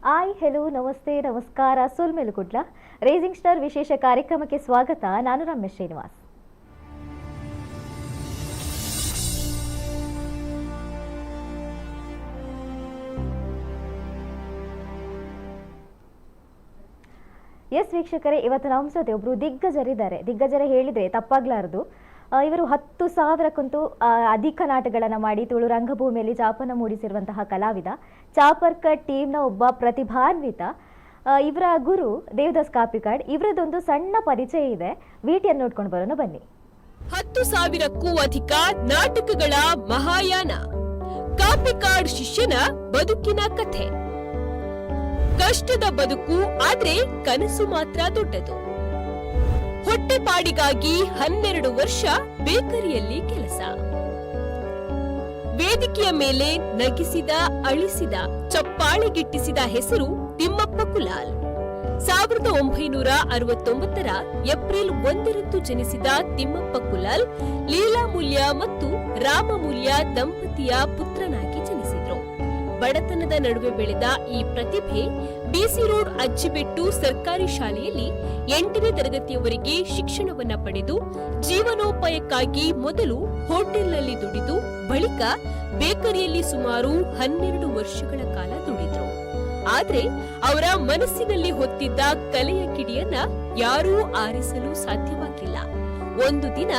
Hi, hello, namaste, ನಮಸ್ಕಾರ. ಸೊಲ್ಮೆಲು Kudla rising star ವಿಶೇಷ ಕಾರ್ಯಕ್ರಮಕ್ಕೆ ಸ್ವಾಗತ. ನಾನು ರಮೇಶ್ ಶ್ರೀನಿವಾಸ್. ಎಸ್ ವೀಕ್ಷಕರೇ, ಇವತ್ತು ನಮ್ಮ ಜೊತೆ ಒಬ್ಬರು ದಿಗ್ಗಜರಿದ್ದಾರೆ. ದಿಗ್ಗಜರೇ ಹೇಳಿದರೆ ತಪ್ಪಾಗ್ಲಾರದು. ಇವರು 10,000ಕ್ಕಂತೂ ಅಧಿಕ ನಾಟಕಗಳನ್ನು ಮಾಡಿ ತುಳು ರಂಗಭೂಮಿಯಲ್ಲಿ ಛಾಪನ್ನು ಮೂಡಿಸಿರುವಂತಹ ಕಲಾವಿದ, ಚಾಪರ್ಕ ಟೀಮ್ನ ಒಬ್ಬ ಪ್ರತಿಭಾನ್ವಿತ. ಇವರ ಗುರು ದೇವದಾಸ್ ಕಾಪಿಕಾಡ್. ಇವರದೊಂದು ಸಣ್ಣ ಪರಿಚಯ ಇದೆ, ವಿಟಿಯನ್ನು ನೋಡ್ಕೊಂಡು ಬರೋಣ ಬನ್ನಿ. 10,000ಕ್ಕೂ ಅಧಿಕ ನಾಟಕಗಳ ಮಹಾಯಾನ, ಕಾಪಿಕಾಡ್ ಶಿಷ್ಯನ ಬದುಕಿನ ಕಥೆ. ಕಷ್ಟದ ಬದುಕು, ಆದ್ರೆ ಕನಸು ಮಾತ್ರ ದೊಡ್ಡದು. ಹೊಟ್ಟೆಪಾಡಿಗಾಗಿ 12 ವರ್ಷ ಬೇಕರಿಯಲ್ಲಿ ಕೆಲಸ. ವೇದಿಕೆಯ ಮೇಲೆ ನಗಿಸಿದ, ಅಳಿಸಿದ, ಚಪ್ಪಾಳೆಗಿಟ್ಟಿಸಿದ ಹೆಸರು ತಿಮ್ಮಪ್ಪ ಕುಲಾಲ್. 1969ರ ಏಪ್ರಿಲ್ 1ರಂದು ಜನಿಸಿದ ತಿಮ್ಮಪ್ಪ ಕುಲಾಲ್ ಲೀಲಾಮೂಲ್ಯ ಮತ್ತು ರಾಮಮೂಲ್ಯ ದಂಪತಿಯ ಪುತ್ರನಾಗಿ ಜನಿಸಿದ್ರು. ಬಡತನದ ನಡುವೆ ಬೆಳೆದ ಈ ಪ್ರತಿಭೆ ಬಿಸಿ ರೋಡ್ ಅಜ್ಜಿಬೆಟ್ಟು ಸರ್ಕಾರಿ ಶಾಲೆಯಲ್ಲಿ 8ನೇ ತರಗತಿಯವರೆಗೆ ಶಿಕ್ಷಣವನ್ನ ಪಡೆದು, ಜೀವನೋಪಾಯಕ್ಕಾಗಿ ಮೊದಲು ಹೋಟೆಲ್ನಲ್ಲಿ ದುಡಿದು, ಬಳಿಕ ಬೇಕರಿಯಲ್ಲಿ ಸುಮಾರು 12 ವರ್ಷಗಳ ಕಾಲ ದುಡಿದ್ರು. ಆದ್ರೆ ಅವರ ಮನಸ್ಸಿನಲ್ಲಿ ಹೊತ್ತಿದ್ದ ಕಲೆಯ ಕಿಡಿಯನ್ನ ಯಾರೂ ಆರಿಸಲು ಸಾಧ್ಯವಾಗಿಲ್ಲ. ಒಂದು ದಿನ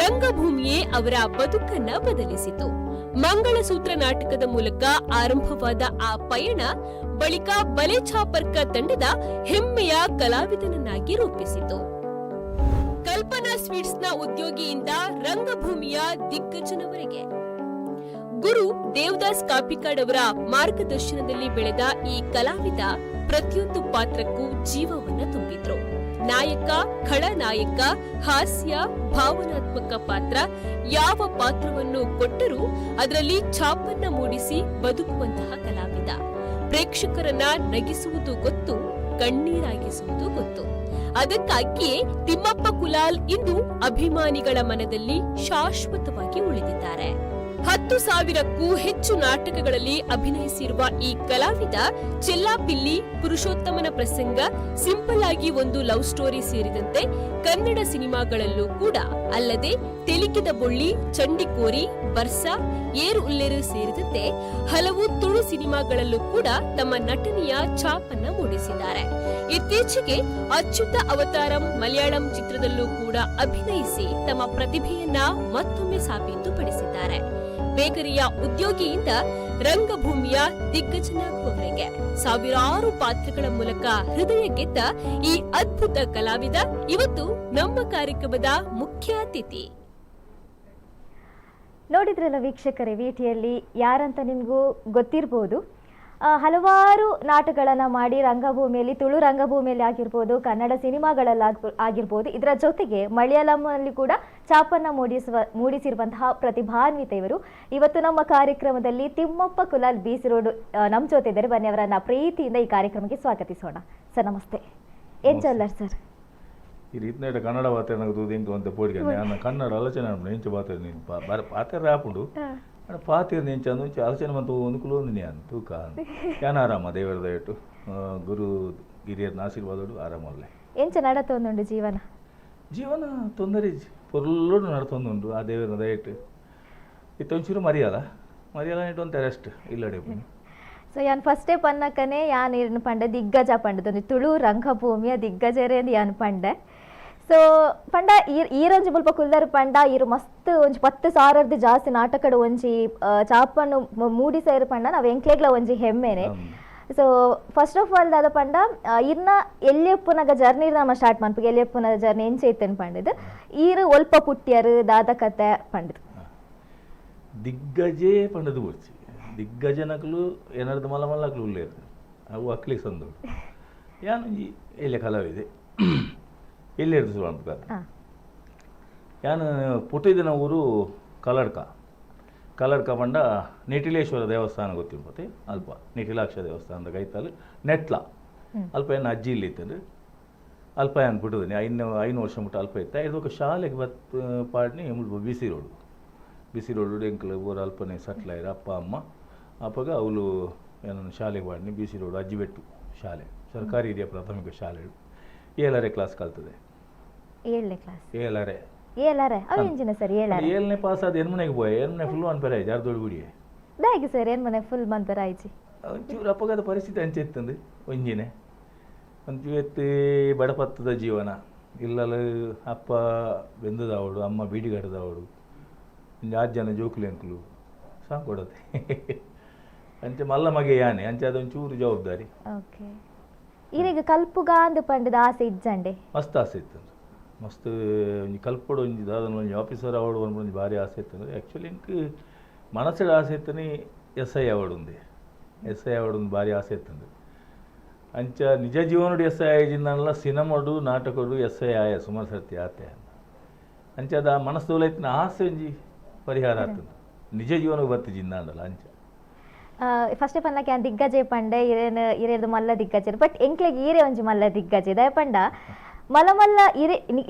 ರಂಗಭೂಮಿಯೇ ಅವರ ಬದುಕನ್ನ ಬದಲಿಸಿತು. ಮಂಗಳಸೂತ್ರ ನಾಟಕದ ಮೂಲಕ ಆರಂಭವಾದ ಆ ಪಯಣ ಬಳಿಕ ಬಲೆ ಛಾಪರ್ಕ ತಂಡದ ಹೆಮ್ಮೆಯ ಕಲಾವಿದನನ್ನಾಗಿ ರೂಪಿಸಿತು. ಕಲ್ಪನಾ ಸ್ವೀಟ್ಸ್ನ ಉದ್ಯೋಗಿಯಿಂದ ರಂಗಭೂಮಿಯ ದಿಗ್ಗಜನವರೆಗೆ ಗುರು ದೇವದಾಸ್ ಕಾಪಿಕಾಡ್ ಅವರ ಮಾರ್ಗದರ್ಶನದಲ್ಲಿ ಬೆಳೆದ ಈ ಕಲಾವಿದ ಪ್ರತಿಯೊಂದು ಪಾತ್ರಕ್ಕೂ ಜೀವವನ್ನ ತುಂಬಿದ್ರು. ನಾಯಕ, ಖಳನಾಯಕ, ಹಾಸ್ಯ, ಭಾವನಾತ್ಮಕ ಪಾತ್ರ, ಯಾವ ಪಾತ್ರವನ್ನು ಕೊಟ್ಟರೂ ಅದರಲ್ಲಿ ಛಾಪನ್ನ ಮೂಡಿಸಿ ಬದುಕುವಂತಹ ಕಲಾವಿದ. ಪ್ರೇಕ್ಷಕರನ್ನ ನಗಿಸುವುದು ಗೊತ್ತು, ಕಣ್ಣೀರಾಗಿಸುವುದು ಗೊತ್ತು. ಅದಕ್ಕಾಗಿಯೇ ತಿಮ್ಮಪ್ಪ ಕುಲಾಲ್ ಇಂದು ಅಭಿಮಾನಿಗಳ ಮನದಲ್ಲಿ ಶಾಶ್ವತವಾಗಿ ಉಳಿದಿದ್ದಾರೆ. 10,000ಕ್ಕೂ ಹೆಚ್ಚು ನಾಟಕಗಳಲ್ಲಿ ಅಭಿನಯಿಸಿರುವ ಈ ಕಲಾವಿದ ಚೆಲ್ಲಾಪಿಲ್ಲಿ, ಪುರುಷೋತ್ತಮನ ಪ್ರಸಂಗ, ಸಿಂಪಲ್ ಆಗಿ ಒಂದು ಲವ್ ಸ್ಟೋರಿ ಸೇರಿದಂತೆ ಕನ್ನಡ ಸಿನಿಮಾಗಳಲ್ಲೂ ಕೂಡ, ಅಲ್ಲದೆ ತೆಲಿಕಿದ ಬೊಳ್ಳಿ, ಚಂಡಿಕೋರಿ, ಬರ್ಸಾ, ಏರು ಉಲ್ಲೆರು ಸೇರಿದಂತೆ ಹಲವು ತುಳು ಸಿನಿಮಾಗಳಲ್ಲೂ ಕೂಡ ತಮ್ಮ ನಟನೆಯ ಛಾಪನ್ನ ಮೂಡಿಸಿದ್ದಾರೆ. ಇತ್ತೀಚೆಗೆ ಅಚ್ಯುತ ಅವತಾರಂ ಮಲಯಾಳಂ ಚಿತ್ರದಲ್ಲೂ ಕೂಡ ಅಭಿನಯಿಸಿ ತಮ್ಮ ಪ್ರತಿಭೆಯನ್ನ ಮತ್ತೊಮ್ಮೆ ಸಾಬೀತುಪಡಿಸಿದ್ದಾರೆ. ಬೇಕರಿಯ ಉದ್ಯೋಗಿಯಿಂದ ರಂಗಭೂಮಿಯ ದಿಗ್ಗಜನಾಗುವವರೆಗೆ ಸಾವಿರಾರು ಪಾತ್ರಗಳ ಮೂಲಕ ಹೃದಯ ಗೆದ್ದ ಈ ಅದ್ಭುತ ಕಲಾವಿದ ಇವತ್ತು ನಮ್ಮ ಕಾರ್ಯಕ್ರಮದ ಮುಖ್ಯ ಅತಿಥಿ. ನೋಡಿದ್ರಲ್ಲ ವೀಕ್ಷಕರೇ, ವಿಟಿಯಲ್ಲಿ ಯಾರಂತ ನಿಮಗೂ ಗೊತ್ತಿರ್ಬೋದು. ಹಲವಾರು ನಾಟಕಗಳನ್ನು ಮಾಡಿ ರಂಗಭೂಮಿಯಲ್ಲಿ, ತುಳು ರಂಗಭೂಮಿಯಲ್ಲಿ ಆಗಿರ್ಬೋದು, ಕನ್ನಡ ಸಿನಿಮಾಗಳಲ್ಲಿ ಆಗಿರ್ಬೋದು, ಇದರ ಜೊತೆಗೆ ಮಲಯಾಳಂನಲ್ಲಿ ಕೂಡ ಛಾಪನ್ನು ಮೂಡಿಸಿರುವಂತಹ ಪ್ರತಿಭಾನ್ವಿತ ಇವರು. ಇವತ್ತು ನಮ್ಮ ಕಾರ್ಯಕ್ರಮದಲ್ಲಿ ತಿಮ್ಮಪ್ಪ ಕುಲಾಲ್ ಬಿಸಿ ರೋಡ್ ನಮ್ಮ ಜೊತೆ ಇದ್ದಾರೆ. ಬನ್ನಿ, ಅವರನ್ನ ಪ್ರೀತಿಯಿಂದ ಈ ಕಾರ್ಯಕ್ರಮಕ್ಕೆ ಸ್ವಾಗತಿಸೋಣ. ಸರ್ ನಮಸ್ತೆ. ಏನ್ ಚಲ್ಲರ್ ಸರ್? ಈ ರೀತಿನ ಕನ್ನಡ ಬಾತೆ ನನಗೆ ತೂದು ಅಂತ ಪೋಡಿಗೆ ನಾನು ಕನ್ನಡ ಆಲೋಚನೆ ಎಂಚ ಬಾತೆ ನೀನು ಪಾತೆರ ಆಪುಂಡು ಪಾತಿರ್ ನಿಂಚ ಅಂದು ಆಲೋಚನೆ ಮಂತು ಒಂದು ಕುಲೊಂದು ನಾನು ತೂಕ ಯಾನ ಆರಾಮ, ದೇವರ ದಯಟು, ಗುರು ಹಿರಿಯರ್ನ ಆಶೀರ್ವಾದಡು ಆರಾಮಲ್ಲೇ. ಎಂಚ ನಡತೊಂದುಂಡು ಜೀವನ? ಜೀವನ ತೊಂದರೆ ಪೊರ್ಲುಡು ನಡತೊಂದುಂಡು ಆ ದೇವರ ದಯಟು. ಇತ್ತೊಂಚೂರು ಮರಿಯಲ್ಲ ಮರಿಯಲ್ಲ ಇಟ್ಟು ಒಂದು ರೆಸ್ಟ್ ಇಲ್ಲಡೆ. ಸೊ ಯಾನ್ ಫಸ್ಟೇ ಪನ್ನಕನೆ ಯಾನ್ ಇರ್ನ ಪಂಡೆ ದಿಗ್ಗಜ ಪಂಡದೊಂದು ತುಳು ರಂಗಭೂಮಿಯ ದಿಗ್ಗಜರೇ ಯಾನ್ ಪಂಡೆ. ಸೊ ಪಂಡ ಈರೊಂಜಿ ಮುಲ್ಪ ಕುಲ್ದರ್ ಪಂಡ ಈರು ಮಸ್ತ್ ಒಂಜಿ 10,000ರ್ದು ಜಾಸ್ತಿ ನಾಟಕಡ್ ಒಂಜಿ ಚಾಪನ್ನು ಮೂಡಿಸೈರ್ ಪಂಡ ನಾವ್ ಎಂಕ್ಲೆಗ್ಲ ಒಂಜಿ ಹೆಮ್ಮೆನೆ. ಸೊ ಫಸ್ಟ್ ಆಫ್ ಆಲ್ ದಾದ ಪಂಡ, ಇರ್ನ ಎಲ್ಲಿಯಪ್ಪುನಗ ಜರ್ನಿ ನಮ್ಮ ಸ್ಟಾರ್ಟ್ ಮನ್ಪುಗ, ಎಲ್ಲಿಯಪ್ಪುನ ಜರ್ನಿ ಎಂಚ ಇತ್ತನ್ ಪಂಡದು, ಈರು ಒಲ್ಪ ಪುಟ್ಟಿಯರು, ದಾದ ಕತೆ ಪಂಡದು. ದಿಗ್ಗಜೇ ಪಂಡದು ಬೊರ್ಚಿ, ದಿಗ್ಗಜನಕಲು ಏನಾರ್ದು ಮಲ್ಲ ಮಲ್ಲಕ್ಲು ಉಲ್ಲೇರು, ಅವು ಅಕ್ಲಿ ಸಂದೋಡು. ಯಾನೊಂಜಿ ಎಲ್ಯ ಕಲಾವಿದೆ, ಎಲ್ಲಿ ಶುರು ಅನ್ಪುಗಾರ. ಯಾನ್ ಪುಟ್ಟಿದಿನ ಊರು ಕಲಡ್ಕ. ಕಲಡ್ಕ ಪಂಡ ನಿಟಿಲೇಶ್ವರ ದೇವಸ್ಥಾನ ಗೊತ್ತಿಂಪತಿ, ಅಲ್ಪ ನಿಟಿಲಾಕ್ಷ ದೇವಸ್ಥಾನದ ಕೈತಲ್ ನೆಟ್ಲ. ಅಲ್ಪ ಏನು ಅಜ್ಜಿ ಇಲ್ಲಿ ಇತ್ತಂದ್ರೆ ಅಲ್ಪ ಯಾನ್ ಪುಟ್ಟುದಿನಿ. ಐನು ವರ್ಷ ಮುಟ್ಟ ಅಲ್ಪ ಇತ್ತ. ಇದು ಶಾಲೆಗೆ ಬತ್ ಪಾಡ್ನಿ ಮುಲ್ಪ ಬಿಸಿ ರೋಡು, ಬಿಸಿ ರೋಡು ಎಂಕ್ಲು ಊರು ಅಲ್ಪನೆ ಸಟ್ಲಾಯಿರ ಅಪ್ಪ ಅಮ್ಮ. ಅಪ್ಪಗ ಅವಳು ಏನನ್ನು ಶಾಲೆಗೆ ಪಾಡ್ನಿ ಬಿ ಸಿ ರೋಡ್ ಅಜ್ಜಿಬೆಟ್ಟು ಶಾಲೆ, ಸರ್ಕಾರಿ ಹಿರಿಯ ಪ್ರಾಥಮಿಕ ಶಾಲೆ. 7ನೇ ಕ್ಲಾಸ್ ಕಲ್ತದೆ. 7ನೇ ಕ್ಲಾಸ್? 7ರೆ. ಏಳಾರೆ ಅವು ಎಂಜಿನ ಸರ್ ಏಳಾರೆ? 7ನೇ ಪಾಸ್ ಆದ ಎನ್ಮನೆಗೆ ಪೋಯೆ, ಎನ್ಮನೆ ಫುಲ್ ಮನ್ಪೆರೆ ಆಯ್ತು ಅರ್ಧೋಡು ಗುಡಿಯೆ. ದಾಗಿ ಸರ್ ಎನ್ಮನೆ ಫುಲ್ ಮನ್ಪೆರೆ ಆಯ್ಚಿ? ಒಂಚೂರು ಅಪ್ಪಗದ ಪರಿಸ್ಥಿತಿ ಅಂಚೆ ಇತ್ತಂದು ಒಂಜಿನೆ ಒಂಚೂರು ಎತ್ತಿ ಬಡಪತ್ತದ ಜೀವನ ಇಲ್ಲಲ. ಅಪ್ಪ ಬೆಂದದವಳು, ಅಮ್ಮ ಬೀಡಿಗಡದವಳು, ಒಂಜಿ ಆರು ಜನ ಜೋಕುಲು ಎಂಕುಲು ಸಾಕೊಡತೆ. ಅಂಚೆ ಮಲ್ಲ ಮಗೆ ಯಾನೆ, ಅಂಚೆ ಅದೊಂಚೂರು ಜವಾಬ್ದಾರಿ. ಓಕೆ, ಈರೆಗ್ ಕಲ್ಪುಗ ಅಂದ್ ಪಂಡದ ಆಸೆ ಇಜ್ಜಂಡೆ? ಮಸ್ತ್ ಆಸೆ ಇತ್ತು, ಮಸ್ತ್. ಒಂಜಿ ಕಲ್ಪೊಡು, ಒಂಜಿ ದಾದನ ಒಂಜಿ ಆಫೀಸರ್ ಆವಡು ಪನ್ಪುನ ಒಂಜಿ ಭಾರಿ ಆಸೆ ಇತ್ತು. ಆ್ಯಕ್ಚುಲಿ ಎಂಕ್ ಮನಸ್ಸಿಡ್ ಆಸೆ ಇತ್ತನಿ ಎಸ್ I ಆವಡುಂದೆ, ಎಸ್ I ಆವಡುಂದು ಭಾರಿ ಆಸೆ ಇತ್ತಂದು. ಅಂಚ ನಿಜ ಜೀವನಡು ಎಸ್ I ಆಯ್ಜಿಂದನಲ್ಲ, ಸಿನಿಮಾಡು ನಾಟಕಡು ಎಸ್ I ಆಯ ಸುಮಾರು ಸರ್ತಿ ಆತೆ. ಅಂಚ ಅದ ಮನಸ್ಸು ಇತ್ತಿನ ಆಸೆ ಒಂಜಿ ಪರಿಹಾರ ಆಗ್ತದೆ ನಿಜ ಜೀವನಕ್ಕೆ ಬತ್ತಿಜಿಂದಾಂಡಲ್ಲ ಅಂಚ. ಫಸ್ಟ್ ಪನ್ನಕ್ಕೆ ಯಾನ್ ದಿಗ್ಗಜೆ ಪಂಡೆ, ಇರೇನು ಇರೇದು ಮಲ್ಲ ದಿಗ್ಗಜೆ, ಬಟ್ ಎಂಕ್ಲೆಗ್ ಈರೆ ಒಂಜಿ ಮಲ್ಲ ದಿಗ್ಗಜೆ. ದಾಯ ಪಂಡ ಮಲ್ಲ ಮಲ್ಲ ಇರೆ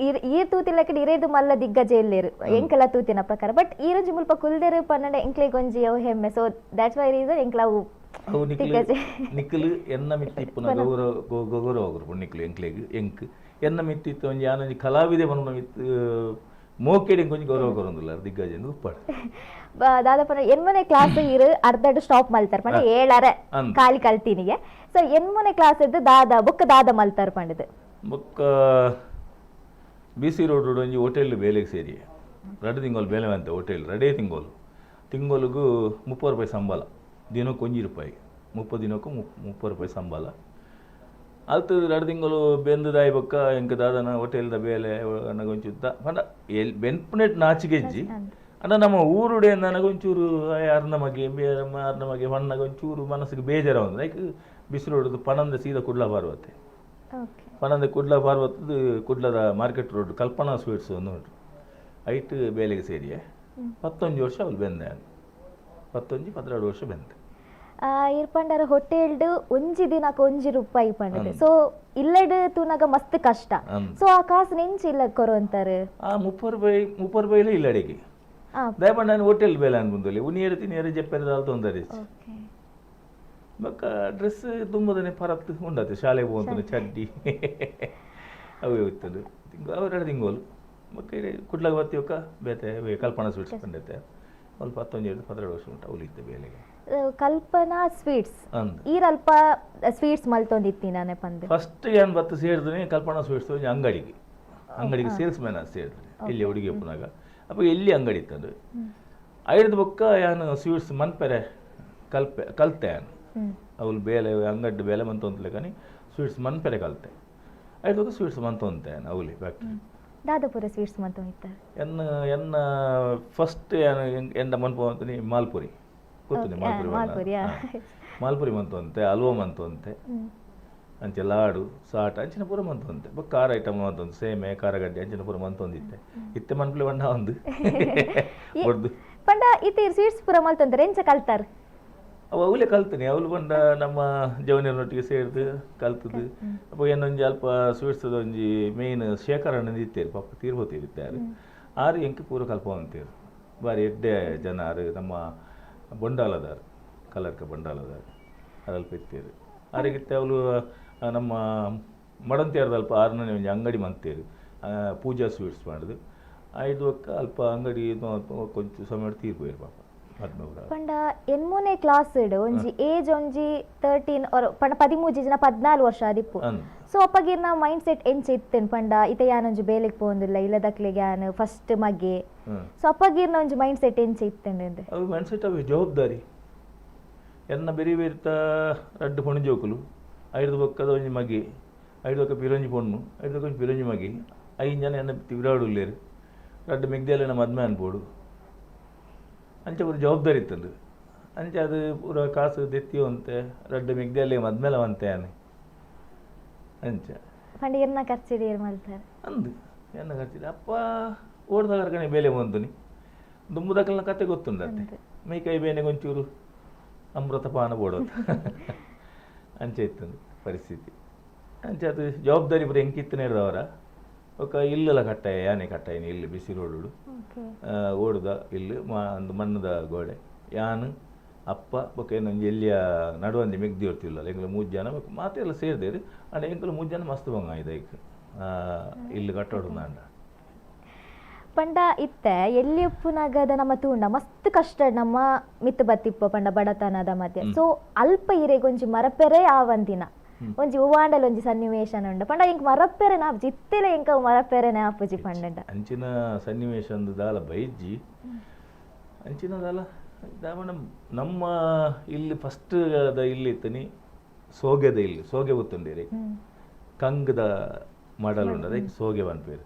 ಈರ್ ತೂತಿಲ್ಲಕಡೆ ಇರೇದು ಮಲ್ಲ ದಿಗ್ಗಜೆ ಇಲ್ಲೇರು ಎಂಕೆಲ್ಲ ತೂತಿನ ಪ್ರಕಾರ. ಬಟ್ ಈರೊಂಜಿ ಮುಲ್ಪ ಕುಲ್ದೆರು ಪನ್ನಡ ಎಂಕ್ಲೆಗ್ ಒಂಜಿ ಅವು ಹೆಮ್ಮೆ. ಸೊ that's why reason ಎಂಕ್ಲ ಅವು ಅವು ನಿಕ್ಲು ದಿಗ್ಗಜೆ. ನಿಕ್ಲು ಎನ್ನ ಮಿತ್ತಿ ಇಪ್ಪುನ ಗೌರವ ಗೌರವ ಕೊರ್ಪುಂಡು ನಿಕ್ಲು ಎಂಕ್ಲೆಗ್. ಎಂಕ್ ಎನ್ನ ಮಿತ್ತಿ ಇತ್ತು ಒಂಜಿ ಯಾನೊಂಜಿ ಕಲಾವಿದೆ ಪನ್ಪುನ ಮಿತ್ತು ಮೋಕೆಡ್ ಎಂಕ್ ಒಂಜಿ ಗೌರವ ಕೊರೊಂದುಲ್ಲ ದಿಗ್ಗಜೆ ಎಂದು ಉಪ್ಪಾಡು. ದಾದ ಪಂಡ ಎನ್ಮನೆ ಕ್ಲಾಸ್ ಇರು ಅರ್ಧಡ್ ಸ್ಟಾಪ್ ಮಲ್ತಾರ ಪಂಡ ಏಳರೆ ಅಂದ್. ಖಾಲಿ ಕಲ್ತಿನಿಗೆ. ಸೊ ಎನ್ಮನೆ ಕ್ಲಾಸ್ ಇದ್ದು ದಾದ ಬೊಕ್ಕ ದಾದ ಮಲ್ತಾರ ಪಂಡದು? ಬೊಕ್ಕ ಬಿ ಸಿ ರೋಡ್ ಒಂಜಿ ಹೋಟೆಲ್ ಬೇಲೆಗೆ ಸೇರಿ 2 ತಿಂಗಳು ಬೇಲೆ ಅಂತೆ ಹೋಟೆಲ್. 2 ತಿಂಗಳು, ತಿಂಗಳಿಗೂ 30 ರೂಪಾಯಿ ಸಂಬಳ, ದಿನಕ್ಕೆ 1 ರೂಪಾಯಿ, 30 ದಿನಕ್ಕೂ 30 ರೂಪಾಯಿ ಸಂಬಳ. ಅಲ್ತು 2 ತಿಂಗಳು ಬೆಂದುದಾಯಿ ಬೊಕ್ಕ ಎಂಕ್ ದಾದನ ಹೋಟೆಲ್ದ ಬೇಲೆ ನನಗೆ ಒಂಚೂರು ಪಂಡ ಎಲ್ ಬೆನ್ಪುನೆಟ್ ನಾಚಿಗೆಜ್ಜಿ ಅಂಡ ನಮ್ಮ ಊರುಡೆ ನನಗೆ ಒಂಚೂರು ಅರ್ನ ಮಗೆ ಅರ್ನ ಮಗೆ ಹೊಣ್ಣಗೆ ಒಂಚೂರು ಮನಸ್ಸಿಗೆ ಬೇಜಾರ ಒಂದು ಲೈಕ್ ಬಿಸಿಲು ಹೊಡೆದು ಪಣಂದ ಸೀದಾ ಕುಡ್ಲ ಪಾರ್ವತಿ. ಓಕೆ. ಪಣಂದ ಕುಡ್ಲ ಪಾರ್ವತದ ಕುಡ್ಲದ ಮಾರ್ಕೆಟ್ ರೋಡ್ ಕಲ್ಪನಾ ಸ್ವೀಟ್ಸ್ ಒಂದು ಉಂಟು, ಐಟ್ ಬೇಲೆಗೆ ಸೇರಿಯೆ. 19 ವರ್ಷ ಅವಳು ಬೆಂದೆ, 19 12 ವರ್ಷ ಬೆಂದೆ. ಇರ್ ಪಂಡರ ಹೋಟೆಲ್ಡ್ ಒಂಜಿ ದಿನಕ್ಕೆ 1 ರೂಪಾಯಿ ಪಂಡದು. ಸೊ ಇಲ್ಲಡ್ ತೂನಾಗ ಮಸ್ತ್ ಕಷ್ಟ. ಅಂದ್. ಸೊ ಆ ಕಾಸು ನೆಂಚಿ ಇಲ್ಲ ಕೊರುವಂತಾರೆ? ಆ 30 ರೂಪಾಯಿ, 30 ರೂಪಾಯಿಲೇ ಇಲ್ಲ ಅಡಿಗೆ. ದಯಪಂಡ ನಾನು ಹೋಟೆಲ್ ಬೇಲೆ ಅನ್ಬಂದಲ್ಲಿ ಉನಿಯರು ತಿನಿಯರು ಜಪ್ಪೆರೆ ದಾಲ್ ತೊಂದರೆ. ಓಕೆ. ಬೊಕ್ಕ ಡ್ರೆಸ್ ತುಂಬದನೆ ಪರತ್ ಉಂಡತೆ ಶಾಲೆಗೆ ಹೋಗ್ತಾನೆ ಚಡ್ಡಿ ಅವು ಇರ್ತದೆ. ತಿಂಗಳು ಅವು 2 ತಿಂಗಳು ಬೊಕ್ಕ ಇಡೆ ಕುಡ್ಲಾಗ ಬತ್ತಿ ಒಕ್ಕ ಬೇತೆ ಕಲ್ಪನಾ ಸ್ವೀಟ್ಸ್ ಬಂದೈತೆ. ಅಲ್ಪ 19 12 ವರ್ಷ ಉಂಟು ಅವ್ಲು ಇತ್ತೆ ಬೇಲೆಗೆ. ಕಲ್ಪನಾ ಸ್ವೀಟ್ಸ್ ಅಂದ್. ಈರಲ್ಪ ಸ್ವೀಟ್ಸ್ ಮಲ್ತೊಂದಿತ್ತಿ ನಾನೆ ಪಂದ್? ಫಸ್ಟ್ ಏನು ಬತ್ತು ಸೇರಿದ್ರೆ ಕಲ್ಪನಾ ಸ್ವೀಟ್ಸ್ ಒಂಜಿ ಅಂಗಡಿಗೆ, ಅಂಗಡಿಗೆ ಸೇಲ್ಸ್ ಮ್ಯಾನ್ ಆದ್ ಸೇರಿದ್ರೆ ಇಲ್ಲಿ ಹುಡುಗಿ ಉಪ್ಪುನಾಗ. ಅಪ್ಪ ಎಲ್ಲಿ ಅಂಗಡಿ ಇತ್ತಂದು ಐದು ಬೊಕ್ಕ ಯಾನು ಸ್ವೀಟ್ಸ್ ಮನ್ಪೆರೆ ಕಲ್ಪೆ ಕಲ್ತೆ ಯಾನು. ಅವಳು ಬೇಲೆ ಅಂಗಡಿ ಬೇಲೆ ಮಂತೊಂತಲೆ కానీ ಸ್ವೀಟ್ಸ್ ಮನ್ಪೆರೆ ಕಲ್ತೆ. ಐದು ಬೊಕ್ಕ ಸ್ವೀಟ್ಸ್ ಮಂತೊಂತೆ ಯಾನು ಅವಲಿ ಫ್ಯಾಕ್ಟ್ರಿ. ದಾದಾಪುರ ಸ್ವೀಟ್ಸ್ ಮಂತೊಂದಿತ್ತಾರೆ? ಎನ್ನ ಎನ್ನ ಫಸ್ಟ್ ಯಾನು ಎಂಡ ಮನ್ಪು ಅಂತೀನಿ ಮಾಲ್ಪುರಿ ಗೊತ್ತುಂದೆ? ಮಾಲ್ಪುರಿ ಮಾಲ್ಪುರಿ, ಆ. ಮಾಲ್ಪುರಿ ಮಂತೊಂತೆ, ಹಲ್ವ ಮಂತೊಂತೆ, ಅಂಚೆ ಲಾಡು ಸಾಟ ಅಂಚಿನ ಪೂರ ಮಂತೊಂತೆ. ಬೊಕ್ಕ ಖಾರ ಐಟಮ್ ಮಂತೊಂದು, ಸೇಮೆ ಖಾರಗಡ್ಡೆ ಅಂಚಿನ ಪೂರ ಮಂತೊಂದಿತ್ತೆ. ಇತ್ತೆ ಮನ್ಪುಲೆ ಬಣ್ಣ ಒಂದು ಬೊಡ್ದು. ಪಂಡ ಇತ್ತೆ ಸ್ವೀಟ್ಸ್ ಪೂರ ಮಲ್ತೊಂತಾರೆ, ಎಂಚ ಕಲ್ತಾರ್? ಅವು ಅವಲೇ ಕಲ್ತೀನಿ. ಅವಳು ಬಂಡ ನಮ್ಮ ಜವನಿಯರೊಟ್ಟಿಗೆ ಸೇರಿದು ಕಲ್ತದ್ದು. ಅಪ್ಪ ಏನೊಂಜಿ ಅಲ್ಪ ಸ್ವೀಟ್ಸ್ ಒಂಜಿ ಮೇಯ್ನ್ ಶೇಖರಣೆ ಇತ್ತೇರು ಪಾಪ ತೀರ್ಪೋತಿರಿತ್ತಾರೆ ಆರು ಎಂಕ್ ಪೂರ ಕಲ್ಪವಂತೇರು. ಬಾರಿ ಎಡ್ಡೆ ಜನ ಆರು, ನಮ್ಮ ಬೊಂಡಾಲದಾರು, ಕಲರ್ಕ ಬೊಂಡಾಲದಾರು ಅಲ್ಪ ಇತ್ತೇರು. ಆರಿಗಿತ್ತೆ ಅವಳು ನಮ್ಮ ಮಡಂತಿಯಾರ್ದ ಅಲ್ಪ ಆರನೇ ಒಂಜಿ ಅಂಗಡಿ ಮಂತೇರು, ಪೂಜಾ ಸ್ವೀಟ್ಸ್ ಮಾಡುದು. ಐದು ಒಕ್ಕ ಅಲ್ಪ ಅಂಗಡಿ ಕೊಂಚ ಸಮಯ ತೀರ್ಪೋಯಿರು ಪಾಪ ಪದ್ಮಪುರ. ಪಂಡ ಎನ್ಮೂನೆ ಕ್ಲಾಸ್ ಒಂಜಿ ಏಜ್ ಒಂಜಿ 13 ಪಂಡ 13 ಜನ 14 ವರ್ಷ ಆದಿಪ್ಪು. ಅಂದ್. ಸೊ ಅಪ್ಪಗಿರ್ನ ಮೈಂಡ್ ಸೆಟ್ ಎಂಚ ಇತ್ತೇನ್ ಪಂಡ ಇತ್ತೆ ಯಾನೊಂಜಿ ಬೇಲೆಗ್ ಪೋಂದಿಲ್ಲ ಇಲ್ಲದಕ್ಲೆಗ್ ಯಾನ್ ಫಸ್ಟ್ ಮಗೆ. ಸೊ ಅಪ್ಪಗಿರ್ನ ಒಂಜಿ ಮೈಂಡ್ ಸೆಟ್ ಎಂಚ ಇತ್ತೇನ್ ಅಂದ್? ಅವು ಮೈಂಡ್ ಸೆಟ್ ಅವು ಜವಾಬ್ದಾರಿ ಎನ್ನ ಬೆರಿ ಬೇರಿತ ರಡ್ಡು ಪೊಣ್ಣು ಜೋಕುಲು, ಐದು ಬೊಕ್ಕದ ಒಂಜಿ ಮಗೆ, ಐದು ಬೊಕ್ಕ ಪಿರೊಂಜಿ ಪೊಣ್ಣು, ಐದು ಬೊಕ್ಕ ಒಂಜಿ ಪಿರೊಂಜಿ ಮಗೆ, 5 ಜನ ಎನ್ನ ತಿರುಗಾಡುಲ್ಲೇರು, ರಡ್ಡು ಮೆಗ್ದೆಲ್ಲ ಮದ್ಮೆ ಅನ್ಬೋಡು. ಅಂಚೆ ಪೂರ ಜವಾಬ್ದಾರಿ ಇತ್ತಂದು. ಅಂಚೆ ಅದು ಪೂರ ಕಾಸು ದೆತ್ತಿವಂತೆ ರಡ್ಡು ಮೆಗ್ದೆಲ್ಲ ಮದ್ಮೆಲ ಅಂತೆ ಆನೆ ಅಂಚ. ಪಂಡ ಇರ್ನ ಖರ್ಚಿಡಿ ಇರ್ ಮಲ್ತಾರೆ? ಅಂದು ಎನ್ನ ಖರ್ಚಿಡಿ ಅಪ್ಪ ಓಡ್ದಾಗ ಕಣೆ ಬೇಲೆ ಬಂದುನಿ ದುಂಬುದಕ್ಕಲ್ನ ಕತೆ ಗೊತ್ತುಂಡತ್ತೆ. ಮೈ ಕೈ ಬೇನೆಗೆ ಒಂಚೂರು ಅಮೃತಪಾನ ಬೋಡೋದು ಅಂಚೆ ಇತ್ತಂದು ಪರಿಸ್ಥಿತಿ. ಅಂಚೆ ಅದು ಜವಾಬ್ದಾರಿ ಪೂರ ಎಂಕಿತ್ತನೇ ಹಿಡ್ದವರ. ఒక ಇಲ್ಲೆಲ್ಲ ಕಟ್ಟಾಯ ಯಾನೆ ಕಟ್ಟಾಯಿನಿ ಇಲ್ಲಿ ಬಿಸಿ ರೋಡು ಓಕೆ. ಓಡುದ ಇಲ್ಲಿ ಮಾ ಒಂದು ಮಣ್ಣದ ಗೋಡೆ ಯಾನು ಅಪ್ಪ ಬೊಕ್ಕ ಏನೊಂಜಿ ಎಲ್ಲಿಯ ನಡುವಂದಿ ಮೆಗ್ದಿ ಹೊರ್ತಿಲ್ಲ ಎಂಕುಲು ಮೂಜಿ ಜನ ಬೊಕ್ಕ ಮಾತೆಲ್ಲ ಸೇರ್ದೇರು. ಆಂಡ ಎಂಕುಲು ಮೂಜಿ ಜನ ಮಸ್ತ್ ಬಂಗ ಆಯ್ತು ಐಕ್ ಇಲ್ಲಿ ಕಟ್ಟೋಡು ಅಂಡ. ಪಂಡ ಇತ್ತೆ ಎಲ್ಲಿ ಉಪ್ಪುನಾಗದ ನಮ್ಮ ತೂಂಡ ಮಸ್ತ್ ಕಷ್ಟ ನಮ್ಮ ಮಿತ್ತು ಬತ್ತಿಪ್ಪ ಪಂಡ ಬಡತನದ ಮಧ್ಯೆ. ಸೊ ಅಲ್ಪ ಇರೆಗೊಂಜಿ ಮರಪೆರೆ ಆವಂದಿನ ಒಂಜಿ ಹೂವಾಂಡಲ ಒಂಜಿ ಸನ್ನಿವೇಶ ಉಂಡು ಪಂಡ ಇಂಕ್ ಮರಪೆರೆ ನಾಪುಜಿ ಇತ್ತೆಲೆ ಇಂಕ ಮರಪೆರೆ ನಾಪುಜಿ ಪಂಡ ಅಂಚಿನ ಸನ್ನಿವೇಶ ಅಂದು ದಾಲ ಬೈಜ್ಜಿ ಅಂಚಿನ ದಾಲ ದಾವಣ ನಮ್ಮ ಇಲ್ಲಿ ಫಸ್ಟ್ ಅದ ಇಲ್ಲಿ ಇತ್ತನಿ ಸೋಗೆದ ಇಲ್ಲಿ ಸೋಗೆ ಗೊತ್ತುಂಡೇರಿ ಕಂಗದ ಮಾಡಲ್ ಉಂಡು ಅದಕ್ಕೆ ಸೋಗೆ ಪನ್ಪೇರು.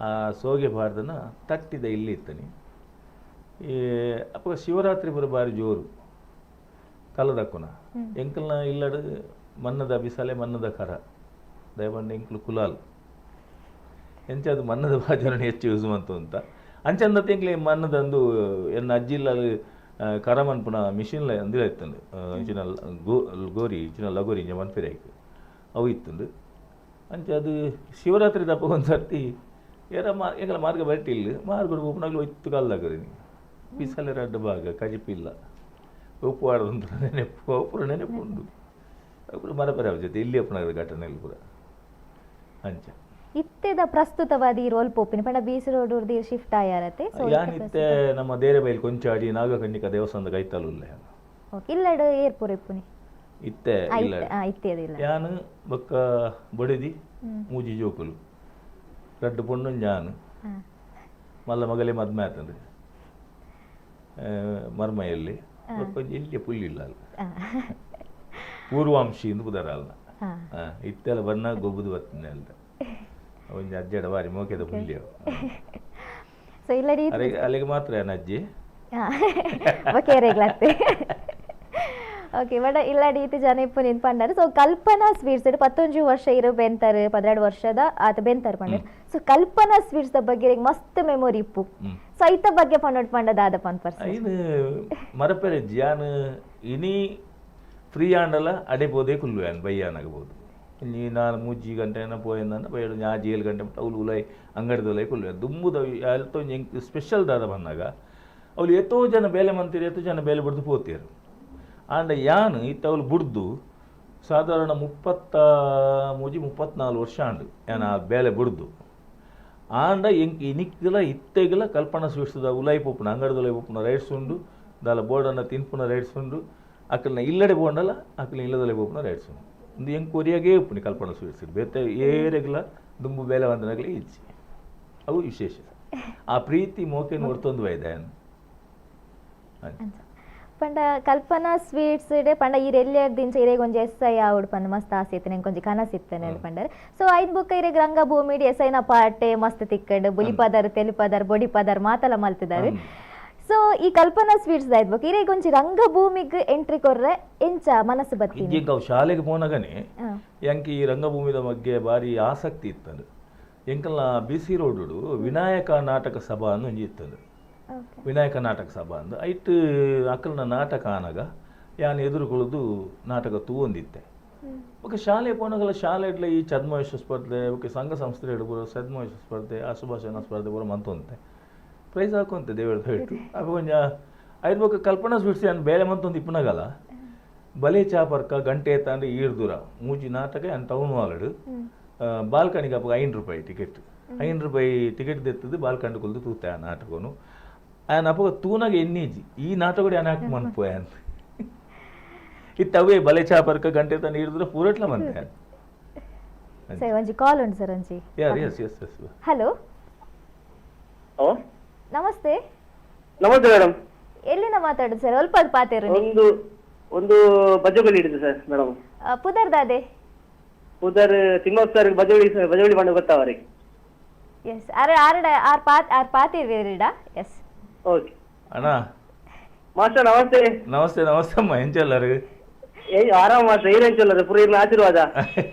ಆ ಸೋಗೆ ಪಾಡ್ದನ ತಟ್ಟಿದ ಇಲ್ಲಿ ಇತ್ತನಿ. ಈ ಅಪ್ಪ ಶಿವರಾತ್ರಿ ಪೂರ ಬಾರಿ ಜೋರು ಕಲ್ಲದಕ್ಕುನ ಎಂಕಲ್ನ ಇಲ್ಲಡು ಮನ್ನದ ಬಿಸಲೆ ಮನ್ನದ ಕರ ದಯಪಂಡ ಎಂಕಲು ಕುಲಾಲ್ ಎಂಚ ಅದು ಮನ್ನದ ಬಾಜನ ಹೆಚ್ಚು ಯೂಸ್ ಮಂತು ಅಂತ ಅಂಚಂದತ್ತೆ ಎಂಕ್ಲೆ ಮನ್ನದಂದು ಎನ್ನ ಅಜ್ಜಿಲ್ಲ ಕರ ಮನ್ಪುನ ಮಿಷಿನ್ಲ ಅಂದಿರ ಇತ್ತಂದು ಇಂಚಿನ ಗೋರಿ ಇಂಚಿನ ಲಗೋರಿ ಇಂಚ ಮನ್ಪಿರ ಅವು ಇತ್ತಂದು. ಅಂಚ ಅದು ಶಿವರಾತ್ರಿ ದಪ್ಪ ಒಂದು ಸರ್ತಿ ಏರ ಮಾ ಎಂಕಲ ಮಾರ್ಗ ಬಟ್ಟಿಲ್ಲ ಮಾರ್ಗಡು ಒಪ್ಪನಾಗ್ಲು ಒಯ್ತು ಕಲ್ಲಾಗರಿ ಬಿಸಲೆ ರಡ್ಡು ಭಾಗ ಕಜಿಪಿಲ್ಲ ಉಪ್ಪು ಆಡೋದಂತ ನೆನಪು ಅವು ನೆನಪು ಉಂಡು ಅವು ಮರಪರ ಜೊತೆ ಇಲ್ಲಿ ಅಪ್ಪನಾಗದ ಘಟನೆಯಲ್ಲಿ ಪೂರ ಅಂಚ. ಇತ್ತೆದ ಪ್ರಸ್ತುತವಾದ ಈ ರೋಲ್ ಪೋಪಿನ ಪಂಡ ಬೀಸ್ ರೋಡ್ ಶಿಫ್ಟ್ ಆಯಾರತೆ. ಯಾನಿತ್ತೆ ನಮ್ಮ ದೇರೆಬೈಲ್ ಕೊಂಚಾಡಿ ನಾಗಕನ್ನಿಕ ದೇವಸ್ಥಾನದ ಕೈತಲು ಇಲ್ಲ. ಇಲ್ಲಡು ಏರ್ಪುರ ಇಪ್ಪುನಿ ಇತ್ತೆ ಇಲ್ಲ ಯಾನು ಬೊಕ್ಕ ಬೊಡೆದಿ ಮೂಜಿ ಜೋಕುಲು ರಡ್ಡು ಪೊಣ್ಣು ಜಾನು ಮಲ್ಲ ಮಗಲೇ ಮದ್ಮೆ ಆತಂದು ಮರ್ಮಯಲ್ಲಿ ಬೊಕ್ಕ ಎಲ್ಲಿ ಪುಲ್ಲಿಲ್ಲ ಅಲ್ಲ ಪೂರ್ವಾಂಶಿ ಇಂದು ಪುದರ ಅಲ್ಲ ಇತ್ತೆಲ್ಲ ಬಣ್ಣ ಗೊಬ್ಬುದು ಬರ್ತದೆ ಅಲ್ಲ ಒಂಜಿ ಅಜ್ಜಡ ಬಾರಿ ಮೋಕೆದ ಪುಲ್ಲಿ. ಸೊ ಇಲ್ಲಡಿ ಅಲ್ಲಿಗೆ ಮಾತ್ರ ಅಜ್ಜಿ ಓಕೆ ರೇಗ್ಲತ್ತೆ ಓಕೆ ಬಟ್ ಇಲ್ಲಡಿ ಇತ್ತು ಜನ ಇಪ್ಪು ನಿನ್ ಪಂಡಾರು. ಸೊ ಕಲ್ಪನಾ ಸ್ವೀಟ್ಸ್ 11 ವರ್ಷ ಇರೋ ಬೆಂತಾರೆ 12 ವರ್ಷದ ಆತ ಬೆಂತಾರೆ ಪಂಡಾರು. ಸೊ ಕಲ್ಪನಾ ಸ್ವೀಟ್ಸ್ the ಬಗ್ಗೆ ಮಸ್ತ್ ಮೆಮೊರಿ ಇಪ್ಪು. ಸೊ ಐತ ಬಗ್ಗೆ ಪಂಡೋಟ್ ಪಂಡ ದಾದ ಪನ್ಪರ್ಸ ಐನು ಮರಪೆರೆ ಜಿಯಾನ್ ಇನಿ ಫ್ರೀ ಆಂಡಲ ಅಡೆ ಪೋದೆ ಕುಲ್ಲು ಯಾನ್ ಬಯ್ಯಾನಾಗಬಹುದು ನೀ ನಾನು ಮೂಜಿ ಗಂಟೆ ಏನೋ ಪೋಯಂದ ಬಯ್ಯಡು ಆಜಿ 7 ಗಂಟೆ ಅವ್ಲು ಉಲೈ ಅಂಗಡಿದೊಲೈ ಕುಲ್ಲು ದುಂಬುದ ಅಲ್ತೊ ಎಂಕ್ ಸ್ಪೆಷಲ್ ದಾದ ಬಂದಾಗ ಅವ್ಲು ಎತ್ತೋ ಜನ ಬೇಲೆ ಮಂತೀರು ಎತ್ತೋ ಜನ ಬೇಲೆ ಬಡ್ದು ಪೋತೀರು. ಆಂಡ ಯಾನ್ ಇತ್ತ ಅವ್ಲು ಬುಡ್ದು ಸಾಧಾರಣ 33 34 ವರ್ಷ ಆಂಡು ಯಾನ್ ಆ ಬೇಲೆ ಬುಡ್ದು. ಆಂಡ ಎಂಕ್ ಇನಿಕ್ಲ ಇತ್ತೆಗ್ಲ ಕಲ್ಪನಾ ಸ್ವೀಟ್ಸ್ದ ಉಲೈ ಪೋಪುನ ಅಂಗಡಿದ ಉಲೈ ಪೋಪುನ ರೈಟ್ಸ್ ಉಂಡು ದಾಲ ಬೋರ್ಡನ್ನ ತಿನ್ಪುನ ರೈಟ್ಸ್ ಉಂಡು ಅಕ್ಕಲ್ನ ಇಲ್ಲಡೆ ಪೋಂಡಲ ಅಕ್ಕಲ್ನ ಇಲ್ಲದಲ್ಲೇ ಪೋಪುನ ರೈಟ್ಸ್ ಉಂಡು ಒಂದು ಎಂಕ್ ಕೊರಿಯಾಗೇ ಉಪ್ಪುನಿ ಕಲ್ಪನಾ ಸ್ವೀಟ್ಸ್ ಬೇತೆ ಏರೆಗ್ಲ ದುಂಬು ಬೇಲೆ ಬಂದನಾಗಲೇ ಇಜ್ಜಿ ಅವು ವಿಶೇಷ. ಆ ಪ್ರೀತಿ ಮೋಕೆ ನೋಡ್ತೊಂದು ಬೈದೆ ಪಂಡ ಕಲ್ಪನಾ ಸ್ವೀಟ್ಸ್ ಇಡೆ ಪಂಡ ಈರ್ ಎಲ್ಲಿ ದಿಂಚ ಇರೆಗ್ ಒಂಜಿ ಎಸ್ I ಆವಡ್ ಪಂಡ ಮಸ್ತ್ ಆಸೆ ಇತ್ತು ನಂಗೆ ಒಂಜಿ ಕನಸು ಇತ್ತೇನೆ ಪಂಡರ್. ಸೊ ಐದು ಬುಕ್ಕ ಇರೆಗ್ ರಂಗಭೂಮಿ ಎಸ್ ಐನ ಪಾಟೆ ಮಸ್ತ್ ತಿಕ್ಕಂಡು ಬುಲಿ ಪದಾರ್ ತೆಲಿ ಪದಾರ್ ಬೊಡಿ ಪದಾರ್ ಮಾತಲ ಮಲ್ತಿದ್ದಾರೆ. ಸೊ ಈ ಕಲ್ಪನಾ ಸ್ವೀಟ್ಸ್ ಆಯ್ತು ಬುಕ್ ಇರೆಗ್ ಒಂಜಿ ರಂಗಭೂಮಿಗೆ ಎಂಟ್ರಿ ಕೊರ್ರೆ ಎಂಚ ಮನಸ್ಸು ಬತ್ತಿ? ಈಗ ಅವು ಶಾಲೆಗೆ ಪೋನಾಗನೆ ಎಂಕ್ ಈ ರಂಗಭೂಮಿದ ಬಗ್ಗೆ ಭಾರಿ ಆಸಕ್ತಿ ಇತ್ತಂದು. ಎಂಕಲ್ನ ಬಿ ಸಿ ರೋಡು ವಿನಾಯಕ ನಾಟಕ ಸಭಾ ಅಂದು ಒಂಜಿ ಇತ್ತಂದು. ವಿನಾಯಕ ನಾಟಕ ಸಭಾ ಅಂದು ಐಟ್ ಅಕ್ಕಲ್ನ ನಾಟಕ ಆನಾಗ ಯಾನ್ ಎದುರುಕೊಳ್ಳೋದು ನಾಟಕ ತೂವೊಂದಿತ್ತೆ. ಬೊಕ ಶಾಲೆ ಪೋನಾಗಲ ಶಾಲೆ ಇಡ್ಲ ಈ ಛದ್ಮವೇಷ ಸ್ಪರ್ಧೆ ಬೊಕ ಸಂಘ ಸಂಸ್ಥೆ ಹಿಡ್ಬೋದು ಛದ್ಮವೇಷ ಸ್ಪರ್ಧೆ ಆಸುಭಾಷಣ ಸ್ಪರ್ಧೆ ಪೂರ ಮಂತೊಂತೆ ಪ್ರೈಸ್ ಹಾಕುವಂತೆ ದೇವರ ದಯವಿಟ್ಟು. ಅಪ್ಪ ಒಂಜ ಐದು ಬೊಕ ಕಲ್ಪನಾ ಸ್ವೀಟ್ಸ್ ಯಾನ್ ಬೇಲೆ ಮಂತೊಂದು ಇಪ್ಪುನಗಲ ಬಲೆ ಚಾಪರ್ಕ ಗಂಟೆ ತಾಂಡು ಈರ್ ದೂರ ಮೂಜಿ ನಾಟಕ ಯಾನ್ ಟೌನ್ ಹಾಲ್ಡ್ ಬಾಲ್ಕನಿಗೆ ಅಪ್ಪ 5 ರೂಪಾಯಿ ಟಿಕೆಟ್ 5 ರೂಪಾಯಿ ಟಿಕೆಟ್ ದೆತ್ತದು ಬಾಲ್ಕಂಡು ಕೊಲ್ದು ತೂತೆ ಆ ನಾಟಕನು. ಆಯನ ಅಪ್ಪಗ ತೂನಾಗ ಎನ್ನೀಜಿ ಈ ನಾಟಕ ಯಾನ್ ಹಾಕಿ ಮನ್ಪು ಅಂತ ಇತ್ತು ಅವೇ ಬಲೆ ಚಾಪರ್ಕ ಗಂಟೆ ತಾನು ಹಿಡಿದ್ರೆ ಪೂರಟ್ಲ ಮಂತೆ. ಸರ್ ಒಂಜಿ ಕಾಲ್ ಉಂಟು ಸರ್ ಒಂಜಿ. ಯಾರ್ S S S hello ನಮಸ್ತೆ. ನಮಸ್ತೆ ಮೇಡಮ್. ಎಲ್ಲಿಂದ ಮಾತಾಡುದು ಸರ್? ಅಲ್ಪ ಪಾತೇರು ಒಂದು ಒಂದು ಬಜಗೋಳಿ ಹಿಡಿದು ಸರ್ ಮೇಡಮ್. ಪುದರ್ ದಾದೆ? ಪುದರ್ ತಿಮ್ಮಪ್ಪ ಸರ್ ಬಜಗೋಳಿ ಬಜಗೋಳಿ ಬಣ್ಣ ಗೊತ್ತಾವರಿಗೆ. ಎಸ್ ಅರೆ ಆರಡ ಆರ್ ಪಾತ್ ಆರ್ ಪಾತಿರ್ವೇರಿಡ. ಎಸ್ ಓಕೆ ಅಣ್ಣ ಮಾಸ್ಟರ್ ನಮಸ್ತೆ. ನಮಸ್ತೆ ನಮಸ್ತೆ ಅಮ್ಮ ಎಂಚಲ್ಲರು? ಏ ಆರಾಮ ಮಾಸ್ಟರ್ ಏನ್ ಪೂರ ಇರ್ನ ಆಶೀರ್ವಾದ.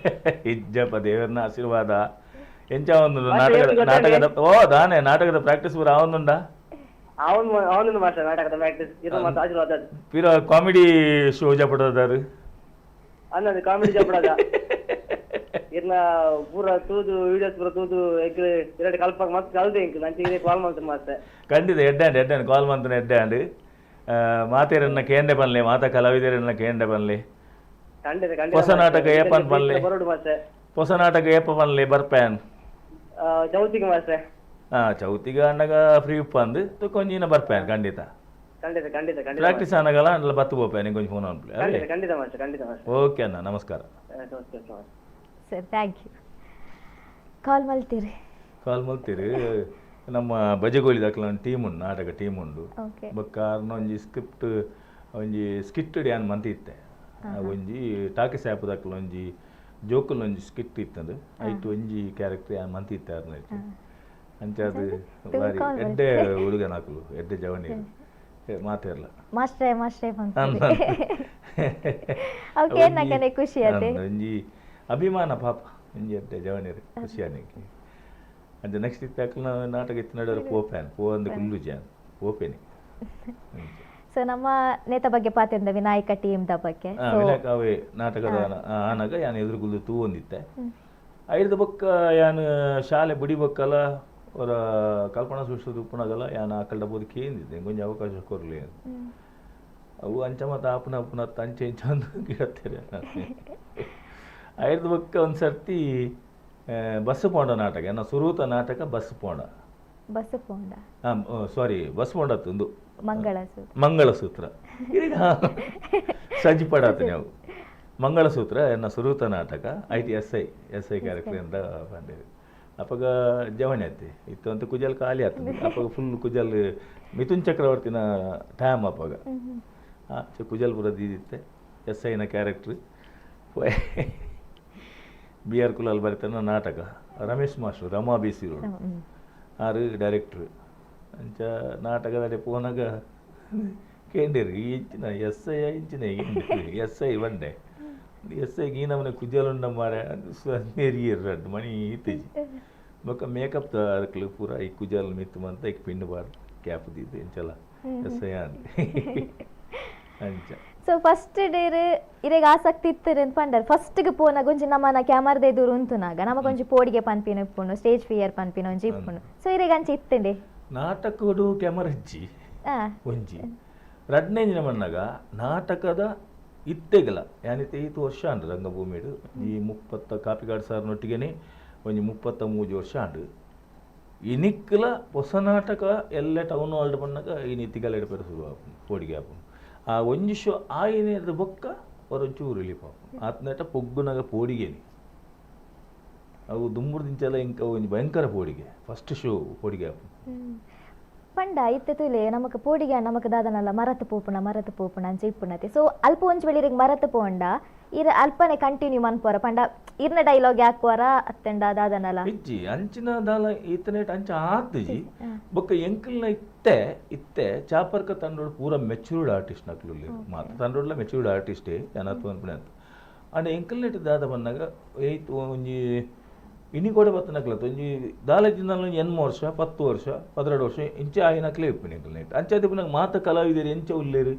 ಇಜ್ಜಪ್ಪ ದೇವರನ್ನ ಆಶೀರ್ವಾದ. ಎಂಚ ಒಂದು ನಾಟಕದ ನಾಟಕದ ಓ ದಾನೆ ನಾಟಕದ ಪ್ರಾಕ್ಟೀಸ್ ಪೂರ ಆವೊಂದುಂಡ? ಅವನು ಅವನು ಮಾಸ್ಟರ್ ನಾಟಕದ ಪ್ರಾಕ್ಟೀಸ್ ಇರ್ನ ಮಾತ್ರ ಆಶೀರ್ವಾದ. ಪಿರ ಕಾಮಿಡಿ ಶೋ ಜಪಡದಾರು ಅನ್ನದು ಕಾಮಿಡಿ ಜಪಡದ ಇರ್ನ ಪೂರ ತೂದು ವಿಡಿಯೋಸ್ ಪೂರ ತೂದು ಎಗ್ ಎರಡು ಕಲ್ಪ ಮಸ್ತ್ ಕಲ್ದೆ ಇಂಕ್ ನಂಚಿಗೆ ಕಾಲ್ ಮಾಡ್ತಾರೆ ಮಾಸ್ಟರ್. ಖಂಡಿತ ಎಡ್ಡೆ ಎಡ್ಡೆ ಕಾಲ್ ಮಾಡ್ತಾನೆ ಎಡ್ಡೆ ಅಂಡ್. ಮಾತೆರನ್ನ ಕೇಂದ್ರ ಪನ್ಲೆ, ಮಾತಾ ಕಲಾವಿದರನ್ನ ಕೇಂದ್ರ ಪನ್ಲೆ. ಖಂಡಿತ ಖಂಡಿತ. ಹೊಸ ನಾಟಕ ಏಪನ್ ಪನ್ಲೆ? ಬರೋಡು ಮಾಸ್ಟರ್. ಹೊಸ ನಾಟಕ ಏಪ ಪನ್ಲೆ ಬರ್ಪ್ಯಾನ್? ಚೌತಿಗೆ ಮಾಸ್ಟರ್. ಹಾ, ಚೌತಿಗೆ ಅಣ್ಣಗ ಫ್ರೀ ಉಪ್ಪ ಅಂದು ಕೊಂಜಿನ ಬರ್ಪ್ಯಾನ್ ಖಂಡಿತ. ಖಂಡಿತ ಖಂಡಿತ ಖಂಡಿತ. ಪ್ರಾಕ್ಟೀಸ್ ಆನಗಲ ಅಂಡ್ಲ ಬತ್ತು ಪೋಪ್ಯಾನ್, ಇಂಕೊಂಚ ಫೋನ್ ಅನ್ಪ್ಲೆ. ಖಂಡಿತ ಖಂಡಿತ ಮಾಸ್ಟರ್, ಖಂಡಿತ ಮಾಸ್ಟರ್. ಓಕೆ ಅಣ್ಣ, ನಮಸ್ಕಾರ. ನಮಸ್ಕಾರ ಸರ್, thank you. ಕಾಲ್ ಮಲ್ತೀರಿ? ಕಾಲ್ ಮಲ್ತೀರಿ. ನಮ್ಮ ಬಜಗೋಳಿ ದಾಖಲ ಟೀಮ್ ಉಂಡು, ನಾಟಕ ಟೀಮ್ ಉಂಡು. ಓಕೆ. ಬೊಕ್ಕ ಅರ್ನ ಒಂಜಿ ಸ್ಕ್ರಿಪ್ಟ್ ಒಂಜಿ ಸ್ಕಿಟ್ ಯಾನ್ ಮಂತ್ ಇತ್ತೆ. ಒಂಜಿ ಟಾಕೀಸ್ ಆ್ಯಪ್ ದಾಖಲ ಒಂಜಿ ಜೋಕುಲ್ ಒಂಜಿ ಸ್ಕಿಟ್ ಇತ್ತಂದು, ಐಟ್ ಒಂಜಿ ಕ್ಯಾರೆಕ್ಟರ್ ಯಾನ್ ಮಂತ್ ಇತ್ತೆ ಅರ್ನ ಇತ್ತು. ಅಂಚ ಅದು ಬಾರಿ ಎಡ್ಡೆ ಹುಡುಗನಾಕಲು, ಎಡ್ಡೆ ಜವನಿ ಮಾತೆರ್ಲ. ಮಾಸ್ಟ್ರೇ ಮಾಸ್ಟ್ರೇ ಓಕೆ, ನಕ್ಕನೆ ಖುಷಿ ಆತೆ. ಒಂಜಿ ಅಭಿಮಾನ ಪಾಪ, ಒಂಜಿ ಎಡ್ಡೆ ಜವನಿರು ಖುಷಿ ಆನಿಗೆ. ಅಂಚ ನೆಕ್ಸ್ಟ್ ಇತ್ತಾಕಲ್ನ ನಾಟಕ ಇತ್ತು ನಡುವೆ ಪೋಪ್ಯಾನ್ ಪೋ ಅಂದು ಕುಲ್ಲು ಜಾನ್ ಪೋಪೇನಿ. ಸೊ ನಮ್ಮ ನೇತ ಬಗ್ಗೆ ಪಾತೆಂದ ವಿನಾಯಕ ಟೀಮ್ the ಬಗ್ಗೆ. ವಿನಾಯಕ ಅವೇ ನಾಟಕದ ಆನಾಗ ಯಾನ್ ಎದುರು ಕುಲ್ದು ತೂ ಒಂದಿತ್ತೆ. ಐದು ಬೊಕ್ಕ ಯಾನ್ ಶಾಲೆ ಬುಡಿ ಬೊಕ್ಕಲ ಅವರ ಕಲ್ಪನಾ ಸೃಷ್ಟಿ ಉಪ್ಪುನಾಗಲ ಯಾನ್ ಆಕಲ್ಡ ಬೋದು ಕೇಂದಿದ್ದೆ, ಕೊಂಚ ಅವಕಾಶ ಕೊರ್ಲಿ ಅವು ಅಂಚ ಮತ್ತು ಆಪುನ ಅಪ್ಪುನ ಅಂಚೆ ಇಂಚ ಅಂದು ಕೇಳ್ತಾರೆ. ಐದು ಬೊಕ್ಕ ಒಂದು ಸರ್ತಿ ಬಸ್ ಪೋಂಡ ನಾಟಕ, ಎನ್ನ ಸುರೂತ ನಾಟಕ ಬಸ್ ಪೋಂಡ. ಬಸ್ ಪೋಂಡ? ಸಾರಿ, ಬಸ್ ಪೋಂಡ ಒಂದು ಮಂಗಳಸೂತ್ರ. ಮಂಗಳಸೂತ್ರ ಈಗ ಸಜ್ಜಿ ಪಡಾತ ನಾವು. ಮಂಗಳಸೂತ್ರ ಎನ್ನ ಸುರೂತ ನಾಟಕ, I T S I S I character ಅಂತ ಬಂದಿದೆ. ಅಪ್ಪಗ ಜವಣಿ ಆಯ್ತು ಇತ್ತು ಅಂತ ಕುಜಲ್ ಖಾಲಿ ಆಗ್ತದೆ. ಅಪ್ಪಗ ಫುಲ್ ಕುಜಲ್ ಮಿಥುನ್ ಚಕ್ರವರ್ತಿನ ಟೈಮ್ ಅಪ್ಪಗ ಕುಜಲ್ ಪೂರ ದೀದಿತ್ತೆ. ಎಸ್ ಐನ ಕ್ಯಾರೆಕ್ಟ್ರ್ ಬಿ ಆರ್ ಕುಲಾಲ್ ಬರಿತಾನ ನಾಟಕ, Ramesh master Rama B C road ಆರು ಡೈರೆಕ್ಟ್ರು. ಅಂಚ ನಾಟಕದಲ್ಲಿ ಪೋನಾಗ ಕೇಂದಿರು ಈ ಇಂಚಿನ ಎಸ್ I ಇಂಚಿನ ಎಸ್ I ಬಂಡೆ ಎಸ್ I ಈ ನಮ್ಮನೆ ಕುಜಲುಂಡ ಮಾರೆ ನೆರಿಯರ್ ರಡ್ಡು ಮಣಿ ಇತ್ತೀಚಿ ಬೊಕ್ಕ ಮೇಕಪ್ ಅದಕ್ಕೆ ಪೂರ ಈ ಕುಜಲ್ ಮಿತ್ತು ಮಂತ ಈಗ ಪಿಂಡು ಬಾರ್ ಕ್ಯಾಪ್ ದೀದು ಇಂಚಲ ಎಸ್ I ಅಂಚ. ಸೊ ಫಸ್ಟ್ ಡೇರ್ ಇರೆಗ್ ಆಸಕ್ತಿ ಇತ್ತು ಪಂಡರ್ ಫಸ್ಟ್ಗೆ ಪೋನಾಗ ಒಂಜಿ ನಮ್ಮನ ಕ್ಯಾಮರದ ಎದುರು ಉಂತುನಾಗ ನಮಗೊಂಜಿ ಪೋಡಿಗೆ ಪನ್ಪಿನ ಇಪ್ಪುಂಡು, ಸ್ಟೇಜ್ ಫಿಯರ್ ಪನ್ಪಿನ ಒಂಜಿ ಇಪ್ಪುಂಡು. ಸೊ ಇರೆಗ್ ಅಂಚ ಇತ್ತಂಡೆ? ನಾಟಕಡು ಕ್ಯಾಮರಾ ಇಜ್ಜಿ ಒಂಜಿ ರಡ್ನೇ ದಿನ ಬಂದಾಗ ನಾಟಕದ ಇತ್ತೆಗಲ ಯಾನಿತ್ತೆ ಈತು ವರ್ಷ ಅಂಡು ರಂಗಭೂಮಿಡು ಈ 30 ಕಾಪಿಕಾಡು ಸಾರ್ನೊಟ್ಟಿಗೆನೆ ಒಂಜಿ 33 ವರ್ಷ ಅಂಡು. ಇನಿಕ್ಕಲ ಹೊಸ ನಾಟಕ ಎಲ್ಲ ಟೌನ್ ಹಾಲ್ಡ್ ಬಂದಾಗ ಈ ನಿತ್ತಿಗಲ ಎಡಪೇರು ಶುರು ಆಪುಂಡು ಪೋಡಿಗೆ ಆಪುಂಡು. ಆ ಒಂಜಿ ಶೋ ಆಯಿನೇದ ಬೊಕ್ಕ ಹೊರೊಂಚೂರು ರಿಲೀಫ್ ಆಪುಂಡು. ಆತ್ನೇಟ ಪೊಗ್ಗುನಾಗ ಪೋಡಿಗೇನಿ ಅವು ದುಂಬುರ್ದಿಂಚಲ ಇಂಕ ಒಂಜಿ ಭಯಂಕರ ಪೋಡಿಗೆ ಫಸ್ಟ್ ಶೋ ಪೋಡಿಗೆ ಆಪುಂಡು. ಪಂಡ ಇತ್ತೆ ತುಲೆ ನಮಕ್ ಪೋಡಿಗೆ ನಮಕ್ ದಾದನಲ್ಲ ಮರತ್ ಪೋಪುಣ ಮರತ್ ಪೋಪುಣ ಅಂಚ ಇಪ್ಪುಣತೆ. ಸೊ ಅಲ್ಪ ಒಂಜಿ ವೇಳೆ ಮರತ್ ಪೋಂಡ ಇರ ಅಲ್ಪನೆ ಕಂಟಿನ್ಯೂ ಮನ್ಪೋರ ಪಂಡ ಇರ್ನ ಡೈಲಾಗ್ ಯಾಕುವರ ಅತ್ತಂಡ ದಾದನಲ್ಲ ಇಜ್ಜಿ ಅಂಚಿನ ದಾಲ ಈತನೇಟ್ ಅಂಚ ಆತಜಿ ಬೊಕ್ಕ ಎಂಕಲ್ನ ಇತ್ತೆ ಇತ್ತೆ ಚಾಪರ್ಕ ತಂಡೋಡು ಪೂರ ಮೆಚೂರ್ಡ್ ಆರ್ಟಿಸ್ಟ್ ನಕ್ಲು ಮಾತ್ರ ತಂಡೋಡ್ಲ ಮೆಚೂರ್ಡ್ ಆರ್ಟಿಸ್ಟೇ ಅನತ್ವ ಅನ್ಪುಣೆ ಅಂತ. ಅಂಡ ಎಂಕಲ್ನೇಟ್ ದಾದ ಬಂದಾಗ ಏಯ್ತು ಒಂಜಿ ಇನಿ ಕೂಡ ಬತ್ತನಕ್ಲತ್ತು ಒಂಜಿ ದಾಲ ಜಿಂದಾಲ ಒಂಜಿ 8 ವರ್ಷ 10 ವರ್ಷ 12 ವರ್ಷ ಇಂಚೆ ಆಯಿನಕ್ಲೇ ಇಪ್ಪುನಿ ಎಂಕಲ್ನೇಟ್ ಅಂಚೆ ಪುನಗ ಮಾತ ಕಲಾವಿದರು ಎಂಚ ಉಲ್ಲೇರು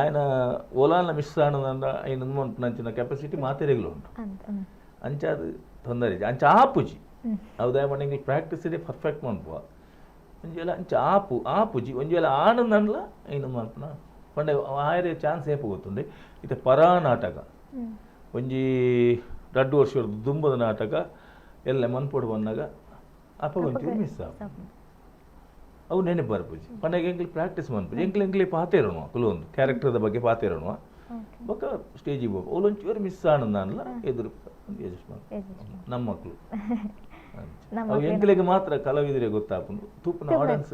ಆಯನ ಓಲಾನ ಮಿಸ್ ಆನಂದ ಐನ ಅಂಚಿನ ಕೆಪಾಸಿಟಿ ಮಾತೆರೆಗ್ಲು ಉಂಟು. ಅಂಚ ಅದು ತೊಂದರೆ ಅಂಚ ಆಪುಜಿ ಹೌದಾ ಮಣ್ಣೆ ಎಂಕಲ್ ಪ್ರಾಕ್ಟೀಸ್ ಇದೆ ಪರ್ಫೆಕ್ಟ್ ಮನ್ಪುವ ಒಂಜಿ ವೇಳೆ ಅಂಚ ಆಪು ಆಪುಜಿ ಒಂಜಿ ವೇಳೆ ಆನಂದನ್ಲ ಐನ ಮನ್ಪುನ ಪಂಡ ಆಯರೆ ಚಾನ್ಸ್ ಏಪ ಗೊತ್ತುಂಡೆ ಇತ್ತೆ ಪರಾ ನಾಟಕ ಒಂಜಿ 2 ವರ್ಷ ದುಂಬದ ನಾಟಕ ಎಲ್ಲ ಮನ್ಪೋಡು ಬಂದಾಗ ಅಪ್ಪ ಒಂಚೂರು ಮಿಸ್ ಆಪ ಅವು ನೆನಪು ಬರ್ಪುಜಿ ಪಂಡಾಗ ಎಂಕ್ಲಿ ಪ್ರಾಕ್ಟೀಸ್ ಮನ್ಪುಜಿ ಎಂಕ್ಲಿ ಎಂಕ್ಲಿ ಪಾತೇರೋಣ ಕುಲೊಂದು ಕ್ಯಾರೆಕ್ಟರ್ದ ಬಗ್ಗೆ ಪಾತೇರೋಣ ಬೊಕ್ಕ ಸ್ಟೇಜಿಗೆ ಹೋಗ ಅವಳೊಂಚೂರು ಮಿಸ್ ಆನಂದ ಎದುರು ನಮ್ಮ ಮಕ್ಕಳು ಅವು ಎಂಕ್ಲಿಗೆ ಮಾತ್ರ ಕಲಾವಿದರೆ ಗೊತ್ತಾಪುಂಡು ತೂಪುನ ಆಡಿಯನ್ಸ್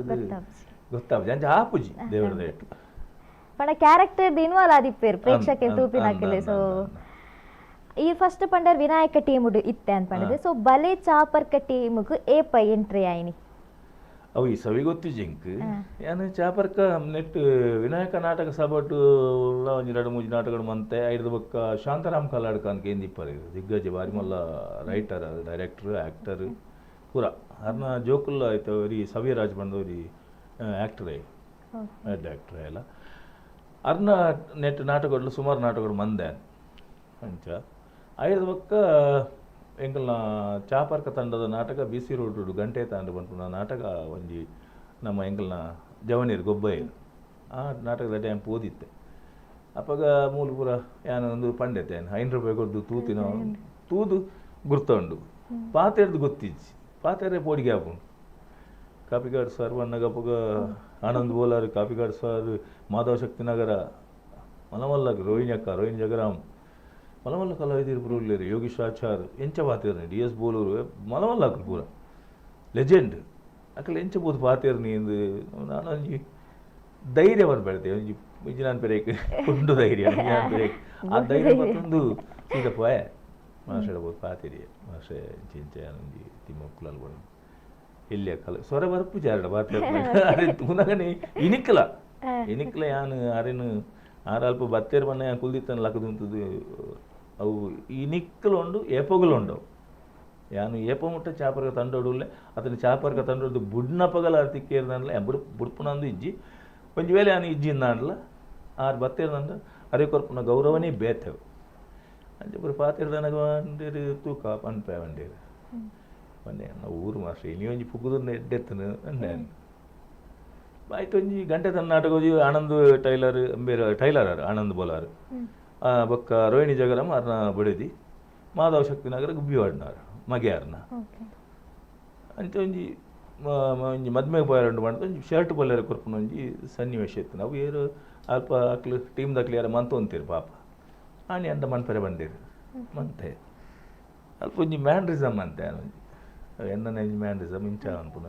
ಗೊತ್ತಾಪುಜಿ ಅಂಚ ಆಪುಜಿ ದೇವರ ದಯಟ್ಟು ಪಂಡ ಕ್ಯಾರೆಕ್ಟರ್ ಇನ್ವಾಲ್ವ್ ಆದಿಪ್ಪೇರು ಪ್ರೇಕ್ಷಕರು ತೂಪಿನ. ಸೊ ಈ ಫಸ್ಟ್ ಪಂಡರ್ ವಿನಾಯಕ ಟೀಮ್ ಇತ್ತೆ ಅನ್ಪಂಡದು. ಸೊ ಬಲೆ ಚಾಪರ್ಕ ಟೀಮ್ಗೆ ಏಪ ಎಂಟ್ರಿ ಆಯ್ನಿ? ಅವು ಈ ಸವಿ ಗೊತ್ತು ಜಿಂಕ್ ಯಾನ್ ಚಾಪರ್ಕ ನೆಟ್ ವಿನಾಯಕ ನಾಟಕ ಸಭಟು ಒಂಜಿ 2-3 ನಾಟಕಗಳು ಮಂತೆ ಐದು ಬೊಕ್ಕ ಶಾಂತಾರಾಮ್ ಕಲ್ಲಾಡ್ಕ ಅಂತ ಕೇಂದಿಪ್ಪರು ದಿಗ್ಗಜ ಬಾರಿ ಮಲ್ಲ ರೈಟರ್ ಡೈರೆಕ್ಟರ್ ಆ್ಯಕ್ಟರ್ ಪೂರ ಅರ್ನ ಜೋಕುಲ್ಲ ಆಯ್ತು ಅವ್ರಿ ಸವಿರಾಜ್ ಬಂದವ್ರಿ ಆ್ಯಕ್ಟರೇ ಡೈರೆಕ್ಟರ್ ಎಲ್ಲ ಅರ್ನ ನೆಟ್ ನಾಟಕಗಳು ಸುಮಾರು ನಾಟಕಗಳು ಮಂದೆ ಅಂಚ ಐದು ಬೊಕ್ಕ ಎಂಕಲ್ನ ಚಾಪರ್ಕ ತಂಡದ ನಾಟಕ ಬಿ ಸಿ ರೋಡ್ ಗಂಟೆ ತಾಂಡ ಬಂಪುನ ನಾಟಕ ಒಂಜಿ ನಮ್ಮ ಎಂಕಲ್ನ ಜವನೀರು ಗೊಬ್ಬೈರು ಆ ನಾಟಕದ ಟೈಮ್ ಪೋದಿತ್ತೆ ಅಪಗ ಮೂಲು ಪೂರ ಯಾನ ಒಂದು ಪಂಡೆತೆ 5 ರೂಪಾಯಿ ಕೊದ್ದು ತೂತಿನ ತೂದು ಗುರ್ತ ಉಂಡು ಪಾತೆರ್ದು ಗೊತ್ತಿಜ್ಜಿ ಪಾತೆರೆ ಪೋಡಿಗೆ ಆಪುಂಡು ಕಾಪಿಕಾಡ್ ಸರ್ ಬನ್ನಗ ಅಪಗ ಆನಂದ್ ಬೋಲಾರ್ ಕಾಪಿಕಾಡ್ ಸರ್ ಮಾಧವ ಶಕ್ತಿನಗರ ಮಲಮಲ್ಲಗ್ ರೋಹಿಣಿ ಅಕ್ಕ ರೋಹಿಣಿ ಜಗರಾಮ್ ಮಲಮಲ್ಲ ಕಲಾವಿದರು ಪೂರ ಉಲ್ಲೇರು ಯೋಗೀಶ್ ಆಚಾರ್ ಎಂಚ ಪಾತೆರ್ನಿ ಡಿ ಎಸ್ ಬೋಲೂರು ಮಲಮಲ್ಲ ಅಕುಲು ಪೂರ ಲೆಜೆಂಡ್ ಅಕಲ್ ಎಂಚ ಪೋದು ಪಾತೆರ್ನಿ ಇಂದು ನಾನೊಂಜಿ ಧೈರ್ಯ ಬರ್ಬೇಡ್ತೆ ಒಂಜಿ ಇಂಜಿನಾನ್ ಪೆರೇಕ್ ಉಂಡು ಧೈರ್ಯ ಇಂಜಿನಾನ್ ಪೆರೇಕ್ ಆ ಧೈರ್ಯ ಮತ್ತೊಂದು ಸೀದಾ ಪೋಯೆ ಮಾಸ್ಟರ್ ಬೋದು ಪಾತೆರಿ ಮಾಸ್ಟರ್ ಇಂಚ ಒಂಜಿ ತಿಮ್ಮಕ್ಕುಲಲ್ ಬಣ್ಣ ಎಲ್ಲಿ ಅಕ್ಕಲ ಸ್ವರ ಬರ್ಪು ಜಾರಡ ಬಾತೆ ಅರೆ ತೂನಗನೆ ಇನಿಕ್ಲ ಇನಿಕ್ಲ ಯಾನ್ ಅರೆನು ಆರ್ ಅಲ್ಪ ಬತ್ತೇರ್ ಬಣ್ಣ ಯಾನ್ ಕುಲ್ದಿತ್ತನ ಲಕದುಂತದು ಅವು ಇನಿಕ್ಕಲು ಉಂಡು ಏಪೊಗಲು ಉಂಡವು ಯಾನು ಏಪ ಮುಟ್ಟ ಚಾಪರ್ಗ ತಂಡೋಡುಲ್ಲೆ ಅತನ ಚಾಪರ್ಗ ತಂಡೋಡು ಬುಡ್ನ ಪಗಲ ತಿಕ್ಕೇರ್ದಾನ್ಲ ಬುಡ್ ಬುಡ್ಪುನಂದು ಇಜ್ಜಿ ಒಂಜಿ ವೇಳೆ ಯಾನು ಇಜ್ಜಿಂದಾಂಡ್ಲ ಆರ್ ಬತ್ತೇರ್ದಂಡ ಅರೆ ಕೊರ್ಪುನ ಗೌರವನೇ ಬೇತೆವು ಅಂಚ ಪೂರ ಪಾತೆರ್ದನಗ వండేరు ತೂಕ ಪನ್ಪೆ వండేರು ಮೊನ್ನೆ ನಾವು ಊರು ಮಾಸ್ಟರ್ ಇನಿ ಒಂಜಿ ಪುಗ್ಗುದನ್ನ ಎಡ್ಡೆತ್ತನು ಅಂದೆ ಆಯ್ತು ಒಂಜಿ ಗಂಟೆ ತನ್ನ ನಾಟಕ ಒಂಜಿ ಆನಂದ್ ಟೈಲರ್ ಬೇರೆ ಟೈಲರ್ ಆರ್ ಆನಂದ್ ಬೋಲಾರ್ ಬೊಕ್ಕ ರೋಹಿಣಿ ಜಗರಮ್ ಅರ್ನ ಬಡದಿ ಮಾಧವ ಶಕ್ತಿನಗರ ಗುಬ್ಬಿವಾಡ್ನಾರ್ ಮಗೆ ಅರ್ನ ಅಂಚ ಒಂಜಿ ಒಂಜಿ ಮದ್ಮೆಗೆ ಪೋಯರ್ ಪಂಡ ಒಂಜಿ ಶರ್ಟ್ ಪೊಲ್ಲೆರೆ ಕೊರ್ಪುನ ಒಂಜಿ ಸನ್ನಿವೇಶ ಇತ್ತು ನಾವು ಏರು ಅಲ್ಪ ಅಕ್ಲು ಟೀಮ್ ದಕ್ಲು ಯಾರ ಮಂತೊಂತೀರು ಪಾಪ ಆನಿ ಅಂಡ ಮನ್ಪೆರೆ ಬಂದಿರು ಮಂತೆ ಅಲ್ಪ ಒಂಜಿ ಮ್ಯಾನ್ರಿಸಮ್ ಅಂತೆ ಒಂಜಿ ಎನ್ನನ ಒಂಜಿ ಮ್ಯಾನ್ರಿಸಮ್ ಇಂಚ ಅನ್ಪುನ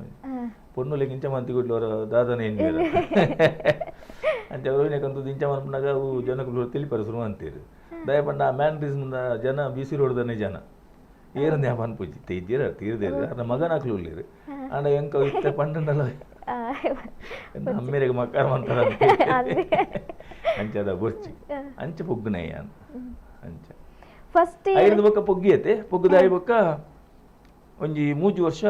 ಪೊಣ್ಣುಲೆಗ್ ಇಂಚ ಮಂತಿ ಗುಡ್ಲು ಅವರ ದಾದನ ಏನ್ ಅಂಚ ರೋಹಿಣಿಕಂತದ್ದು ಇಂಚ ಮನ್ಪುನಾಗ ಅವು ಜನಕ್ಕುಲು ತಿಳಿಪರ ಶುರು ಅಂತೀರು ದಯಪಂಡ ಆ ಮ್ಯಾನ್ರಿಸಮ್ ಜನ ಬಿಸಿ ರೋಡ್ದನೆ ಜನ ಏರಂದೆ ಪನ್ಪುಜಿ ಇದ್ದೀರ ತೀರ್ದೇರು ಅರ್ನ ಮಗನಾಕ್ಲು ಉಳ್ಳೇರು ಆಂಡ ಎಂಕ ಇತ್ತೆ ಪಂಡಂಡಲ ಅಮ್ಮೇರೆಗ್ ಮಕ್ಕಾರ ಮಂತಾರ ಅಂಚದ ಬೊರ್ಚಿ ಅಂಚ ಪೊಗ್ಗುನಯ್ಯ ಅಂಚ ಫಸ್ಟ್ ಐದು ಬೊಕ್ಕ ಪೊಗ್ಗಿಯತೆ ಪೊಗ್ಗುದಾಯಿ ಬೊಕ್ಕ ಒಂಜಿ ಮೂಜಿ ವರ್ಷ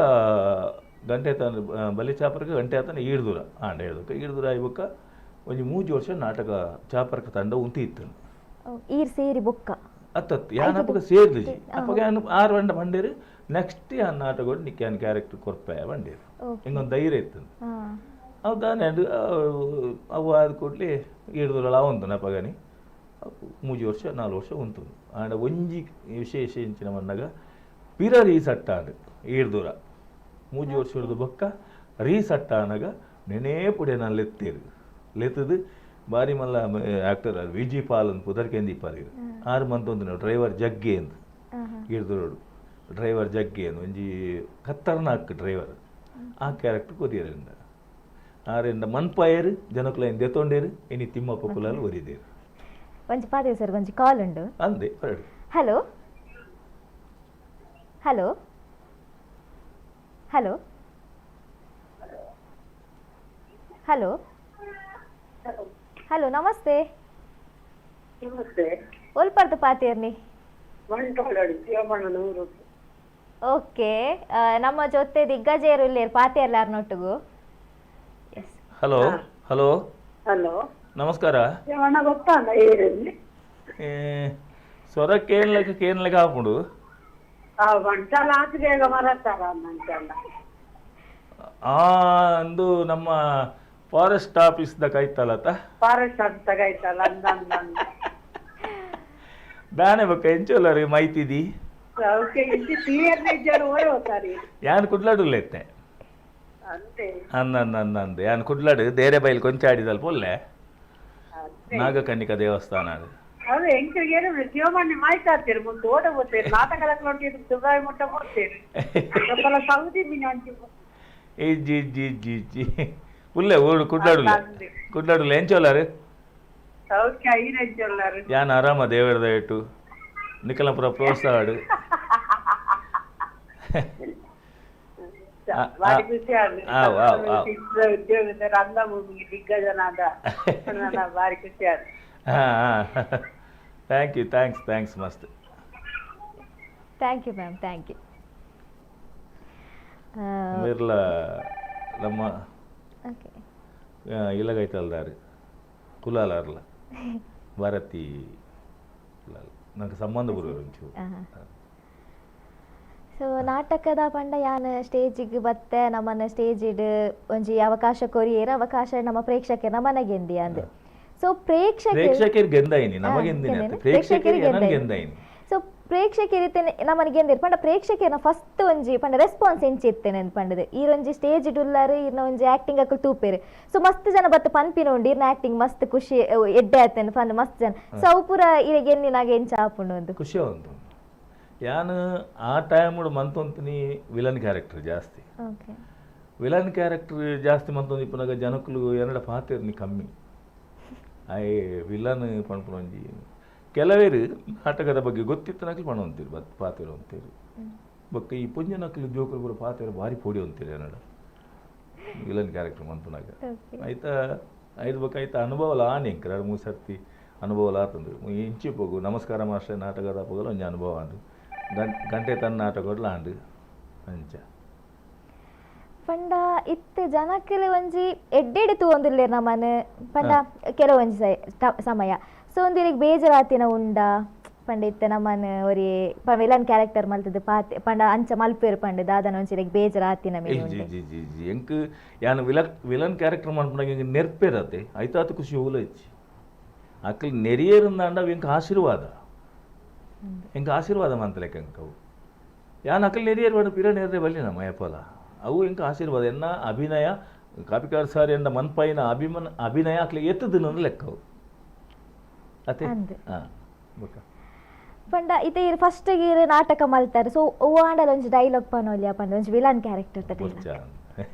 ಗಂಟೆ ತಾನ ಬಲೆ ಚಾಪರ್ಕ ಗಂಟೆ ಆತನ ಈಡ್ದೂರ ಆಂಡ ಹೇಳ್ದಕ್ಕ ಈಡ್ದೂರ ಆಯಿ ಬೊಕ್ಕ ಒಂಜಿ ಮೂಜಿ ವರ್ಷ ನಾಟಕ ಚಾಪರ್ಕ ತಂಡ ಉಂತಿ ಇತ್ತು ಈರ್ ಸೇರಿ ಬೊಕ್ಕ ಅತ್ತತ್ತು ಯಾನ್ ಅಪ್ಪಗ ಸೇರ್ದಿಜಿ ಅಪ್ಪಗ ಯಾನ್ ಆರು ಬಂಡ ಬಂಡೇರು ನೆಕ್ಸ್ಟ್ ಯಾನ್ ನಾಟಕ ನಿಕ್ ಯಾನ್ ಕ್ಯಾರೆಕ್ಟರ್ ಕೊರ್ಪೆ ಬಂಡೇರು ಹಿಂಗೊಂದು ಧೈರ್ಯ ಇತ್ತು ಅವು ದಾನೆ ಅವು ಆದ ಕೂಡಲೇ ಈಡ್ದೂರಲ್ಲ ಅವಂತು ನಪಗನಿ ಮೂಜಿ ವರ್ಷ 4 ವರ್ಷ ಉಂಟು ಆಂಡ ಒಂಜಿ ವಿಶೇಷ ಇಂಚಿನ ಮನ್ನಗ ಪಿರ ರೀಸಟ್ಟಾಂಡ್ ಈಡ್ದೂರ ಮೂಜಿ ವರ್ಷ ಹಿಡ್ದು ಬೊಕ್ಕ ರೀಸಟ್ಟಾನಗ ನೆನೇ ಪುಡೆ ನಾನು ಲೆತ್ತೇರು ಲೆತ್ತದು ಬಾರಿ ಮಲ್ಲ ಆ್ಯಕ್ಟರ್ ವಿ ಜಿ ಪಾಲ್ ಅಂತ ಪುದರ್ಕೆಂದಿ ಪಾಲಿರು 6 ಮಂತ್ ಒಂದು ಡ್ರೈವರ್ ಜಗ್ಗಿ ಅಂತ ಈಡ್ದೂರೋಡು ಡ್ರೈವರ್ ಜಗ್ಗಿ ಅಂತ ಒಂಜಿ ಖತರ್ನಾಕ್ ಡ್ರೈವರ್ ಆ ಕ್ಯಾರೆಕ್ಟರ್ ಕೊದಿಯರಿಂದ ಆರಿಂದ ಮನ್ಪಾಯರು ಜನಕುಲ ದೆತ್ತೊಂಡೇರು ಇನಿ ತಿಮ್ಮಪ್ಪ ಕುಲಾಲು ಒರಿದೇರು ಒಂಜಿ ಪಾದೆ ಸರ್ ಒಂಜಿ ಕಾಲ್ ಉಂಡು ಅಂದೆ ಹೊರಡು. Hello hello hello hello hello ನಮಸ್ತೆ. ನಮಸ್ತೆ. ಒಲ್ಪರ್ದು ಪಾತೇರ್ನಿ? ಓಕೆ, ನಮ್ಮ ಜೊತೆ ದಿಗ್ಗಜೇರು ಇಲ್ಲೇರು ಪಾತೇರ್ಲಾರ್ ನೊಟ್ಟುಗು. ಹಲೋ ಹಲೋ ಹಲೋ ನಮಸ್ಕಾರ. ಸ್ವರ ಕೇನ್ಲಕ ಕೇನ್ಲಕ ಹಾಪುಂಡು ಆ ಅಂದು ನಮ್ಮ ಫಾರೆಸ್ಟ್ ಆಫೀಸ್ the ಕೈತಲತ ಫಾರೆಸ್ಟ್ ಆಫೀಸ್ ಕೈತಲ್ಲ ದಾನೆ ಬೊಕ್ಕ ಎಂಚೊಲ್ಲರಿ ಮೈತಿದಿ ಯಾನ್ ಕುಡ್ಲಾಡುಲ್ಲ ಎತ್ತೆ ಅಂದ ಅಂದ ಅಂದ ಅಂದ ಯಾನ್ ಕುಡ್ಲಾಡು ದೇರೆ ಬೈಲ್ ಕೊಂಚ ಆಡಿದಲ್ಪ ಒಲ್ಲೆ ನಾಗಕನ್ನಿಕಾ ದೇವಸ್ಥಾನ ಅದು. ಇಜ್ಜಿ ಇಜ್ಜಿ ಇಜ್ಜಿ ಇಜ್ಜಿ ಉಲ್ಲೆ ಊರು ಕುಡ್ಲಾಡುಲ್ಲ ಕುಡ್ಲಾಡುಲ್ಲ ಎಂಚೊಲ್ಲಾರು ಯಾನ್ ಆರಾಮ ದೇವರ ದಯಟು ನಿಕಲಪುರ ಪ್ರೋತ್ಸಾಹ thank you thanks thanks ಮಸ್ತ್. Thank you ma'am, thank you. Mirla ನಮ್ಮ ಇಲ್ಲಗೈತಲ್ದಾರು ಕುಲಾಲಾರ್ಲ ಭಾರತಿ ಕುಲಾಲ್ ನಂಗೆ ಸಂಬಂಧ ಬರುವರು ಒಂಚೂರು. ಸೊ ನಾಟಕದ ಪಂಡ ಯಾನ್ ಸ್ಟೇಜಿಗೆ ಬತ್ತೆ ನಮ್ಮನ್ನ ಸ್ಟೇಜಿಡ್ ಒಂಜಿ ಅವಕಾಶ ಕೊರಿಯೇರ ಅವಕಾಶ ನಮ್ಮ ಪ್ರೇಕ್ಷಕರ ನಮನಗೆಂದಿ ಅಂದ್. ಸೊ ಪ್ರೇಕ್ಷಕರು ಗೆಂದಾಯಿನಿ, ನಮಗೆಂದಿನಿ, ಪ್ರೇಕ್ಷಕರಿಗೆ ಗೆಂದಾಯಿನಿ. ಸೊ ಪ್ರೇಕ್ಷಕರಿತೇನೆ ನಮ್ಮನ ಗೆಂದಿರು ಪಂಡ ಪ್ರೇಕ್ಷಕರನ ಫಸ್ಟ್ ಒಂಜಿ ಪಂಡ ರೆಸ್ಪಾನ್ಸ್ ಎಂಚಿತ್ತೇನೆ ಅಂದ್ ಪಂಡದು. ಈರೊಂಜಿ ಸ್ಟೇಜ್ ಉಲ್ಲಾರು ಈರ್ನ ಒಂಜಿ ಆಕ್ಟಿಂಗ್ ಅಕುಲು ತೂಪೇರು. ಸೊ ಮಸ್ತ್ ಜನ ಬತ್ತ ಪನ್ಪಿನ ಉಂಡು ಈರ್ನ ಆಕ್ಟಿಂಗ್ ಮಸ್ತ್ ಖುಷಿ ಎಡ್ಡೆ ಆತೇನೆ ಪಂಡ ಮಸ್ತ್ ಜನ. ಸೊ ಅವು ಪೂರ ಈರೆಗೆ ಎನ್ನಿನಾಗ ಎಂಚ ಆಪುಂಡು ಒಂದು ಖುಷಿ ಉಂಟು. ಯಾನ್ ಆ ಟೈಮ್ ಮಂತೊಂತಿನಿ ವಿಲನ್ ಕ್ಯಾರೆಕ್ಟರ್ ಜಾಸ್ತಿ. ವಿಲನ್ ಕ್ಯಾರೆಕ್ಟರ್ ಜಾಸ್ತಿ ಮಂತೊಂದು ಇಪ್ಪುನಾಗ ಜನಕುಲು ಎನ್ನಡ ಪಾತೆರ್ನಿ ಕಮ್ಮಿ. ಆಯೆ ವಿಲನ್ ಪನ್ಪುನ ಒಂಜಿ ಕೆಲವೇರು ನಾಟಕದ ಬಗ್ಗೆ ಗೊತ್ತಿತ್ತನಕ್ಲು ಪಣವಂತೀರು ಬತ್ ಪಾತೆರು ಅಂತೀರು. ಬೊಕ್ಕ ಈ ಪೊಂಜನಕ್ಲು ಜೋಕುಲು ಪೂರ ಪಾತೆರು ಭಾರಿ ಪೋಡಿ ಅಂತೀರಿ ಎನ್ನಡ ವಿಲನ್ ಕ್ಯಾರೆಕ್ಟರ್ ಮನ್ಪುನಾಗ. ಆಯ್ತಾ ಐದು ಬೊಕ್ಕ ಆಯ್ತಾ ಅನುಭವಲ ಆನೆ ಎಂಕ್ ಎರಡು ಮೂರು ಸರ್ತಿ ಅನುಭವಲ ಆತಂದು ಇಂಚಿ ಪೋಗು ನಮಸ್ಕಾರ ಮಾಸ್ಟರ್ ನಾಟಕದ ಪೋಗಲ ಒಂಜಿ ಅನುಭವ ಆಂಡು ಗಂಟೆ ತನ್ನ ನಾಟಕಡ್ಲ ಆಂಡು ಅಂಚ. ಪಂಡ ಇತ್ತೆ ಜನಕ್ಲೆ ಒಂಜಿ ಎಡ್ಡೆಡ್ ತೂವೊಂದುಲ್ಲೆರ್ ನಮನ್ ಪಂಡ ಕೆಲವೊಂಜಿ ಸಮಯ. ಸೊ ಒಂದು ಇರೆಗ್ ಬೇಜಾರಾತಿನ ಉಂಡ ಪಂಡ ಇತ್ತೆ ನಮನ್ ಒರಿ ವಿಲನ್ ಕ್ಯಾರೆಕ್ಟರ್ ಮಲ್ತದ ಪಾತೆ ಪಂಡ ಅಂಚ ಮಲ್ಪೇರು ಪಂಡ ದಾದನ ಒಂಜಿ ಇರೆಗ್ ಬೇಜಾರಾತಿನ G G G G ಎಂಕ್ ಯಾನ್ ವಿಲನ್ ಕ್ಯಾರೆಕ್ಟರ್ ಮನ್ಪುನಾಗ ಎಂಕ್ ನೆರ್ಪೇರತೆ ಐತಾತ ಖುಷಿ ಓಲ ಇಜ್ಜಿ. ಅಕ್ಲ್ ನೆರಿಯೇರುಂದಾಂಡ ಅವು ಎಂಕ್ ಆಶೀರ್ವಾದ, ಎಂಕ್ ಆಶೀರ್ವಾದ ಮಂತಲೆಕ್ಕ ಎಂಕ್ ಅವು. ಯಾನ್ ಅಕ್ಲ್ ನೆರಿಯೇರು ಪಂಡ ಪಿರ ನೆರ್ರೆ ಬಲ್ಲಿ ನಮ್ಮ ಯಪಲ ಅವು ಎಂಕ್ ಆಶೀರ್ವಾದ. ಎನ್ನ ಅಭಿನಯ ಕಾಪಿಕಾಡ್ ಸಾರ್ ಎನ್ನ ಮನ್ಪೈನ ಅಭಿನಯ ಅಕ್ಲ್ ಎತ್ತುದಿನ ಲೆಕ್ಕ ಅವು ಅತೆ. ಬೊಕ್ಕ ಪಂಡ ಇತ್ತೆ ಇರ್ ಫಸ್ಟ್ ಇರ್ ನಾಟಕ ಮಲ್ತಾರೆ. ಸೊ ಓ ಆಂಡಲ ಒಂಜಿ ಡೈಲಾಗ್ ಪನೋಲಿಯ ಪಂಡ ಒಂಜಿ ವಿಲನ್ ಕ್ಯಾರೆಕ್ಟರ್ ಬೊಚ್ಚ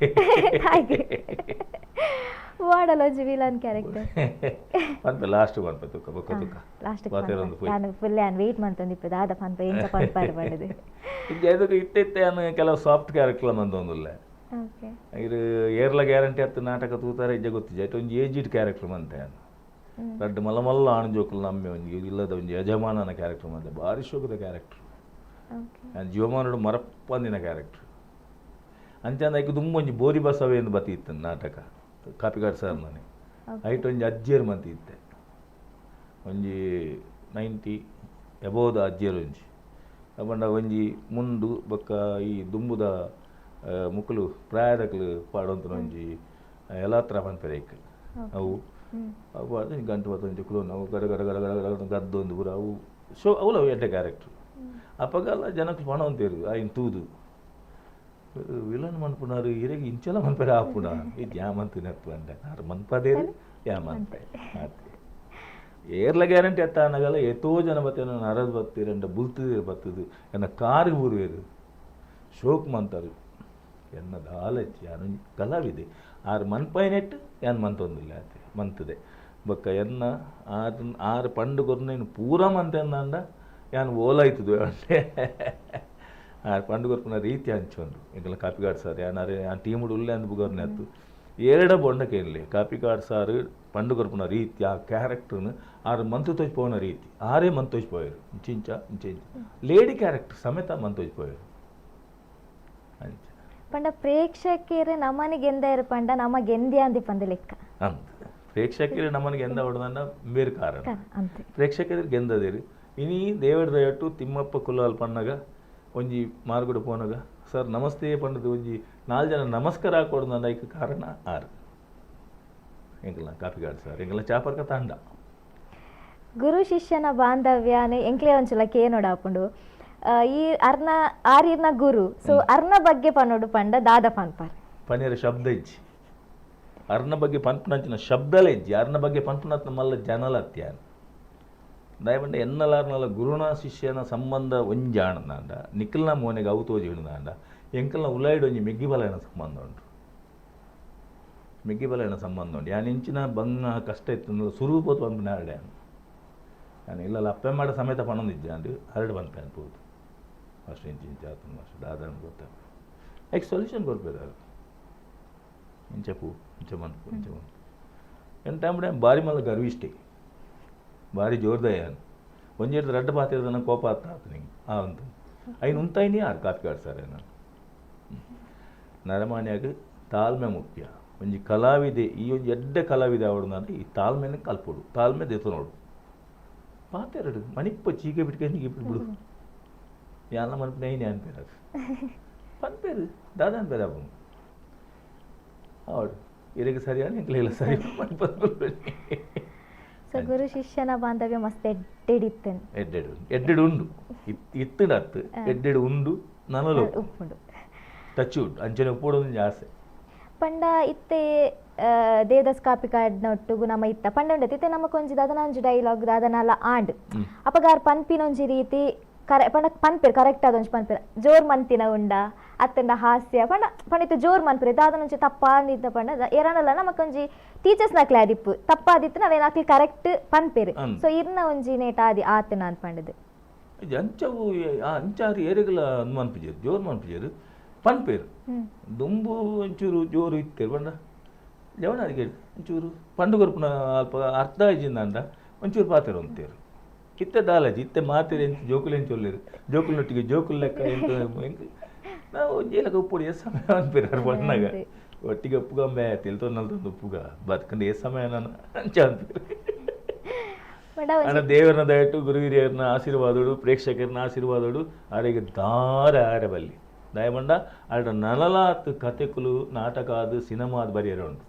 ಹಾಗೆ ಓ ಆಂಡಲ ಒಂಜಿ ವಿಲನ್ ಕ್ಯಾರೆಕ್ಟರ್ ಪನ್ಪೆ ಲಾಸ್ಟ್ ಪನ್ಪೆ ತುಕ್ಕ ಬೊಕ್ಕ ತುಕ್ಕ ಲಾಸ್ಟ್ ಪಾತೆರೊಂದು ಪೋಯಿ. ನಾನು ಫುಲ್ ಯಾನ್ ವೇಟ್ ಮಂತೊಂದಿಪ್ಪೆ ದಾದ ಪನ್ಪೆ ಎಂಚ ಪನ್ಪಾರು ಪಂಡದು. ಇದಕ್ಕೆ ಇತ್ತೆ ಇತ್ತೆ ಯಾನ್ ಕೆಲವು ಸಾಫ್ಟ್ ಕ್ಯಾರೆಕ್ಟರ್ ಮಂತೊಂದುಲ್ಲೆ. ಇರ್ ಏರ್ಲ ಗ್ಯಾರಂಟಿ ಅತ್ತು ನಾಟಕ ತೂತಾರೆ ಇಜ್ಜ ಗೊತ್ತಿಜ್ಜ. ಐಟ್ ಒಂಜಿ ಏಜಿಡ್ ಕ್ಯಾರೆಕ್ಟರ್ ಮಂತೆ ಯಾನ್. ರಡ್ಡ್ ಮಲ್ಲ ಮಲ್ಲ ಆಣ್ ಜೋಕುಲು ನಮ್ಮೆ ಒಂಜಿ ಇಲ್ಲದ ಒಂಜಿ ಯಜಮಾನನ ಕ್ಯಾರೆಕ್ಟರ್ ಮಂತೆ ಭಾರಿ ಶೋಕದ ಕ್ಯಾರೆಕ್ಟರ್. ಯಾನ್ ಜೀವಮಾನಡು ಮರಪ್ಪಂದಿನ ಕ್ಯಾರೆಕ್ಟರ್. ಅಂಚಾಂದ ಐಕ್ ದುಂಬು ಒಂಜಿ ಬೋರಿ ಬಸವೆ ಎಂದು ಬತ್ತಿ ಇತ್ತು ನಾಟಕ ಕಾಪಿಕಾಡ್ ಸರ್ ನಾನೆ. ಐಟ್ ಒಂಜಿ ಅಜ್ಜಿಯರ್ ಮಂತಿ ಇತ್ತೆ ಒಂಜಿ 90 ಎಬೋದ ಅಜ್ಜಿಯರ್ ಒಂಜಿ ಪಂಡ ಒಂಜಿ ಮುಂಡು ಬೊಕ್ಕ ಈ ದುಂಬುದ ಮುಕುಲು ಪ್ರಾಯದಕ್ಲು ಪಾಡೊಂತನ ಒಂಜಿ ಎಲಾತ್ರ ಪನ್ಪೆರ್ ಐಕ್ ಅವು ಅವು ಪಾಡ್ದು ಗಂಟು ಬತ್ತೊಂಜಿ ಕುಲೊಂದು ಅವು ಗಡ ಗಡ ಗಡ ಗಡ ಗಡ ಗದ್ದೊಂದು ಪೂರ ಅವು ಶೋ ಅವುಲ ಅವು ಎಡ್ಡೆ ಕ್ಯಾರೆಕ್ಟರ್. ಅಪಗಲ ಜನಕ್ಲು ಪಣೊಂತೇರು ಆಯ್ನ್ ತೂದು ವಿಲನ್ ಮನ್ಪುನಾರು ಇರೆಗ್ ಇಂಚಲ ಮನ್ಪೆರೆ ಆಪುನ ಇದು ಯಾ ಮಂತಿನತ್ತು ಅಂಡೆ ಆರು ಮನ್ಪದೇರು ಯಾ ಮನ್ಪೆ ಆತೆ. ಏರ್ಲ ಗ್ಯಾರಂಟಿ ಅತ್ತ ಅನ್ನಗಲ ಏತೋ ಜನ ಬತ್ತೇನ ನರದು ಬತ್ತೀರ ಎಂಡ ಬುಲ್ತುದೇರು ಬತ್ತದು ಎನ್ನ ಕಾರಿಗೆ ಬೂರುವೇರು ಶೋಕ್ ಮಂತಾರು ಎನ್ನ ದಾಲಚ್ಚಿ ಯಾನು ಕಲಾವಿದೆ ಆರು ಮನ್ಪೈನೆಟ್ ಯಾನ್ ಮಂತೊಂದಿಲ್ಲ ಆತೆ ಮಂತದೆ ಬೊಕ್ಕ ಎನ್ನ ಆರು ಆರು ಪಂಡು ಕೊರ್ನೇನು ಪೂರ ಮಂತೆಂದಾಂಡ ಯಾನ್ ಓಲಾಯ್ತದೆ ಅಂಡೆ ಆರು ಪಂಡು ಕೊರ್ಪುನ ರೀತಿ ಹಂಚೊಂದು ಎಂಕಲ ಕಾಪಿಕಾಡ್ ಸಾರ್ ಯಾನ್ ಅರೆ ಆ ಟೀಮುಡು ಉಲ್ಲೆ ಅಂದ್ ಬುಗರ್ನೆ ಅತ್ತು ಏರಡ ಬೊಂಡಕ್ಕೆ ಇರಲಿ ಕಾಪಿಕಾಡ್ ಸಾರು ಪಂಡು ಕೊರ್ಪುನ ರೀತಿ ಆ ಕ್ಯಾರೆಕ್ಟರ್ನು ಆರು ಮಂತು ತೋಜ್ ರೀತಿ ಆರೇ ಮಂತೋಜ್ ಪೋಯರು ಇಂಚಿಂಚ ಇಂಚಿಂಚ ಲೇಡಿ ಕ್ಯಾರೆಕ್ಟರ್ ಸಮೇತ ಮಂತೋಜ್ ಪೋಯರು ಅಂಚ. ಪಂಡ ಪ್ರೇಕ್ಷಕರು ನಮನ ಗೆಂದಾಯರು ಪಂಡ ನಮ ಗೆಂದಿ ಅಂದಿ ಪಂದ ಲೆಕ್ಕ ಅಂದ್ ಪ್ರೇಕ್ಷಕರು ನಮನ ಗೆಂದ ಹೊಡೆದನ್ನ ಬೇರೆ ಕಾರಣ ಅಂತೆ. ಪ್ರೇಕ್ಷಕರು ಗೆಂದದಿರು ಇನಿ ದೇವರ ದಯಟ್ಟು ತಿಮ್ಮಪ್ಪ ಕುಲಾಲ್ ಪಣ್ಣಗ ಒಂಜಿ ಮಾರ್ಗಡು ಪೋನಗ ಸರ್ ನಮಸ್ತೆ ಪಂಡದು ಒಂಜಿ 4 ಜನ ನಮಸ್ಕಾರ ಕೊಡ್ದ ಐಕ್ ಕಾರಣ ಆರು ಎಂಕಲ್ನ ಕಾಪಿಗಾಡ್ ಸರ್ ಎಂಕಲ್ನ ಚಾಪರ್ಕ ತಾಂಡ. ಗುರು ಶಿಷ್ಯನ ಬಾಂಧವ್ಯನ ಎಂಕ್ಲೇ ಒಂಚಲ ಕೇನೋಡ ಆಪುಂಡು. ಈ ಅರ್ನ ಆರಿರ್ನ ಗುರು ಸೊ ಅರ್ನ ಬಗ್ಗೆ ಪನೋಡು ಪಂಡ ದಾದ ಪನ್ಪಾರ್ ಪನೇರ ಶಬ್ದ ಇಜ್ಜಿ ಅರ್ನ ಬಗ್ಗೆ ಪನ್ಪುನಂಚಿನ ಶಬ್ದಲೇ ಇಜ್ಜಿ ಅರ್ನ ಬಗ್ಗೆ ಪನ್ಪುನತ್ನ ಮಲ್ಲ ಜನಲತ್ಯಾನ್ ದಯಪಂಡ ಎನ್ನಲಾರ್ನಲ ಗುರುಣ ಶಿಷ್ಯನ ಸಂಬಂಧ ಒಂಜಾಣದಾಂಡ ನಿಖಲ್ನ ಮೋನೆಗೆ ಅವು ತೋಜಿಣದಾಂಡ ಎಂಕಲ್ನ ಉಲಾಯ್ಡ್ ಒಂಜಿ ಮೆಗ್ಗಿಬಲನ ಸಂಬಂಧ ಉಂಟು ಮೆಗ್ಗಿಬಲನ ಸಂಬಂಧ ಉಂಟು ಯಾನ್ ಇಂಚಿನ ಬಂಗ ಕಷ್ಟ ಇತ್ತು ಸುರೂಪತ್ತು ಪನ್ಪಿನ ಹರಡೆ ನಾನು ಇಲ್ಲಲ್ಲ ಅಪ್ಪೆ ಮಾಡ ಸಮೇತ ಪಣೊಂದಿಜ್ಜೆ ಅಂದು ಹರಡು ಪನ್ಪೆ ಅನ್ಬೋದು ಅಷ್ಟು ಇಂಚು ಇಂಚು ಆತನ ಅಷ್ಟು ದಾದ ಗೊತ್ತಾಗ ಯಾಕೆ ಸೊಲ್ಯೂಷನ್ ಕೊಡ್ಬೇಕು ಇಂಚ ಪೂ ಇಂಚ ಮನ್ಪು ಇಂಚ ಮನ್ಪು ಎಂತ ಟೈಮ್ ಬಾರಿ ಮಲ್ಲ ಗರ್ವಿಷ್ಟೆ ಭಾರಿ ಜೋರ್ದಯ್ಯಾನು ಒಂಜೇರ್ದು ರಡ್ಡ ಪಾತಿರ್ದನ ಕೋಪ ಆತ ಆತ ನಿಂಗೆ ಆ ಅಂತ ಐನು ಉಂತಾಯಿನಿ ಯಾರು ಕಾಪಿಕಾಡ್ ಸರ್ ನಾನು ನರಮಾನ್ಯಾಗ ತಾಳ್ಮೆ ಮುಖ್ಯ ಒಂಜಿ ಕಲಾವಿದೆ ಈ ಒಂಜಿ ಎಡ್ಡೆ ಕಲಾವಿದೆ ಅವಡು ಈ ತಾಳ್ಮೆನ ಕಲ್ಪೋಡು ತಾಳ್ಮೆ ದೆತ್ತು ನೋಡು ಪಾತೆರಡು ಮಣಿಪ್ಪ ಚೀಕೆ ಬಿಟ್ಕೊಂಡು ಚೀಕೆ ಬಿಟ್ಬಿಡು. ಯಾನ ಮನ್ಪುನ ಐನೆ ಅನ್ಪೇರು ಪನ್ಪೇರು ದಾದ ಅನ್ಪೇರು ಅಪ್ಪ ಹೌದು ಇರಗೆ ಸರಿಯಾನ ಎಂಕ್ಲೆಲ್ಲ ಸರಿ ಮನ್ಪಂದು. ಸೊ ಗುರು ಶಿಷ್ಯನ ಬಾಂಧವ್ಯ ಮಸ್ತ್ ಎಡ್ಡೆಡಿತ್ತೇನೆ. ಎಡ್ಡೆಡು ಎಡ್ಡೆಡು ಉಂಡು ಇತ್ತುಂಡು ಅತ್ತು ಎಡ್ಡೆಡು ಉಂಡು ನನಲು ಉಪ್ಪುಂಡು ಟಚ್ ಉಂಡು ಅಂಚನೆ ಉಪ್ಪುಡೊಂದು ಆಸೆ. ಪಂಡ ಇತ್ತೆ ದೇವದಾಸ್ ಕಾಪಿಕಾಡ್ನ ಒಟ್ಟುಗು ನಮ್ಮ ಇತ್ತ ಪಂಡ ಉಂಡತೆ ಇತ್ತೆ ನಮ್ಮ ಕೊಂಜಿ ದಾದನ ಒಂಜಿ ಡೈಲಾಗ್ ದಾದನಲ ಆಂಡ್ ಅಪಗಾರ್ ಪನ್ಪಿನೊಂಜಿ ರೀತಿ ಕರೆ ಪಂಡ ಪನ್ಪೇರು ಕರೆಕ್ಟ್ ಆದೊಂಜಿ ಪನ್ಪೇರು ಜೋರ್ ಮಂತಿನ ಉಂಡ ಅತ್ತಂಡ ಹಾಸ್ಯ ಪಂಡ ಪಂಡ ಇತ್ತೆ ಜೋರ್ ಮನ್ಪೇರು ದಾದನೊಂಜಿ ತಪ್ಪಾಂದಿತ್ತ ಪಂಡ ಏರಾನಲ್ಲ ನಮಕೊಂಜಿ ಟೀಚರ್ಸ್ ನಕ್ಲೆ ಆದಿಪ್ಪು ತಪ್ಪಾದಿತ್ತು ನಾವೇನಾಕ್ಲಿ ಕರೆಕ್ಟ್ ಪನ್ಪೇರು. ಸೊ ಇರ್ನ ಒಂಜಿ ನೇಟ ಆದಿ ಆತನ ಅಂತ ಪಂಡದು ಅಂಚವು ಅಂಚಾರು ಏರೆಗಲ ಮನ್ಪುಜೇರು ಜೋರು ಮನ್ಪುಜೇರು ಪನ್ಪೇರು ದುಂಬು ಒಂಚೂರು ಜೋರು ಇತ್ತೇರು ಪಂಡ ಜವನ ಅಡಿಗೆ ಒಂಚೂರು ಪಂಡು ಕೊರ್ಪುನ ಅಲ್ಪ ಅರ್ಥ ಆಯ್ಜಿಂದ ಒಂಚೂರು ಪಾತೆರು ಅಂತೇರು ಇತ್ತೆ ದಾಲಜಿ ಇತ್ತೆ ಮಾತೆರು ಎಂಚ ಜೋಕುಲು ಎಂಚ ಒಲ್ಲೇರು ಜೋಕುಲ್ನೊಟ್ಟಿಗೆ ಜೋಕುಲು ಲೆಕ್ಕ ಎಂತ ನಾವು ಒಂಜೇಲಕ ಉಪ್ಪುಡು ಏ ಸಮಯ ಅನ್ಪೇರು ಬಣ್ಣಾಗ ಒಟ್ಟಿಗೆ ಉಪ್ಪುಗಂಬೆ ತಿಳ್ತೊನ್ನಲ್ತೊಂದು ಉಪ್ಪುಗ ಬದುಕಂಡು ಏ ಸಮಯ ನಾನು ಅಂಚ ಅನ್ಪೇರು. ಅಣ್ಣ ದೇವರನ್ನ ದಯಟ್ಟು ಗುರುಹಿರಿಯರನ್ನ ಆಶೀರ್ವಾದಡು ಪ್ರೇಕ್ಷಕರನ್ನ ಆಶೀರ್ವಾದಡು ಆರೆಗೆ ದಾರ ಆರೆ ಬಲ್ಲಿ ದಯಮಂಡ ಆಡ ನಲಲಾತ್ ಕತೆಕುಲು ನಾಟಕ ಅದು ಸಿನಿಮಾ ಅದು ಬರೆಯರ ಉಂಟು.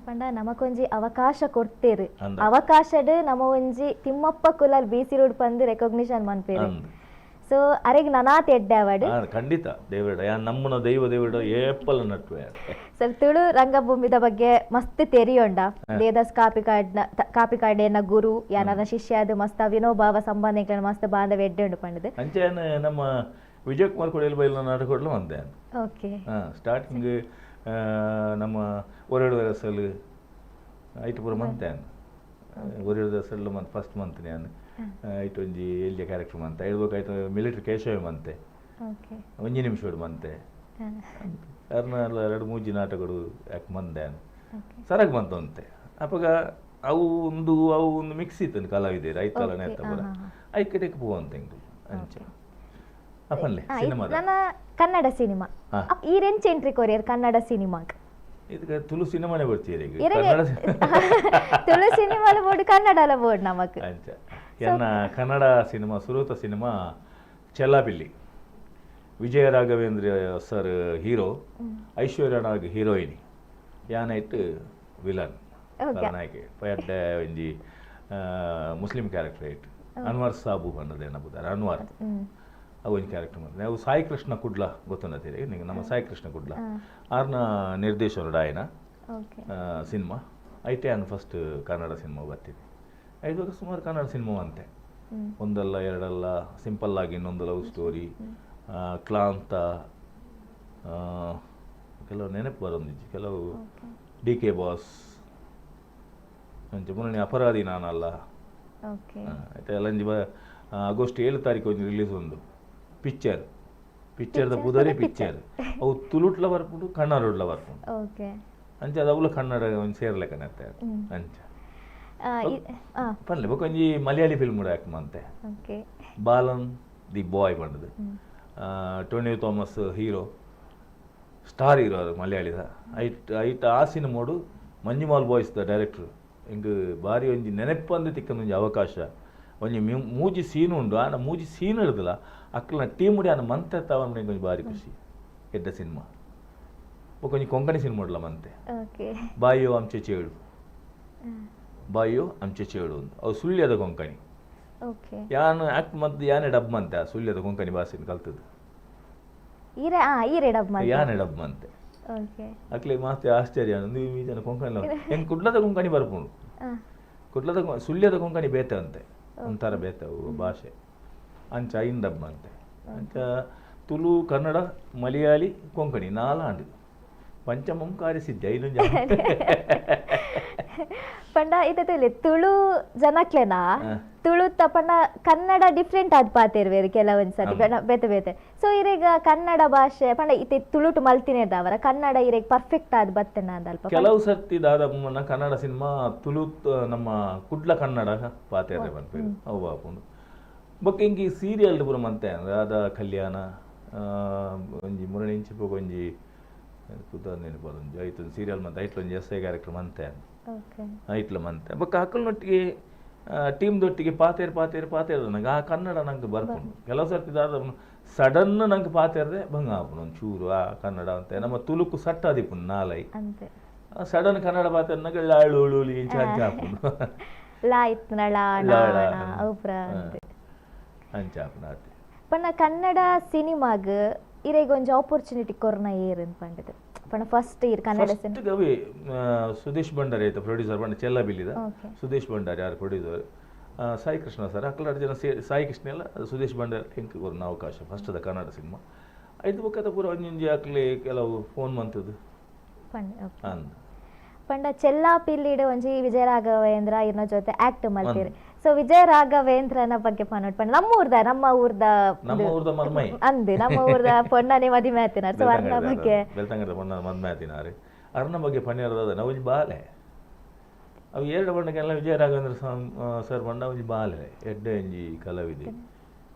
ಪಂಡ ನಮಕೊಂಜಿ ಅವಕಾಶ ಕೊಡ್ತೇರು ಅವಕಾಶಡ್ ನಮ ಒಂಜಿ Thimmappa Kulal B C road ಪಂದು ರೆಕಗ್ನಿಷನ್ ಮನ್ಪೇರು. ಸೊ ಅರೆಗ್ ನನಾತ್ ಎಡ್ಡೆ ಅವಾರ್ಡ್ ಖಂಡಿತ ದೇವಡ ನಮ್ಮನ ದೈವ ದೇವಡ ಏಪಲ ನಟ್ಟುವೆ. ಸರ್ ತುಳು ರಂಗಭೂಮಿದ ಬಗ್ಗೆ ಮಸ್ತ್ ತೆರಿಯೊಂಡ ದೇವದಾಸ್ ಕಾಪಿಕಾಡ್ನ ಕಾಪಿಕಾಡೇನ ಗುರು ಯಾನನ ಶಿಷ್ಯ ಅದು ಮಸ್ತ್ ವಿನೋಭಾವ ಸಂಬಂಧ ಮಸ್ತ್ ಬಾಂಧವ್ಯ ಎಡ್ಡೆ ಉಂಡು ಪಂಡದು. ಅಂಚೆ ನಮ್ಮ ವಿಜಯ್ ಕುಮಾರ್ ಕೊಡಿಯಲ್ ಬೈಲ್ ನಾಟಕ ಕೊಡ್ಲು ಅಂದೆ. ಓಕೆ ಸ್ಟಾರ್ಟಿಂಗ್ ನಮ್ಮ ಒರೆಡು ಅರಸಲು ಐಟು ಪೂರ ಮಂತೆ ಒರೆಡು ಅರಸಲು ಮಂತ್ ಫಸ್ಟ್ ಮಂತ್ ನಾನು ಐಟು ಒಂಜಿ ಎಲ್ಲಿಯ ಕ್ಯಾರೆಕ್ಟರ್ ಮಂತೆ ಐಡ್ಬೇಕಾಯ್ತು ಮಿಲಿಟರಿ ಕೇಶವ ಮಂತೆ ಒಂಜಿ ನಿಮಿಷ ಮಂತೆ ಅರ್ನಲ್ಲ ಎರಡು ಮೂಜಿ ನಾಟಕಗಳು ಯಾಕೆ ಮಂದೆ ಸರಾಗ್ ಬಂತು ಅಂತೆ. ಅಪ್ಪಗ ಅವು ಒಂದು ಅವು ಒಂದು ಮಿಕ್ಸ್ ಇತ್ತು ಕಲಾವಿದರು ಐತಲ್ಲ ನೇತ ಪೂರ ಐಕಡೆಗೆ ಪೋವಂತೆ ಎಂಕುಲು ಅಂಚೆ ಅಪ್ಪನ್ಲೆ ಸಿನಿಮಾ ಕನ್ನಡ ಸಿನಿಮಾ ಈ ರೆಂಚ್ ಎಂಟ್ರಿ ಕೊರಿಯರ್ ಕನ್ನಡ ಸಿನಿಮಾಕ್ ಇದಕ್ಕೆ ತುಳು ಸಿನಿಮಾನೇ ಬರ್ತೀರಿ ಕನ್ನಡ ತುಳು ಸಿನಿಮಾಲ ಬೋರ್ಡ್ ಕನ್ನಡಲ ಬೋರ್ಡ್ ನಮಕ್ ಅಂಚ ಎನ್ನ ಕನ್ನಡ ಸಿನಿಮಾ ಸುರೂತ cinema Chellapilli, Vijaya Raghavendra sir hero, Aishwarya Nag heroine, ಯಾನೈಟ್ villain ನಾಯಕಿ ಪಯಡ್ಡೆ ಒಂಜಿ ಮುಸ್ಲಿಂ ಕ್ಯಾರೆಕ್ಟರ್ ಐಟ್ ಅನ್ವರ್ ಸಾಬು ಅನ್ನೋದು ಏನಬುದಾರೆ ಅನ್ವರ್ ಅವು ಒಂಜಿ ಕ್ಯಾರೆಕ್ಟರ್ ಮಾಡ್ತಾರೆ. ಅವು ಸಾಯಿ ಕೃಷ್ಣ ಕುಡ್ಲ ಗೊತ್ತನ್ನತ್ತೀರಿ ನಿಂಗೆ ನಮ್ಮ ಸಾಯಿ ಕೃಷ್ಣ ಕುಡ್ಲ ಆರ್ನ ನಿರ್ದೇಶನರು ಆಯನ ಸಿನಿಮಾ ಐಟೆ ನಾನು ಫಸ್ಟ್ ಕನ್ನಡ ಸಿನಿಮಾ ಬರ್ತಿದ್ದೆ. ಐದು ಸುಮಾರು ಕನ್ನಡ ಸಿನಿಮಾ ಅಂತೆ ಒಂದಲ್ಲ ಎರಡಲ್ಲ ಸಿಂಪಲ್ ಆಗಿ ಇನ್ನೊಂದು ಲವ್ ಸ್ಟೋರಿ ಕ್ಲಾಂತ ಕೆಲವು ನೆನಪು ಬರೋಂದಿಜ್ಜಿ ಕೆಲವು ಡಿ ಕೆ ಬಾಸ್ ಅಂಚೆ ಮೊನ್ನೆ ಅಪರಾಧಿ ನಾನಲ್ಲ ಆಯ್ತಾ ಅಲ್ಲಂಜಿ ಆಗಸ್ಟ್ 7 ತಾರೀಕು ಒಂದು ರಿಲೀಸ್ ಒಂದು ಪಿಕ್ಚರ್ ಪಿಕ್ಚರ್ದ ಪುದರೇ ಪಿಕ್ಚರ್ ಅವು ತುಳುಟ್ಲ ಬರ್ಪುಂಡು ಕನ್ನಡಡ್ಲ ಬರ್ಪುಂಡು ಅಂಚೆ ಅದು ಅವಳು ಕನ್ನಡ ಒಂದು ಸೇರ್ಲೆಕ್ಕನತ್ತೆ ಅಂಚೆ ಪನ್ಲೆ ಬೊಕ ಒಂಜಿ ಮಲಯಾಳಿ ಫಿಲ್ಮ್ ಕೂಡ ಯಾಕೆ ಮಂತೆ ಬಾಲನ್ the boy ಬಂದದ್ದು Tony Thomas hero star hero ಅದು ಮಲಯಾಳಿದ ಐಟ್ ಐಟ್ ಆ ಸಿನಿಮೋಡು ಮಂಜುಮಾಲ್ ಬಾಯ್ಸ್ the director ಹಿಂಗೆ ಭಾರಿ ಒಂಜಿ ನೆನಪಂದು ತಿಕ್ಕಂದು ಒಂಜಿ ಅವಕಾಶ ಒಂಜಿ ಮೂಜಿ ಸೀನು ಉಂಡು ಆನ ಮೂಜಿ ಸೀನ್ ಹಿಡ್ದಲ್ಲ ಅಕ್ಕನ ಟೀಮ್ ಉಡಿ ಆನ ಮಂತೆ ತಾವನ್ ಒಂಜಿ ಭಾರಿ ಖುಷಿ ಎಡ್ಡ ಸಿನಿಮಾ ಬೊಕ ಒಂಜಿ ಕೊಂಕಣಿ ಸಿನಿಮಾ ಉಡ್ಲ ಮಂತೆ ಬಾಯೋ ಅಂಚೆ ಚೇಳು ಬಾಯೋ ಅಂಚೆ ಚೇಳು ಒಂದು ಅವು ಸುಳ್ಯದ ಕೊಂಕಣಿ ಯಾನು ಆಕ್ಟ್ ಮಂತ್ ಯಾನೆ ಡಬ್ ಮಂತೆ ಆ ಸುಳ್ಯದ ಕೊಂಕಣಿ ಭಾಷೆನ ಕಲ್ತದ್ದು ಯಾನೆ ಡಬ್ ಮಂತೆ ಅಕ್ಲೆ ಮಾಸ್ತಿ ಆಶ್ಚರ್ಯ ಈ ಜನ ಕೊಂಕಣಿ ಹೆಂಗೆ ಕುಡ್ಲದ ಕೊಂಕಣಿ ಬರ್ಪುಂಡು ಕುಡ್ಲದ ಸುಳ್ಯದ ಕೊಂಕಣಿ ಬೇತೆ ಅಂತೆ ಒಂಥರ ಬೇತೆ ಅವು ಭಾಷೆ ಅಂಚ ಐನ್ ಡಬ್ ಅಂತೆ ಅಂಚ ತುಳು ಕನ್ನಡ ಮಲಯಾಳಿ ಕೊಂಕಣಿ ನಾಲಾಂಡು ಪಂಚಮಂ ಕಾರ್ಯಸಿದ್ಧಿ ಐನು ಪಂಡ ಇತ್ತೆ ತುಳು ಜನಕ್ಲೆನಾ ತುಳುತ ಪಂಡ ಕನ್ನಡ ಡಿಫ್ರೆಂಟ್ ಆದ್ ಪಾತೆರ್ವೇರು ಕೆಲವೊಂದು ಸತಿ ಬೇತೆ ಬೇತೆ ಸೊ ಇರೆಗ ಕನ್ನಡ ಭಾಷೆ ಪಂಡ ಇತ್ತೆ ತುಳುಟು ಮಲ್ತಿನೇದವರ ಕನ್ನಡ ಇರೆಗ್ ಪರ್ಫೆಕ್ಟ್ ಆದ್ ಬತ್ತನ ಅಲ್ಪ ಕೆಲವು ಸರ್ತಿ ದಾದ ಕನ್ನಡ ಸಿನಿಮಾ ತುಳು ನಮ್ಮ ಕುಡ್ಲ ಕನ್ನಡ ಪಾತೆರ್ರೆ ಪನ್ಪೇರು ಅವು ಬಾಪುಂಡು ಬೊಕ್ಕ ಇಂಕಿ ಸೀರಿಯಲ್ ಪೂರ ಮಂತೆ ರಾಧಾ ಕಲ್ಯಾಣ ಒಂಜಿ ಮುರಣಿ ಇಂಚಿಪೊಗ ಒಂಜಿ ಕುದ ನೆನಪು ಐತೊಂದು ಸೀರಿಯಲ್ ಮಂತೆ ಐಟ್ಲೊಂಜಿ ಎಸ್ I character ಮಂತೆ ಐಟ್ಲ ಮಂತೆ ಬೊಕ್ಕ ಅಕಲ್ನೊಟ್ಟಿಗೆ ಟೀಮ್ ದೊಟ್ಟಿಗೆ ಪಾತೇರು ಪಾತೇರು ಪಾತೇರು ನಂಗೆ ಆ ಕನ್ನಡ ನಂಗೆ ಬರ್ಪುಂಡು. ಕೆಲವು ಸರ್ತಿ ದಾದ ಸಡನ್ ನಂಗೆ ಪಾತೇರ್ದೆ ಬಂಗ ಆಪುಂಡು ಒಂಚೂರು ಆ ಕನ್ನಡ ಅಂತ ನಮ್ಮ ತುಳುಕು ಸಟ್ಟಾದಿಪ್ಪುಂಡು ನಾಲೈ ಅಂತೆ. ಸಡನ್ ಕನ್ನಡ ಪಾತೇರ್ನಾಗ ಲಾಳು ಉಳು ಇಂಚ ಅಂಚ ಆಪುಂಡು. ಲಾ ಇತ್ನ ಲಾ ಲಾಳ. ಔಪ್ರ ಅಂತೆ. ಅಂಚ ಆಪುಂಡು ಆತೆ. ಪಂಡ ಕನ್ನಡ ಸಿನಿಮಾಗ್ ಇರೆಗ್ ಒಂಜಿ ಆಪರ್ಚುನಿಟಿ ಕೊರ್ನ ಏರ್ ಪಂಡದು ಪಂಡ ಫಸ್ಟ್ ಇರ್ ಕನ್ನಡ ಸಿನಿಮಾ ಫಸ್ಟ್ ಅವಿ ಸುದೇಶ್ ಭಂಡಾರಿ ಆಯ್ತು ಪ್ರೊಡ್ಯೂಸರ್ ಪಂಡ ಚೆಲ್ಲಬಿಲ್ಲಿದ ಸುದೇಶ್ ಭಂಡಾರಿ ಯಾರು ಪ್ರೊಡ್ಯೂಸರ್, ಸಾಯಿ ಕೃಷ್ಣ ಸರ್ ಅಕ್ಕಲಾಡ್ ಜನ ಸಾಯಿ ಕೃಷ್ಣ ಎಲ್ಲ ಸುದೇಶ್ ಭಂಡಾರಿ ಎಂಕ್ ಕೊರ್ನ ಅವಕಾಶ ಫಸ್ಟ್ ಅದ ಕನ್ನಡ ಸಿನಿಮಾ. ಐದು ಬೊಕ್ಕದ ಪೂರ ಒಂಜೊಂಜಿ ಅಕ್ಲೆ ಕೆಲವು ಫೋನ್ ಮಂತದ್ದು ಅಂದ್. ಪಂಡ ಚೆಲ್ಲಾಪಿಲ್ಲಿಡ್ ಒಂಜಿ ವಿಜಯ ರಾಘವೇಂದ್ರ ಇರ್ನ ಜೊತೆ ಆಕ್ಟ್ ಮಲ್ತೀರಿ. ಸೊ ವಿಜಯ ರಾಘವೇಂದ್ರನ ಬಗ್ಗೆ ಪನ್ನೊಡ್ ಪಂಡ ನಮ್ಮ ಊರ್ದ ನಮ್ಮ ಊರ್ದ ನಮ್ಮ ಊರ್ದ ಮರ್ಮೈ ಅಂದೆ ನಮ್ಮ ಊರ್ದ ಪೊಣ್ಣನೆ ಮದಿಮೆ ಆತಿನಾರ್. ಸೊ ಅರ್ನ ಬಗ್ಗೆ ಬೆಳ್ತಂಗಡ ಪೊಣ್ಣ ಮದ್ಮೆ ಆತಿನಾರ್ ಅರ್ನ ಬಗ್ಗೆ ಪನ್ನಿರದ ಒಂಜಿ ಬಾಲೆ ಅವು ಎರಡು ಬಣ್ಣಕ್ಕೆಲ್ಲ ವಿಜಯ ರಾಘವೇಂದ್ರ ಸರ್ ಬಣ್ಣ ಒಂಜಿ ಬಾಲೆ ಎಡ್ಡೆ ಒಂಜಿ ಕಲಾವಿದೆ.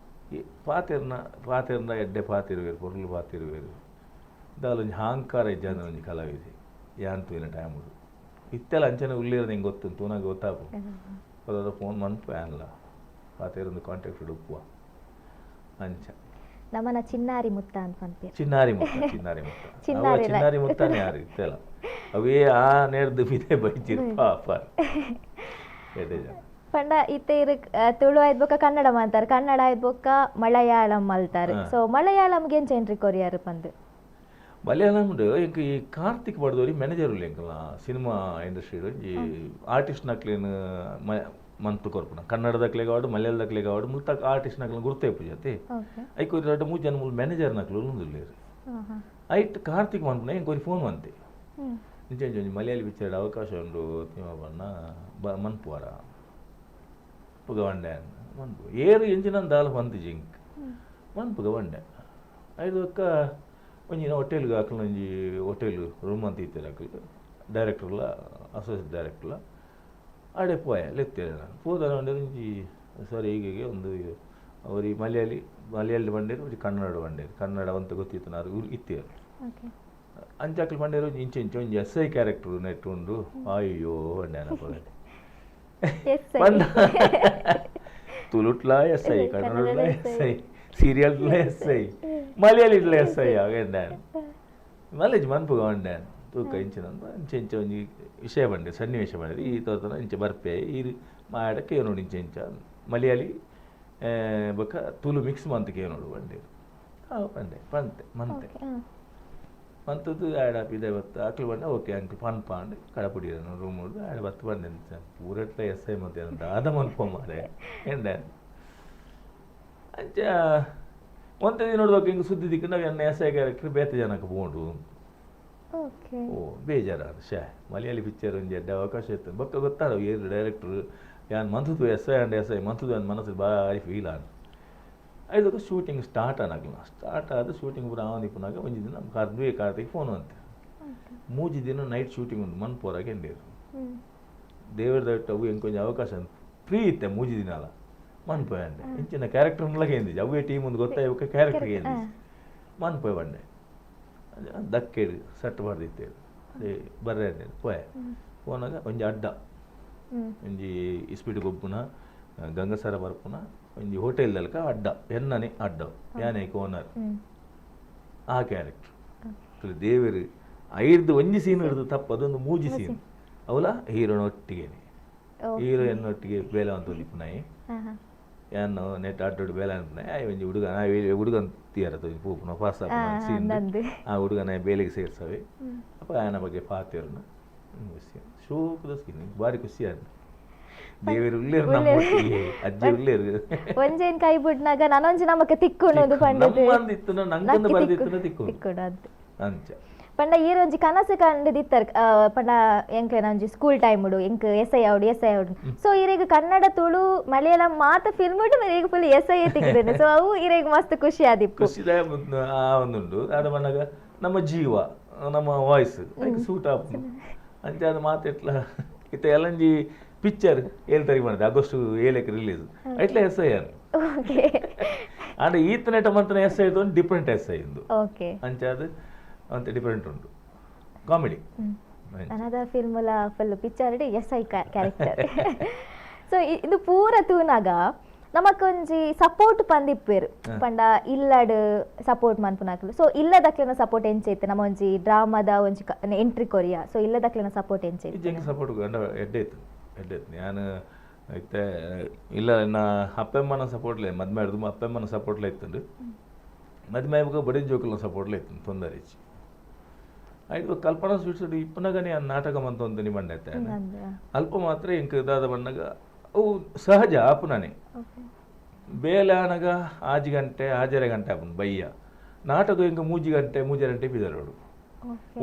ಪಾತಿರ್ನ ಪಾತಿರ್ನ ಎಡ್ಡೆ ಪಾತಿರುವೇರು ಪೊರ್ಲು ಪಾತಿರುವೇರು ದಾಲೊಂಜಿ ಹಾಂಕಾರ ಇಜ್ಜಾಂದ ಒಂಜಿ ಕಲಾವಿದೆ ಯಾನ್ ತೂಯಿನ ಟೈಮುಡು ಇತ್ತೆಲ್ಲ ಅಂಚನೆ ಉಳ್ಳೀರ ನಿಂಗೆ ಗೊತ್ತು ತೂನಾಗ ಗೊತ್ತಾಪು ಅದಾದ ಫೋನ್ ಮನ್ಪು ಆನ್ಲ ಪಾತೇರೊಂದು ಕಾಂಟ್ಯಾಕ್ಟ್ ಉಪ್ಪುವ ಅಂಚ. ನಮ್ಮನ ಚಿನ್ನಾರಿ ಮುತ್ತ ಅಂತ ಪನ್ಪೇರು. ಚಿನ್ನಾರಿ ಮುತ್ತ ಚಿನ್ನಾರಿ ಮುತ್ತ ಅವ ಚಿನ್ನಾರಿ ಮುತ್ತಾನೆ ಯಾರು ಇತ್ತೆಲ್ಲ ಅವೇ ಆ ನೇರ್ದು ಬಿದೆ ಬೈಚಿರ್ ಪಾಪ ಎಡ್ಡೆ ಜನ. ಪಂಡ ಇತ್ತೆ ಇರು ತುಳು ಆಯ್ತು ಕನ್ನಡ ಮಾತಾರ ಕನ್ನಡ ಆಯ್ತು ಮಲಯಾಳಂ ಮಲ್ತಾರೆ. ಸೊ ಮಲಯಾಳಂಗೆ ಎಂಚ ಎಂಟ್ರಿ ಕೊರಿಯಾರು ಪಂದು? ಮಲಯಾಳಂಡ್ ಎಂಕ್ ಈ ಕಾರ್ತಿಕ್ ಬಡ್ದೋರಿ ಮ್ಯಾನೇಜರ್ ಉಲ್ಲ ಎಂಕಲ್ನ ಸಿನಿಮಾ ಇಂಡಸ್ಟ್ರಿ ಈ ಆರ್ಟಿಸ್ಟ್ ನಕ್ಲೇನು ಮಂತ್ ಕೊರ್ಪುನ ಕನ್ನಡದಕ್ಲೆಗ್ ಆವಡ್ ಮಲಯಾಳದಕ್ಲೆಗ್ ಆವಡ್ ಮುಲ್ತ ಆರ್ಟಿಸ್ಟ್ ನಕ್ಲೆನ್ ಗುರ್ತ ಇಪ್ಪು ಜತೆ ಐಕ್ ಒರಿ ರಡ್ಡ್ ಮೂಜಿ ಜನ ಮೂಲು ಮ್ಯಾನೇಜರ್ ನಕ್ಲು ಉಲ್ಲುಂದುಲ್ಲೆರ್. ಐಟ್ ಕಾರ್ತಿಕ್ ಮನ್ಪುನ ಎಂಕ್ ಒರಿ ಫೋನ್ ಮಂತೆ ಇಂಚ ಇಂಚ ಒಂಜಿ ಮಲಯಾಳಿ ಪಿಕ್ಚರ್ ಅವಕಾಶ ಉಂಡು ತಿಮ್ಮ ಬಣ್ಣ ಮನ್ಪುವಾರ ಪುಗ ವಂಡೆ ಮನ್ಪು ಏರು ಎಂಚಿನ ದಾಲ ಪಂತಿಜಿ ಎಂಕ್ ಮನ್ಪುಗ ವಂಡೆ ಐದು ಬೊಕ್ಕ ಒಂಜಿನ ಹೋಟೆಲ್ಗೆ ಅಕ್ಲು ಒಂಜಿ ಹೋಟೆಲ್ ರೂಮ್ ಅಂತ ಇತ್ತೆರ್ ಅಕ್ಲು ಡೈರೆಕ್ಟರ್ಲ ಅಸೋಸಿಯೇಟ್ ಡೈರೆಕ್ಟರ್ಲ ಆಡೆ ಪೋಯ ಲೆತ್ತೇರು ನಾನು ಪೋದನ ಒಂಜಿ ಸರ್ ಹೀಗೆ ಒಂದು ಅವ್ರಿ ಮಲಯಾಳಿ ಮಲಯಾಳಿ ಬಂಡೇರು ಒಂಜಿ ಕನ್ನಡ ಬಂಡೇರು ಕನ್ನಡ ಅಂತ ಗೊತ್ತಿತ್ತು ನಾನು ಇತ್ತೇರು ಅಂಚ ಅಕ್ಲು ಬಂಡೇರು ಒಂಜಿ ಇಂಚ ಇಂಚ ಒಂಜಿ ಎಸ್ I character net ಉಂಡು ಅಯ್ಯೋ ಬಂಡೆ ಬಂಡ ತುಳುಟ್ಲ ಎಸ್ I ಕನ್ನಡಲ ಎಸ್ I ಸೀರಿಯಲ್ಲ ಎಸ್ I ಮಲಯಾಳಿಡ್ಲ ಎಸ್ I ಆಗ ಮಲೇಜ್ ಮನ್ಪುಗ ಉಂಡೆ ತೂಕ ಇಂಚಿನ ಇಂಚ ಇಂಚ ಒಂಜಿ ವಿಷಯ ಬಂಡೆ ಸನ್ನಿವೇಶ ಬಂಡೆ ಈ ತೋತನ ಇಂಚ ಬರ್ಪೆ ಈ ಮಾಡಕ್ಕೆ ನೋಡಿ ಇಂಚ ಇಂಚ ಮಲಯಾಳಿ ಬೊಕ್ಕ ತುಳು ಮಿಕ್ಸ್ ಮಂತ್ ಕೇನೋಡು ಬಂಡೇರು ಬಂಡೆ ಪಂತೆ ಮಂತೆ ಮಂತದ್ದು ಆಡ ಪಿದೆ ಬತ್ತು ಅಕ್ಲು ಬಂಡೆ ಓಕೆ ಅಂಕ್ಲು ಪನ್ಪ ಅಂಡ್ ಕಡಪುಡಿ ರೂಮ್ ಹೊಡ್ದು ಆಡ ಬತ್ತು ಬಂಡೆ ಪೂರೆಟ್ಲ ಎಸ್ I ಮತ್ತೆ ದಾದ ಮನ್ಪ ಮಾರೆ ಎಂಡೆ ಅಂಚ ಒಂತೆ ದಿನ ನೋಡುವಾಗ ಹಿಂಗೆ ಸುದ್ದಿ ದಿಕ್ಕು ನಾವು ಎನ್ನ ಎಸ್ I character ಬೇತೆ ಜನಕ್ಕೆ ಪೋಂಡು. ಓ ಬೇಜಾರ ಶೇ ಮಲಯಾಳಿ ಪಿಕ್ಚರ್ ಒಂಜಿ ಎಡ್ಡೆ ಅವಕಾಶ ಇತ್ತು ಬೊಕ್ಕ ಗೊತ್ತಾರ ಏರು ಡೈರೆಕ್ಟ್ರು ಯಾನ್ ಮಂತದ್ದು S I and S I ಮಂತದ್ದು ಅನ್ ಮನಸ್ಸು ಭಾರಿ ಫೀಲ್ ಆನ್ ಐದಕ್ಕೆ ಶೂಟಿಂಗ್ ಸ್ಟಾರ್ಟ್ ಆನಾಗಲ್ಲ ಸ್ಟಾರ್ಟ್ ಆದ ಶೂಟಿಂಗ್ ಪೂರ ಆವೊಂದಿಪ್ಪುನಾಗ ಒಂಜಿ ದಿನ ಕರ್ದುವೆ ಕಾರ್ತಿಕ್ ಫೋನ್ ಅಂತೆ ಮೂಜಿ ದಿನ ನೈಟ್ ಶೂಟಿಂಗ್ ಉಂಟು ಮನ್ಪೋರಾಗ ಎಂಡೇರು ದೇವರ ದಯಟ್ಟು ಅವು ಎಂಕೊಂಜಿ ಅವಕಾಶ ಫ್ರೀ ಇತ್ತೆ ಮೂಜಿ ದಿನ ಅಲ್ಲ ಮನ್ಪೋಯ್ ಅಂಡೆ ಇಂಚಿನ ಕ್ಯಾರೆಕ್ಟರ್ ಎಂದಿಜಿ ಅವೇ ಟೀಮ್ ಒಂದು ಗೊತ್ತಾಯ್ಬೇಕು ಕ್ಯಾರೆಕ್ಟರ್ ಎಂದಿಜಿ ಮನ್ಪೋಯ್ ಬಂಡೆ ದಕ್ಕೇಡು ಸಟ್ ಬಾರ್ದಿತ್ತೇಳು ಅದೇ ಬರ್ರೆ ಅಂದೆ ಪೋಯೆ ಪೋನಾಗ ಒಂಜಿ ಅಡ್ಡ ಒಂಜಿ ಇಸ್ಪೀಟ್ ಗೊಬ್ಬುನ ಗಂಗಸರ ಬರ್ಪುನ ಒಂಜಿ ಹೋಟೆಲ್ ದಲ್ಕ ಅಡ್ಡ ಎನ್ನನೆ ಅಡ್ಡ ಯಾನೆ ಓನರ್ ಆ ಕ್ಯಾರೆಕ್ಟರ್ ದೇವರು ಐದು ಒಂಜಿ ಸೀನ್ ಹಿಡಿದು ತಪ್ಪು ಅದೊಂದು ಮೂಜಿ ಸೀನ್ ಅವಲ ಹೀರೋನೊಟ್ಟಿಗೆನೆ ಹೀರೋಯಿನ್ ಒಟ್ಟಿಗೆ ಬೇಲೆ ಅಂತ ಒಂದಿಪ್ಪುನಾಯಿ ಯಾನ್ ನೆಟ್ ಅಡ್ಡೊಡು ಬೇಲೆ ಅನ್ಪುನಾಯಿ ಆಯ್ ಒಂಜಿ ಹುಡುಗ ಹುಡುಗನ್ ತೀರ ಪೂಪುನ ಪಾಸ್ ಸೀನ್ ಆ ಹುಡುಗನ ಬೇಲೆಗೆ ಸೇರ್ಸವೆ ಅಪ್ಪ ಆಯನ ಬಗ್ಗೆ ಪಾತಿರ್ನ ಶೋಕದ ಸೀನ್ ಭಾರಿ ಖುಷಿ ಆಯ್ತು ದೇವರು ಉಳ್ಳೇರು ನಮ್ಮ ಒಟ್ಟಿಗೆ ಅಜ್ಜಿ ಉಳ್ಳೇರು ಒಂಜೇನ್ ಕೈ ಬಿಡ್ನಾಗ ನಾನೊಂಜಿ ನಮಕ್ ತಿಕ್ಕುಣದು ಪಂಡದು ನಮ್ಮಂದಿತ್ತು ನಂಗೊಂದು ಬರ್ದಿತ್ತು ತಿಕ್ಕು ಅಂಚ ಪಂಡ ಈರೊಂಜಿ ಕನಸು ಕಂಡದಿತ್ತರ್ ಪಂಡ ಎಂಕ್ಲೆನ ಒಂಜಿ ಸ್ಕೂಲ್ ಟೈಮ್ ಉಡು ಎಂಕ್ ಎಸ್ I ಆವಡು ಎಸ್ I ಆವಡು. ಸೊ ಇರೆಗ್ ಕನ್ನಡ ತುಳು ಮಲಯಾಳಂ ಮಾತ ಫಿಲ್ಮ್ ಉಂಡು ಇರೆಗ್ ಫುಲ್ ಎಸ್ I ತಿಕ್ಕಿದ್ದೇನೆ. ಸೊ ಅವು ಇರೆಗ್ ಮಸ್ತ್ ಖುಷಿ ಆದಿಪ್ಪು ಖುಷಿದಾಯ ಆ ಒಂದುಂಡು ಅದ ಪನ್ನಗ ನಮ್ಮ ಜೀವ ನಮ್ಮ ವಾಯ್ಸ್ ಸೂಟ್ ಆಪುಂಡು ಅಂಚ ಅದು ಮಾತೆಟ್ಲ ಇತ್ತೆ ಎಲ್ಲಂಜಿ ಪಿಕ್ಚರ್ 7 ತಾರೀಕು ಮಾಡಿದೆ ಆಗಸ್ಟ್ 7ಕ್ಕೆ ರಿಲೀಸ್ ಐಟ್ಲ S I R okay and ಈತನೆಟ ಮಂತನ ಎಸ್ I ಒಂದು ಡಿಫ್ರೆಂಟ್ ಎಸ್ I ಇಂದು ಓಕೆ ಅಂಚ ಅದು ಅಂತ ಡಿಫರೆಂಟ್ ಉಂಟು ಕಾಮಿಡಿ ಅನದರ್ ಫಿಲ್ಮ್ ಲ full picture S I character. ಸೊ ಇದು ಪೂರ ತೂನಾಗ ನಮಕೊಂಜಿ ಸಪೋರ್ಟ್ ಪಂದಿಪ್ಪೇರು ಪಂಡ ಇಲ್ಲಡ್ ಸಪೋರ್ಟ್ ಮನ್ಪುನಾಕಲು. ಸೊ ಇಲ್ಲದಕ್ಲೆನ ಸಪೋರ್ಟ್ ಎಂಚೈತೆ ನಮ್ಮ ಒಂಜಿ ಡ್ರಾಮಾದ ಒಂಜಿ ಎಂಟ್ರಿ ಕೊರಿಯಾ. ಸೊ ಇಲ್ಲದಕ್ಲೆನ ಸಪೋರ್ಟ್ ಎಂಚೈತೆ? ಎಂಕ್ ಸಪೋರ್ಟ್ ಗಂಡ ಎಡ್ಡೆ ಇತ್ತು, ಎಡ್ಡೆ ಇತ್ತು. ನಾನು ಇತ್ತೆ ಇಲ್ಲ ನಾ ಅಪ್ಪೆಮ್ಮನ ಸಪೋರ್ಟ್ಲೆ ಮದ್ಮೆ ಆಡ್ದು ಅಪ್ಪೆಮ್ಮನ ಸಪೋರ್ಟ್ಲೆ ಇತ್ತುಂಡು. ಮದ್ಮೆ ಆಯ್ಬೊಕ ಬಡಿ ಜೋಕುಲ್ನ ಸಪೋರ್ಟ್ಲೆ ಇತ್ತು, ತೊಂದರೆ ಇಜ್ಜಿ. ಆಯ್ತು ಕಲ್ಪನಾ ಸ್ವೀಟ್ಸ್ ಇಪ್ಪನಗನೇ ಆ ನಾಟಕ ಮಂತೊಂದು ಬಂಡೆ ಅಲ್ಪ ಮಾತ್ರ ಎಂಕ್ ದಾದ ಬಣ್ಣಗ ಅವು ಸಹಜ ಆಪುನನೆ. ಬೇಲೆ ಆನಗ ಆಜಿ ಗಂಟೆ ಆಜರೆ ಗಂಟೆ ಆಪುಂಡು ಬಯ್ಯ. ನಾಟಕ ಎಂಕ್ ಮೂಜಿ ಗಂಟೆ ಮೂಜರೆ ಗಂಟೆ ಬಿದರೋಡು.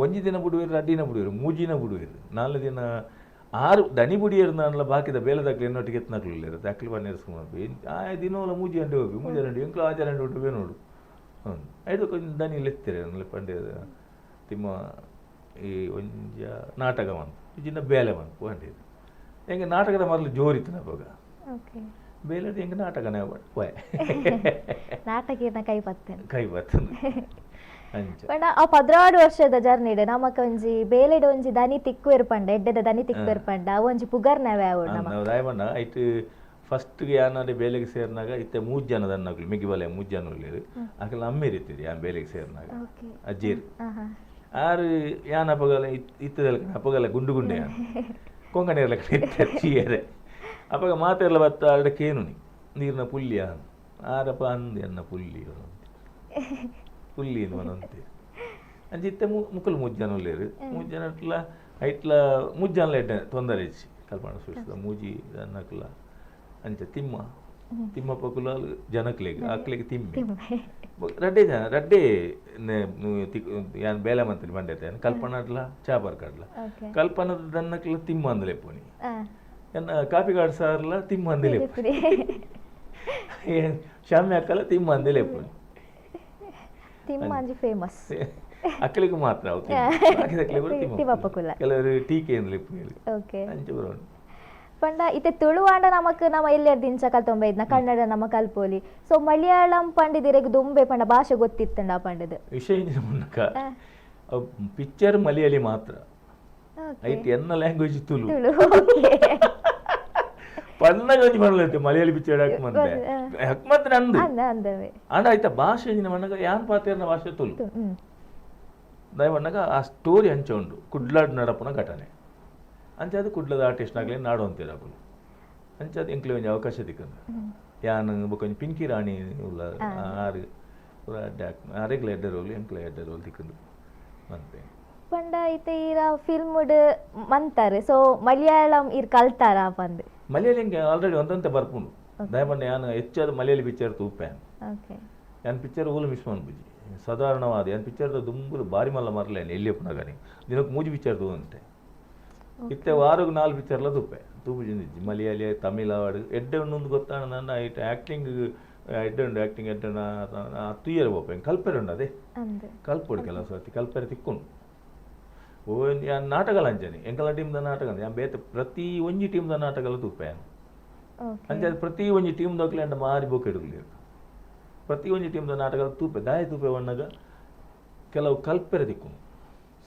ಒಂಜಿ ದಿನ ಬುಡುವೆರು, ರಡ್ಡ್ ದಿನ ಬುಡುವೆರು, ಮೂಜಿನ ಬುಡುವೆರು, ನಾಲ್ ದಿನ ಆರು ದನಿ ಬುಡಿಯರು ನಾನ್ಲ ಬಾಕಿದ ಬೇಲೆದಕ್ಲು ಎನ್ನೊಟ್ಟಿಗೆ ಎತ್ನಕ್ಲು ಇಲ್ಲೇರು ಅಕ್ಲು ಬನ್ನೇರ್ಸ್ಕೊಂಡು ಆ ದಿನೋಲ ಮೂಜಿ ಗಂಟೆ ಹೋಗಿ ಮೂಜಿ ಗಂಟೆ ಎಂಕ್ಲು ಆಜರೆ ಗಂಟೆ ಉಂಟು ಬೇನೋಡು. ಹ್ಞೂ ಐದು ಕೊಂಚ ದನಿ ಲೆತ್ತೀರಿ ಪಂಡೆ ತಿಮ್ಮ ಈ ಒಂಜ ನಾಟಕ ಮನ್ಪು ಇಜಿನ ಬೇಲೆ ಮನ್ಪು ಅಂಡಿದ್ದು. ಎಂಗೆ ನಾಟಕದ ಮೊದಲು ಜೋರಿತ್ತು ನಪಗ ಬೇಲೆ ಎಂಗೆ ನಾಟಕನೇ ಪೋಯೆ ನಾಟಕ ಕೈ ಪತ್ತೇನೆ ಕೈ ಬರ್ತದೆ ಅಂಚ. ಪಂಡ ಆ 16 ವರ್ಷದ ಜರ್ನಿಡ್ ನಮಕ ಒಂಜಿ ಬೇಲೆಡ್ ಒಂಜಿ ದನಿ ತಿಕ್ಕುವೆರ್ ಪಂಡ, ಎಡ್ಡೆದ ದನಿ ತಿಕ್ಕುವೆರ್ ಪಂಡ ಅವು ಒಂಜಿ ಪುಗರ್ನವೇ ಅವು ನಮ. ದಾಯಮಣ್ಣ ಐಟ್ ಫಸ್ಟ್ಗೆ ಯಾನಾಡೆ ಬೇಲೆಗೆ ಸೇರಿನಾಗ ಇತ್ತೆ ಮೂಜ್ ಜನ ದನ್ನಕ್ಲು ಮಿಗಿ ಬಲೆ ಮೂಜ್ ಜನ ಉಲ್ಲೇರು ಅಕಲ್ ಅಮ್ಮೇರ್ ಇತ್ತಿರಿ ಯಾನ್ ಬೇಲೆಗೆ ಸೇರಿನಾಗ ಅಜ್ಜೇರು ಆರು ಯಾನ್ ಅಪಗಲ ಇತ್ತದಲ್ಲ ಅಪಗಲ ಗುಂಡು ಗುಂಡೆ ಯಾನ್ ಕೊಂಕಣಿಯರ್ಲ ಕಡೆ ಇತ್ತೆ ಚೀಯರೆ ಅಪಗ ಮಾತೆರ್ಲ ಬತ್ತ ಆರ್ಡ ಕೇನುನಿ ನೀರಿನ ಪುಲ್ಲಿ ಆರಪ್ಪ ಅಂದೆ ಅನ್ನ ಪುಲ್ಲಿ ಪುಲ್ಲಿ ಮನಂತೆ ಅಂಚ ಇತ್ತೆ ಮುಕ್ಕಲು ಮೂಜ್ ಜನ ಉಲ್ಲೇರು ಮೂಜ್ ಜನ ಇಟ್ಲ ಐಟ್ಲ ಮೂಜ್ ಜನಲ ಎಡ್ಡೆ ತೊಂದರೆ ಇಜ್ಜಿ ಕಲ್ಪನಾ ಸ್ವೀಟ್ಸ್ದ ಮೂಜಿ ದನ್ನಕ್ಲ ಅಂಚ ತಿಮ್ಮ ತಿಮ್ಮಪ್ಪ ಕುಲಾಲ್ ಜನಕ್ಲೆಗ್ ಅಕ್ಲೆಗ್ ತಿಮ್ಮೆ ರಡ್ಡೆ ಜನ ರಡ್ಡೆ ಯಾನ್ ಬೇಲೆ ಮಂತ್ರಿ ಬಂಡೈತೆ ಕಲ್ಪನಾಡ್ಲ ಚಾಪರ್ ಕಾಡ್ಲ ಕಲ್ಪನದ ದನ್ನಕ್ಲ ತಿಮ್ಮ ಅಂದಲೆ ಪೋನಿ ಎನ್ನ ಕಾಪಿ ಕಾಡ್ ಸಾರ್ಲ ತಿಮ್ಮ ಅಂದಲೆ ಪೋನಿ ಶಾಮ್ಯ ಅಕ್ಕಲ ತಿಮ್ಮ ಅಂದಲೆ ಪೋನಿ ತಿಮ್ಮ ಫೇಮಸ್ ಅಕ್ಕಲಿಗೆ ಮಾತ್ರ ತಿಮ್ಮಪ್ಪ ಕುಲ ಕೆಲವರು ಟೀಕೆ ಅಂದಲೆ ಪೋನಿ ಅಂಚ ಬರೋಣ. ಪಂಡ ಇತ್ತೆ ತುಳುವಾಂಡ ನಮಕ್ ನಮ ಎಲ್ಲೆರ್ ದಿಂಚ ಕಲ್ತೊಂಬ ಇದ್ನ ಕನ್ನಡ ನಮ ಕಲ್ಪೋಲಿ. ಸೊ ಮಲಯಾಳಂ ಪಂಡಿದಿರೆಗ್ ದುಂಬೆ ಪಂಡ ಭಾಷೆ ಗೊತ್ತಿತ್ತಂಡ ಪಂಡದು ವಿಷಯ ಮುನ್ನಕ ಪಿಕ್ಚರ್ ಮಲಯಾಳಿ ಮಾತ್ರ ಐಟ್ ಎನ್ನ ಲ್ಯಾಂಗ್ವೇಜ್ ತುಳು ಪನ್ನಗ ಒಂಜಿ ಪಂಡಲೈತೆ ಮಲಯಾಳಿ ಪಿಕ್ಚರ್ ಹಾಕ್ ಮಂದೆ ಹಕ್ ಮಾತ್ರ ಅಂದು ಅಂಡ ಆಯ್ತ ಭಾಷೆ ಇಂಜಿನ ಮಣ್ಣಗ ಯಾನ್ ಪಾತೇರ್ನ ಭಾಷೆ ತುಳು ದಯವಣ್ಣಗ ಆ ಸ್ಟೋರಿ ಅಂಚ ಉಂಡು ಕುಡ್ಲಾಡ್ ನಡಪುನ ಘಟನೆ ಅಂಚ ಅದು ಕುಡ್ಲದ ಆರ್ಟಿಸ್ಟ್ ಆಗಲಿ ನಾಡು ಅಂತೀರ ಅಪ್ಪಲು ಅಂಚ ಅದು ಎಂಕ್ಲೆ ಒಂಜಿ ಅವಕಾಶ ತಿಕ್ಕಂದು ಯಾನ್ ಬೊಕ ಒಂಜಿ ಪಿಂಕಿ ರಾಣಿ ಉಲ್ಲ ಆರು ಆರೆಗ್ಲ ಎಡ್ಡೆ ರೋಲ್ ಎಂಕ್ಲೆ ಎಡ್ಡೆ ರೋಲ್ ತಿಕ್ಕಂದು ಮಂತೆ. ಪಂಡ ಇತ್ತೆ ಈರ ಫಿಲ್ಮ್ಡ್ ಮಂತಾರೆ. ಸೊ ಮಲಯಾಳಂ ಇರ್ ಕಲ್ತಾರ ಪಂದ್ ಮಲಯಾಳಿ ಎಂಕೆ ಆಲ್ರೆಡಿ ಒಂದಂತೆ ಬರ್ಪುಂಡು ದಯಪಂಡ ಯಾನ್ ಹೆಚ್ಚಾದ ಮಲಯಾಳಿ ಪಿಕ್ಚರ್ ತೂಪೆ ಯಾನ್ ಪಿಕ್ಚರ್ ಓಲು ಮಿಸ್ ಮನ್ಪುಜಿ ಸಾಧಾರಣವಾದ ಯಾನ್ ಪಿಕ್ಚರ್ದ ದುಂಬುಲು ಬಾರಿ ಮಲ್ಲ ಮರ್ಲೇನು ಎಲ್ಲಿ ಉಪ್ಪುನಗನಿ ದಿನಕ್ಕೆ ಮೂಜಿ ಪಿಕ್ಚರ್ ತೂವಂತೆ ಇತ್ತೆ ವಾರಗ್ 4 ಪಿಕ್ಚರ್ಲ ತೂಪೆ ತೂಪುಜಿಂದಿಜ್ಜಿ ಮಲಯಾಳಿ ತಮಿಳ್ ಆವಡ್ ಎಡ್ಡೆ ಉಂಡು ಗೊತ್ತಾಣ ನನ್ನ ಐಟ್ ಆ್ಯಕ್ಟಿಂಗ್ ಎಡ್ಡೆ ಉಂಡು ಆ್ಯಕ್ಟಿಂಗ್ ಎಡ್ಡೆ ತೂಯರೆ ಪೋಪೆ ಕಲ್ಪೆರೆ ಉಂಡು ಅದೇ ಕಲ್ಪೊಡು ಕೆಲವು ಸರ್ತಿ ಕಲ್ಪೆರೆ ತಿಕ್ಕೊಂಡು ಓ ಯಾನ್ ನಾಟಕಲ ಅಂಚನೆ ಎಂಕಲ ಟೀಮ್ದ ನಾಟಕ ಯಾನ್ ಬೇತೆ ಪ್ರತಿ ಒಂಜಿ ಟೀಮ್ದ ನಾಟಕಲ ತೂಪೆ ಯಾನ್ ಅಂಚೆ ಅದು ಪ್ರತಿ ಒಂಜಿ ಟೀಮ್ದಕ್ಲೆ ಅಂಡ ಮಾರಿ ಬೋಕ್ ಎಡುಗ್ಲೇರು ಪ್ರತಿ ಒಂಜಿ ಟೀಮ್ದ ನಾಟಕ ತೂಪೆ ದಾಯ ತೂಪೆ ಒಣ್ಣಗ ಕೆಲವು ಕಲ್ಪೆರೆ ತಿಕ್ಕೊಂಡು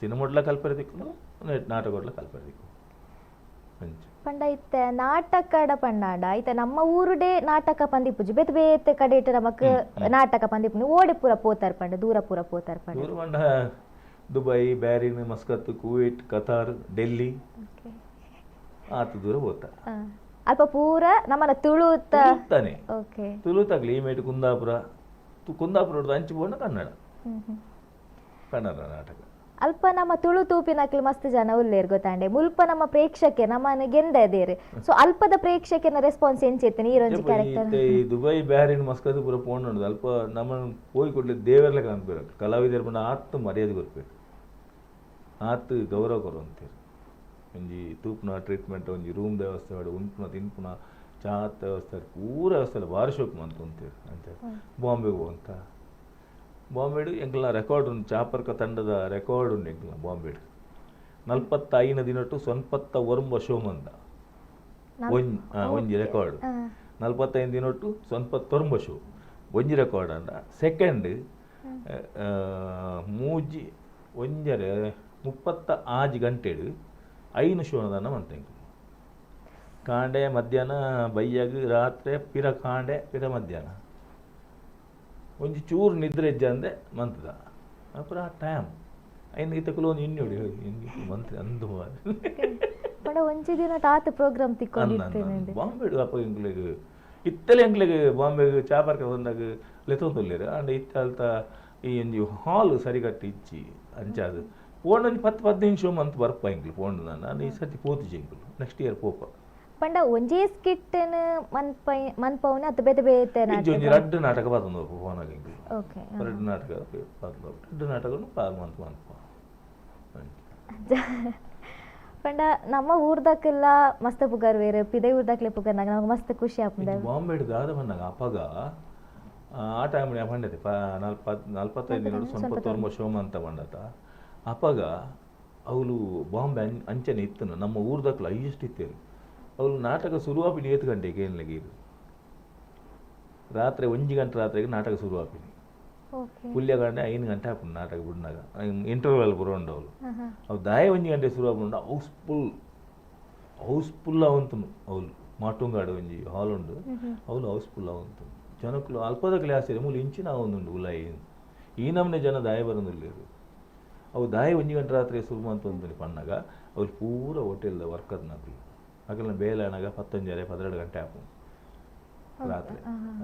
ಸಿನಿಮೊಡ್ಲ ಕಲ್ಪೆರೆ ತಿಕ್ಕೊಂಡು ನಾಟಕೊಡ್ಲ ಕಲ್ಪೆರೆ ತಿಕ್ಕೊಂಡು ಅಂಚ. ಪಂಡ ಇತ್ತೆ ನಾಟಕಡ ಪಂಡಾಂಡ ಇತ್ತೆ ನಮ್ಮ ಊರುಡೆ ನಾಟಕ ಪಂದಿಪುಜಿ ಬೇತೆ ಬೇತೆ ಕಡೆ ಇಟ್ಟು ನಮಕ್ ನಾಟಕ ಪಂದಿಪುನಿ ಓಡೆ ಪೂರ ಪೋತಾರ್ ಪಂಡ ದೂರ ಪೂರ ಪೋತಾರ್ ಪಂಡ ದೂರ ಪಂಡ Dubai, Bahrain, Muscat, Kuwait, Qatar, Delhi ಆತ ದೂರ ಪೋತ ಅಲ್ಪ ಪೂರ ನಮ್ಮನ ತುಳುತ ತಾನೆ ತುಳು ತಗ್ಲಿ ಈ ಮೇಟ್ ಕುಂದಾಪುರ ಕುಂದಾಪುರ ಅಂಚು ಪೋಂಡ ಕನ್ನಡ ಕನ್ನಡ ನಾಟಕ ಅಲ್ಪ ನಮ್ಮ ತುಳು ತೂಪಿನಕ್ಲು ಮಸ್ತ್ ಜನ ಉಲ್ಲೇರ್ ಗೊತ್ತಾಂಡೆ ಮುಲ್ಪ ನಮ್ಮ ಪ್ರೇಕ್ಷಕೆ ನಮ್ಮನ ಗೆಂದ ಇದೇರು. ಸೊ ಅಲ್ಪದ ಪ್ರೇಕ್ಷಕನ ರೆಸ್ಪಾನ್ಸ್ ಎಂಚೆತ್ತನೆ ಈ ರೊಂಜಿ ಕ್ಯಾರೆಕ್ಟರ್ ಈ ದುಬೈ, ಬ್ಯಾರಿನ್, ಮಸ್ಕತ್ ಪೂರ ಪೋಂಡು ಅಲ್ಪ ನಮ್ಮ ಪೋಯಿ ಕೊಡ್ಲಿ ದೇವರ್ಲೆ ಕಾಣ್ಬೇಕು ಕಲಾವಿದರ ಬಣ್ಣ ಆತ್ ಮರ್ಯಾದೆ ಕೊರ್ಬೇಕು ಆತ್ ಗೌರವ ಕೊರುವಂತೀರು ಒಂಜಿ ತೂಪುನ ಟ್ರೀಟ್ಮೆಂಟ್ ಒಂಜಿ ರೂಮ್ ವ್ಯವಸ್ಥೆ ಮಾಡಿ ಉಂಪುನ ತಿನ್ಪುನ ಚಾತ್ ವ್ಯವಸ್ಥೆ ಪೂರ ವ್ಯವಸ್ಥೆ ಭಾರಿ ಶೋಕ್ ಮಂತ್ ಉಂತೀರು ಅಂತ. ಬಾಂಬೆಗೆ ಹೋಗಂತ ಬಾಂಬೆಡು ಎಂಕಲ್ನ ರೆಕಾರ್ಡ್ ಉಂಡು ಚಾಪರ್ಕ ತಂಡದ ರೆಕಾರ್ಡ್ ಉಂಡು ಎಂಕಲ್ನ ಬಾಂಬೆಡು 45 ದಿನಟ್ಟು 49 ಶೋ ಮಂದ ಒಂಜಿ ರೆಕಾರ್ಡ್ 45 ದಿನಟ್ಟು 49 ಶೋ ಒಂಜಿ ರೆಕಾರ್ಡ್ ಅಂಡ. ಸೆಕೆಂಡ್ ಮೂಜಿ ಒಂಜರೆ 36 ಗಂಟೆಡು 5 ಶೋನದನ್ನ ಮಂತೆ. ಕಾಂಡೆ ಮಧ್ಯಾಹ್ನ ಬಯ್ಯಾಗ ರಾತ್ರಿ ಪಿರ ಕಾಂಡೆ ಪಿರ ಮಧ್ಯಾಹ್ನ ಒಂಜಿ ಚೂರು ನಿದ್ರೆ ಇಜ್ಜಂದೆ ಮಂತದ ಅಪುರ ಆ ಟೈಮ್ ಐನ್ ಇತ್ತಕುಲು ಒಂದು ಇನ್ನೋಡಿ ಮಂತ್ರಿ ಅಂದು ಪಂಡ ಒಂಜಿ ದಿನ ಟಾತ್ ಪ್ರೋಗ್ರಾಮ್ ತಿಕ್ಕೊಂಡಿರ್ತೇನೆ. ಬಾಂಬೆ ಅಪ್ಪ ಎಂಕ್ಲೆಗ್ ಇತ್ತಲೆ ಎಂಕ್ಲೆಗ್ ಬಾಂಬೆಗ್ ಚಾಪರ್ಕ ಬಂದಾಗ ಲೆತ್ತೊಂದುಲ್ಲೆರ್ ಆಂಡ ಇತ್ತೆ ಅಲ್ತ ಈ ಒಂಜಿ ಹಾಲ್ ಸರಿಗಟ್ಟು ಇಜ್ಜಿ ಅಂಚಾದ್ ಪೋಂಡ ಒಂಜಿ 10-15 ಶೋ ಮಂತ್ ಬರ್ಪ ಎಂಕ್ಲು ಪೋಂಡು ನಾನು ಈ ಸರ್ತಿ ಪೋತುಜಿ ಎಂಕ್ಲು ನೆಕ್ಸ್ಟ್ ಇಯರ್ ಪೋಪ. ಪಂಡ ಒಂಜೇ ಸ್ಕಿಟ್ ಮನ್ಪೌನ ಅತ್ ಬೇತೆ ಬೇತೆ ಇಜ್ಜಿ ಒಂಜಿ ನಾಟಕ? ರಡ್ಡ್ ನಾಟಕ ಪಾತೊಂದು ಪೋನಾಗ ಎಂಕ್ಲು. ಓಕೆ. ರಡ್ಡ್ ನಾಟಕ ಪಾತೊಂದು, ರಡ್ಡ್ ನಾಟಕನು ಪಾಲ್ ಮಂತ್ ಮನ್ಪ. ಪಂಡ ನಮ್ಮ ಊರ್ದಕ್ಕೆಲ್ಲ ಮಸ್ತ್ ಪುಗರ್ ವೇರು ಪಿದೈ ಊರ್ದಕ್ಲೆ ಪುಗರ್ನಾಗ ನಮಗೆ ಮಸ್ತ್ ಖುಷಿ ಆಪುಂಡು. ಬಾಂಬೆಡ್ ದಾದ ಪನ್ನಗ ಅಪಗ ಆ ಟೈಮ್ ಪಂಡತೆ 45 ದಿನಡು 49 ಶೋ ಅಂತ ಪಂಡತ ಅಪಗ ಅವಳು ಬಾಂಬೆ ಅಂಚನೆ ಇತ್ತನು ನಮ್ಮ ಊರ್ದಕ್ಲು ಹೈಯೆಸ್ಟ್ ಇತ್ತೇರು. ಅವಳು ನಾಟಕ ಶುರುವಾಪಿನಿ 8 ಗಂಟೆಗೆ ಏನ್ಲಗೆ ರಾತ್ರಿ 1 ಗಂಟೆ ರಾತ್ರಿಗೆ ನಾಟಕ ಶುರುವಾಪಿನಿ. ಪುಲ್ಯ ಗಂಟೆ 5 ಗಂಟೆ ಆಪುಂಡು ನಾಟಕ ಬಿಡ್ನಾಗ ಇಂಟರ್ವೆಲ್ ಬರೋಂಡು ಅವಳು ಅವು ದಾಯ 1 ಗಂಟೆ ಶುರುವಾಪುಂಡು ಹೌಸ್ಫುಲ್ ಹೌಸ್ಫುಲ್ ಅವಂತನು ಅವಳು ಮಾಟುಂಗಾಡು ಒಂಜಿ ಹಾಲ್ ಉಂಡು ಅವಳು ಹೌಸ್ಫುಲ್ ಅವಂತು ಜನಕ್ಕಲು ಅಲ್ಪದ ಕ್ಲಾಸ್ ಮೂಲು ಇಂಚಿನ ಅವನುಂಡು ಉಲಾಯಿ ಈ ನಮ್ಮನೆ ಜನ ದಾಯ ಬರೋದಿಲ್ಲ. ಅವು ದಾಯ 1 ಗಂಟೆ ರಾತ್ರಿ ಶುರು ಅಂತ ಒಂದು ಪಣ್ಣಾಗ ಅವ್ರು ಪೂರ ಹೋಟೆಲ್ದ ವರ್ಕರ್ ನಕಲು ಅಕಲ್ನ ಬೇಲೆ ಅನಾಗ 10:30 12 ಗಂಟೆ ಆಪು ರಾತ್ರಿ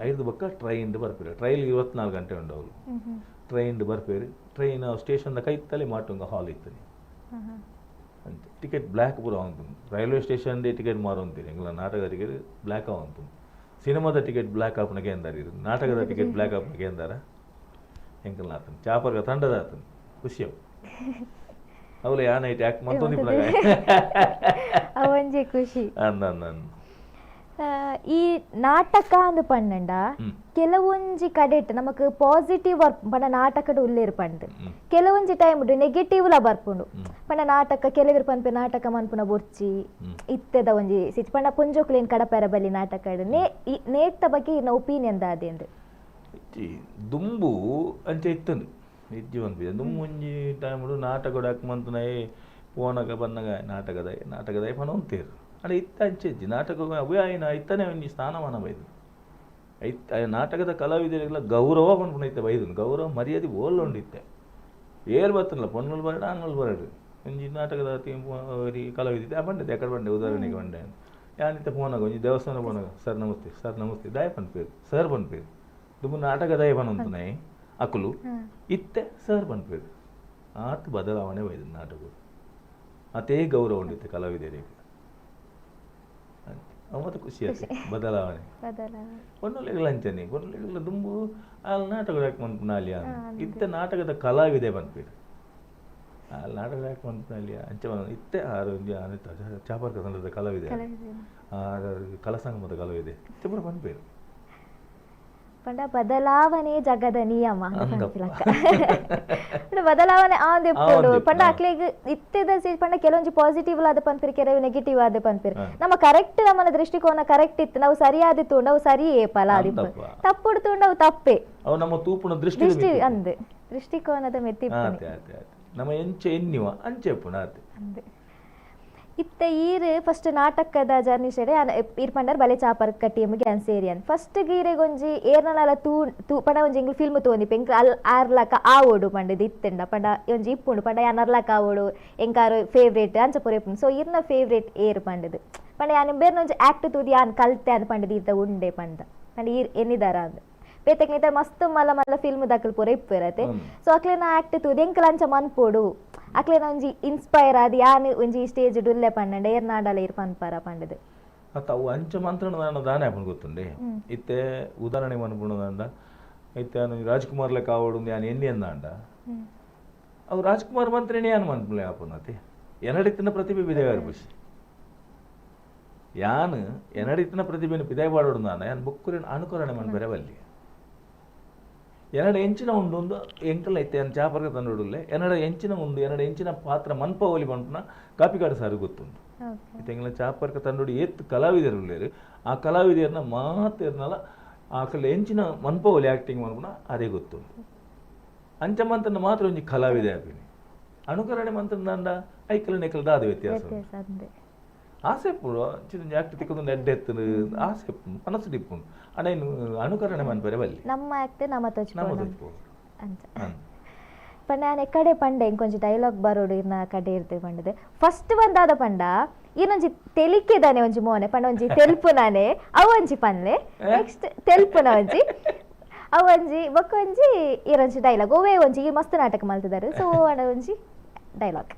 5 ಬಕ್ಕ ಟ್ರೈನ್ ಬರ್ಪೇರು ಟ್ರೈಲ್ 24 ಗಂಟೆ ಉಂಡು ಅವಳು ಟ್ರೈನ್ ಬರ್ಪೇರು ಟ್ರೈನ್ ಸ್ಟೇಷನ್ ಕೈತಲೆ ಮಾಟುಂಗ ಹಾಲ್ ಇತ್ತು ಅಂತೆ ಟಿಕೆಟ್ ಬ್ಲ್ಯಾಕ್ ಪೂರ ಅವಂತು ರೈಲ್ವೆ ಸ್ಟೇಷನ್ ಟಿಕೆಟ್ ಮಾರುವಂತೀರಿ ಎಂಗ್ಲ ನಾಟಕದ ಟಿಕೆಟ್ ಬ್ಲ್ಯಾಕ್ ಅವಂತು ಸಿನಿಮಾದ ಟಿಕೆಟ್ ಬ್ಲ್ಯಾಕ್ ಆಪನಗೆ ಎಂದಾರ ನಾಟಕದ ಟಿಕೆಟ್ ಬ್ಲ್ಯಾಕ್ ಆಪನಗೆ ಎಂದಾರ ಎಂಕಲ್ನ ಆತನು ಚಾಪರ್ಗ ತಂಡದ ಆತನು ಖುಷಿ ಅವು ಅವಳು ಯಾ ನೈಟ್ ಯಾಕೆ ಮಂತೊಂದು ಅವಂಜೆ ಖುಷಿ ಅಂದ ಅಂದ ಈ ನಾಟಕ ಅಂದು ಪಣ್ಣಂಡ ಕೆಲವೊಂಜಿ ಕಡೆಟ್ ನಮಕ್ ಪಾಸಿಟಿವ್ ವರ್ಕ್ ಪಂಡ ನಾಟಕಡ್ ಉಲ್ಲೇರು ಪಂಡ್ ಕೆಲವೊಂಜಿ ಟೈಮ್ ನೆಗೆಟಿವ್ ಲ ಬರ್ಪುಂಡು ಪಂಡ ನಾಟಕ ಕೆಲವರು ಪನ್ಪೆ ನಾಟಕ ಮನ್ಪುನ ಬೊರ್ಚಿ ಇತ್ತೆದ ಒಂಜಿ ಸಿಚ್ ಪಂಡ ಪೊಂಜೋಕ್ಲೇನ್ ಕಡಪೆರ ಬಲ್ಲಿ ನಾಟಕ ನೇತ್ತ ಬಗ್ಗೆ ಇನ್ನ ಒಪೀನಿಯನ್ ದಾದೆಂದು ದುಂಬು ಅಂಚೆ ಇತ್ತಂದು ಇಜ್ಜಿ ಪನ್ಪಿದೆ ದುಂಬು ಒಂಜಿ ಟೈಮ್ ನಾಟಕ ಮಂತುನೈ ಪೋನಗ ಬನ್ನಗ ನಾಟಕದ ನಾಟಕದ ಪನೊಂತೇರು ಅಲ್ಲ ಇತ್ತ ಅಂಚೆ ಇಜ್ಜಿ ನಾಟಕ ಅವೇ ಆಯ್ನ ಇತ್ತನೇ ಒಂಜಿ ಸ್ಥಾನಮಾನ ಬೈದು ಐತ್ ನಾಟಕದ ಕಲಾವಿದರಿಗೆಲ್ಲ ಗೌರವ ಪನ್ಪುನ ಇತ್ತೆ ಬೈದು ಗೌರವ ಮರ್ಯಾದೆ ಓಲ್ಲುಂಡು ಇತ್ತೆ ಏರ್ ಬತ್ತಲ್ಲ ಪೊಣ್ಣುಲು ಬರಡು ಆಣ್ಣುಲು ಬರಡು ಒಂಜಿ ನಾಟಕದ ಕಲಾವಿದ ಆ ಬಂಡೆ ಎಕಡೆ ಬಂಡೆ ಉದಾಹರಣೆಗೆ ಬಂಡೆ ಯಾನಿತ್ತೆ ಪೋನಾಗ ಒಂಜಿ ದೇವಸ್ಥಾನ ಪೋನಾಗ ಸರ್ ನಮಸ್ತೆ ಸರ್ ನಮಸ್ತೆ ದಾಯ ಪನ್ಪೇರು ಸರ್ ಪನ್ಪೇರು ದುಂಬು ನಾಟಕ ದಾಯ ಪನೊಂತುನೈ ಅಕುಲು ಇತ್ತೆ ಸರ್ ಪನ್ಪೇರು ಆತ್ ಬದಲಾವಣೆ ಬೈದು ನಾಟಕ ಅತೇ ಗೌರವ ಉಂಡಿತ್ತೆ ಕಲಾವಿದರಿಗೆ ಮತ್ತೆ ಖುಷಿ ಆಯ್ತು ಬದಲಾವಣೆ ಪೊನ್ನುಲೆಗಳ ಅಂಚನೆ ಪೊನ್ನುಲೆಗಳ ದುಂಬು ಅಲ್ಲಿ ನಾಟಕ ಯಾಕೆ ಮನ್ಪುನಾಲಿಯ ಇತ್ತೆ ನಾಟಕದ ಕಲಾವಿದೆ ಪನ್ಪೇರು ಅಲ್ಲಿ ನಾಟಕ ಯಾಕೆ ಮನ್ಪುನಾಲಿಯ ಅಂಚೆ ಇತ್ತೆ ಆರು ಚಾಪರ್ಕ ತಂಡದ ಕಲಾವಿದೆ ಕಲಸಂಗಮದ ಕಲಾವಿದೆ ಇತ್ತೆ ಪೂರ ಪನ್ಪೇರು. ಪಂಡ ಬದಲಾವಣೆ ಜಗದ ನಿಯಮ ಬದಲಾವಣೆ ಆಂದಿಪ್ಪುಂಡು ಪಂಡ ಅಕ್ಲೆಗ್ ಇತ್ತೆದ ಪಂಡ ಕೆಲವೊಂಜಿ ಪಾಸಿಟಿವ್ ಆದ ಪನ್ಪಿರ್ ಕೆಲವು ನೆಗೆಟಿವ್ ಆದ ಪನ್ಪಿರ್ ನಮ್ಮ ಕರೆಕ್ಟ್ ನಮ್ಮನ ದೃಷ್ಟಿಕೋನ ಕರೆಕ್ಟ್ ಇತ್ತು ನಾವು ಸರಿಯಾದ ತೂಂಡ ಅವು ಸರಿಯೇ ಪಲ ಆದಿಪ್ಪು ತಪ್ಪುಡು ತೂಂಡ ಅವು ತಪ್ಪೆ ಅವು ನಮ್ಮ ತೂಪುನ ದೃಷ್ಟಿ ಅಂದ್ ದೃಷ್ಟಿಕೋನದ ಮೆತ್ತಿ ನಮ್ಮ ಎಂಚೆ ಎನ್ನಿವ ಅಂಚೆ ಆತೆ ಅಂದೆ. ಇತ್ತೆ ಈರ್ ಫಸ್ಟ್ ನಾಟಕದ ಜರ್ನಿ ಶೇರೆ ಈರ್ ಪಂಡರ್ ಬಲೆ ಚಾಪರ್ ಕಟ್ಟಿಯಮ್ಗೆ ಅನ್ ಸೇರಿ ಅನ್ ಫಸ್ಟ್ ಗೀರೆಗೊಂಜಿ ಏರ್ನಲ ತೂ ತೂ ಪಂಡ ಒಂಜಿ ಎಂಗ್ಲು ಫಿಲ್ಮ್ ತೋಂದಿಪ್ಪ ಎಂಕ್ ಅಲ್ ಆರ್ಲಕ ಆವೋಡು ಪಂಡದು ಇತ್ತೆಂಡ ಪಂಡ ಒಂಜಿ ಇಪ್ಪುಂಡು ಪಂಡ ಯಾನ್ ಅರ್ಲಕ ಆವೋಡು ಎಂಕಾರು ಫೇವ್ರೇಟ್ ಅಂಚ ಪೂರ ಇಪ್ಪುಂಡು. ಸೊ ಈರ್ನ ಫೇವ್ರೇಟ್ ಏರ್ ಪಂಡದು ಪಂಡ ಯಾನ್ ಬೇರ್ನ ಒಂಜಿ ಆಕ್ಟ್ ತೂದು ಯಾನ್ ಕಲ್ತೆ ಅಂದ್ ಪಂಡದು ಈತ ಉಂಡೆ ಪಂಡ ಪಂಡ ಈರ್ ಎನ್ನಿದಾರ ಅಂದ್ ಬೇತೆಕ್ನಿತ ಮಸ್ತ್ ಮಲ್ಲ ಮಲ್ಲ ಫಿಲ್ಮ್ ದಾಕಲ್ ಪೂರ ಇಪ್ಪುರತೆ. ಸೊ ಅಕ್ಲೆನ ಆಕ್ಟ್ ತೂದು ಎಂಕಲ್ ಅಂಚ ಮನ್ಪೋಡು ಅಕ್ಲೆನ ಒಂಜಿ ಇನ್ಸ್ಪೈರ್ ಆದ್ ಯಾನ್ ಒಂಜಿ ಸ್ಟೇಜ್ ಡುಲ್ಲೆ ಪಂಡಂಡ ಏರ್ನಾಡಲ ಏರ್ ಪನ್ಪಾರ ಪಂಡದು ಅತ್ತ ಅವು ಅಂಚ ಮಂತ್ರಣ ದಾನೆ ಆಪುಂಡು ಗೊತ್ತುಂಡೆ. ಇತ್ತೆ ಉದಾಹರಣೆ ಮನ್ಪುಂಡು ಇತ್ತೆ ರಾಜ್ಕುಮಾರ್ ಲೆಕ್ಕ ಆವೋಡು ಯಾನ್ ಎನ್ನಿ ಅಂದಾಂಡ ಅವು ರಾಜ್ಕುಮಾರ್ ಮಂತ್ರಿನೇ ಯಾನ್ ಮನ್ಪುಲೆ ಆಪುನತೆ ಎನಡಿತ್ತಿನ ಪ್ರತಿಭೆ ಬಿದೆಗಾರ ಖುಷಿ ಯಾನ್ ಎನಡಿತ್ತಿನ ಪ್ರತಿಭೆನ ಪಿದಾಯಿ ಪಾಡೋಡು ನಾನು ಯಾನ್ ಬೊಕ್ಕುರಿನ ಅನುಕರಣೆ ಮನ್ಪೆರೆ ಬಲ್ಲಿ ಎನಡ ಎಂಚಿನ ಉಂಡು ಒಂದು ಎಂಕಲ್ ಐತೆ ಯಾನ್ ಚಾಪರ್ಗ ತಂಡೋಡುಲ್ಲೆ ಎನಡ ಎಂಚಿನ ಉಂಡು ಎನಡ ಎಂಚಿನ ಪಾತ್ರ ಮನ್ಪವಲಿ ಪನ್ಪುನ ಕಾಪಿಕಾಡು ಸಾರು ಗೊತ್ತುಂಡು. ಇತ್ತೆ ಎಂಕಲ್ನ ಚಾಪರ್ಗ ತಂಡೋಡು ಏತ್ ಕಲಾವಿದರು ಉಲ್ಲೇರು ಆ ಕಲಾವಿದರ್ನ ಮಾತೆರ್ನಲ ಆಕಲ್ ಎಂಚಿನ ಮನ್ಪವಲಿ ಆ್ಯಕ್ಟಿಂಗ್ ಮನ್ಪುನ ಅದೇ ಗೊತ್ತುಂಡು. ಅಂಚ ಮಂತ್ರನ ಮಾತ್ರ ಒಂಜಿ ಕಲಾವಿದೆ ಆಪಿನಿ ಅನುಕರಣೆ ಮಂತ್ರನ ದಂಡ ಐಕಲ್ ನೆಕಲ್ ದಾದ ವ್ಯತ್ಯಾಸ. ಆಸೆ ಇಪ್ಪುಂಡು ಅಂಚಿನ ಆಕ್ಟ್ ತಿಕ್ಕೊಂದು ಎಡ್ಡೆ ಎತ್ತುಂಡು ಆಸೆ ಇಪ್ಪುಂಡು ಮನಸ್ಸು ಇಪ್ಪುಂಡು ಅಣ್ಣ ಇನ್ನು ಅನುಕರಣೆ ಮನ್ಪರೆ ಬಲ್ಲಿ. ನಮ್ಮ ಆಕ್ಟ್ ನಮ್ಮ ನಮ್ಮ ತೋಚ್ಬೋದು ತೋಚ್ಬೋದು ಅಂತ. ಅಂದ್. ಪಂಡ ನಾನು ಕಡೆ ಪಂಡೆ ಇಂಕೊಂಚ ಡೈಲಾಗ್ ಬರೋಡು ಇರ್ನ ಕಡೆ ಇರ್ತೆ ಪಂಡದೆ ಫಸ್ಟ್ ಬಂದಾದ ಪಂಡ ಇನ್ನೊಂಜಿ ತೆಲಿಕೆದಾನೆ ಒಂಜಿ ಮೋನೆ ಪಂಡ ಒಂಜಿ ತೆಲ್ಪುನಾನೆ ಅವು ಒಂಜಿ ಪನ್ಲೆ. ನೆಕ್ಸ್ಟ್ ತೆಲ್ಪುನ ಒಂಜಿ ಅವು ಒಂಜಿ ಬೊಕ್ಕ ಒಂಜಿ ಇರೊಂಜಿ ಡೈಲಾಗ್ ಓವೇ ಒಂಜಿ ಈ ಮಸ್ತ್ ನಾಟಕ ಮಲ್ತಿದ್ದಾರೆ. ಸೊ ಅಡ ಒಂಜಿ ಡೈಲಾಗ್.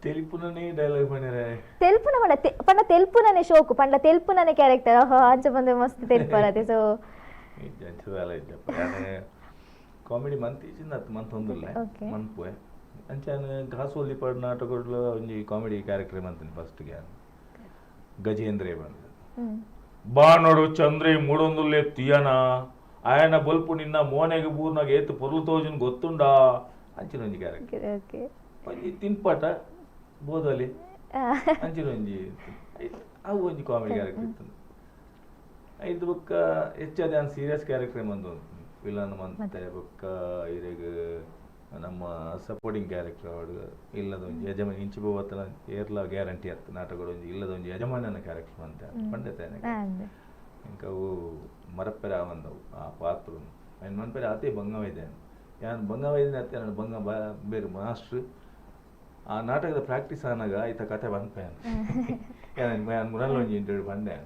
ತೆಲಿಪುನನೇ ಡೈಲಾಗ್ ಪಂಡರೆ. ತೆಲ್ಪುನ ಪಂಡ ಪಂಡ ತೆಲ್ಪುನನೆ ಶೋಕು ಪಂಡ ತೆಲ್ಪುನನೆ ಕ್ಯಾರೆಕ್ಟರ್ ಅಂಚ ಬಂದು ಮಸ್ತ್ ತೆಲ್ಪರತೆ. ಸೊ ಕಾಮಿಡಿ ಮಂತ್ ಇಚ್ಚಿಂದ ಅತ್ತು ಮಂತ್ ಹೊಂದಿಲ್ಲ. Okay. ಮನ್ಪುವೆ ಅಂಚಾನ ಘಾಸೋಲಿ ಪಡ್ ನಾಟಕಡ್ಲ ಒಂಜಿ ಕಾಮಿಡಿ ಕ್ಯಾರೆಕ್ಟರ್ ಮಂತೀನಿ ಫಸ್ಟ್ಗೆ ಗಜೇಂದ್ರೆ ಬಂದು. ಬಾನೋಡು ಚಂದ್ರೆ ಮೂಡೊಂದುಲ್ಲೆ ತಿಯನ ಆಯನ ಬೊಲ್ಪು ನಿನ್ನ ಮೋನೆಗೆ ಬೂರ್ನಾಗ ಏತು ಪೊರ್ಲು ತೋಜುನ್ ಗೊತ್ತುಂಡಾ ಅಂಚಿನ ಒಂಜಿ ಕ್ಯಾರೆಕ್ಟರ್. ಓಕೆ. ಒಂಜಿ ತಿನ್ಪಾಟ ಬೋದಲಿ ಅಂಚಿನ ಒಂಜಿ ಅವು ಒಂಜಿ ಕಾಮಿಡಿ ಕ್ಯಾರೆಕ್ಟರ್ ಇತ್ತು. ಐದು ಬೊಕ್ಕ ಹೆಚ್ಚಾದ ಸೀರಿಯಸ್ ಕ್ಯಾರೆಕ್ಟರ್ ಮಂದು ವಿಲನ್ ಮಂತೆ ಬೊಕ್ಕ ಇರೆಗ್ ನಮ್ಮ ಸಪೋರ್ಟಿಂಗ್ ಕ್ಯಾರೆಕ್ಟರ್ ಅವಡು ಇಲ್ಲದ ಒಂಜಿ ಯಜಮಾನ ಇಂಚಿ ಪೋವತ್ತನ ಏರ್ಲ ಗ್ಯಾರಂಟಿ ಅತ್ತು ನಾಟಕಡು ಒಂಜಿ ಇಲ್ಲದ ಒಂಜಿ ಯಜಮಾನನ ಕ್ಯಾರೆಕ್ಟರ್ ಮಂತೆ ಪಂಡೆತೆ. ಇಂಕ ಅವು ಮರಪ್ಪೆರ ಬಂದವು ಆ ಪಾತ್ರ ಐನ್ ಮನ್ಪೆರೆ ಆತೇ ಬಂಗವೈದೆ ಯಾನ್ ಬಂಗವೈದ್ಯ ಅತ್ತೆ ನನ್ನ ಬಂಗ ಬೇರೆ ಮಾಸ್ಟ್ರ್ ಆ ನಾಟಕದ ಪ್ರಾಕ್ಟೀಸ್ ಆನಾಗ ಈತ ಕತೆ ಬಂದ್ಪೆ ಯಾನ್ ಮುರಲ್ ಒಂಜಿ ಇಂಟರ್ವ್ಯೂ ಬಂದೆ.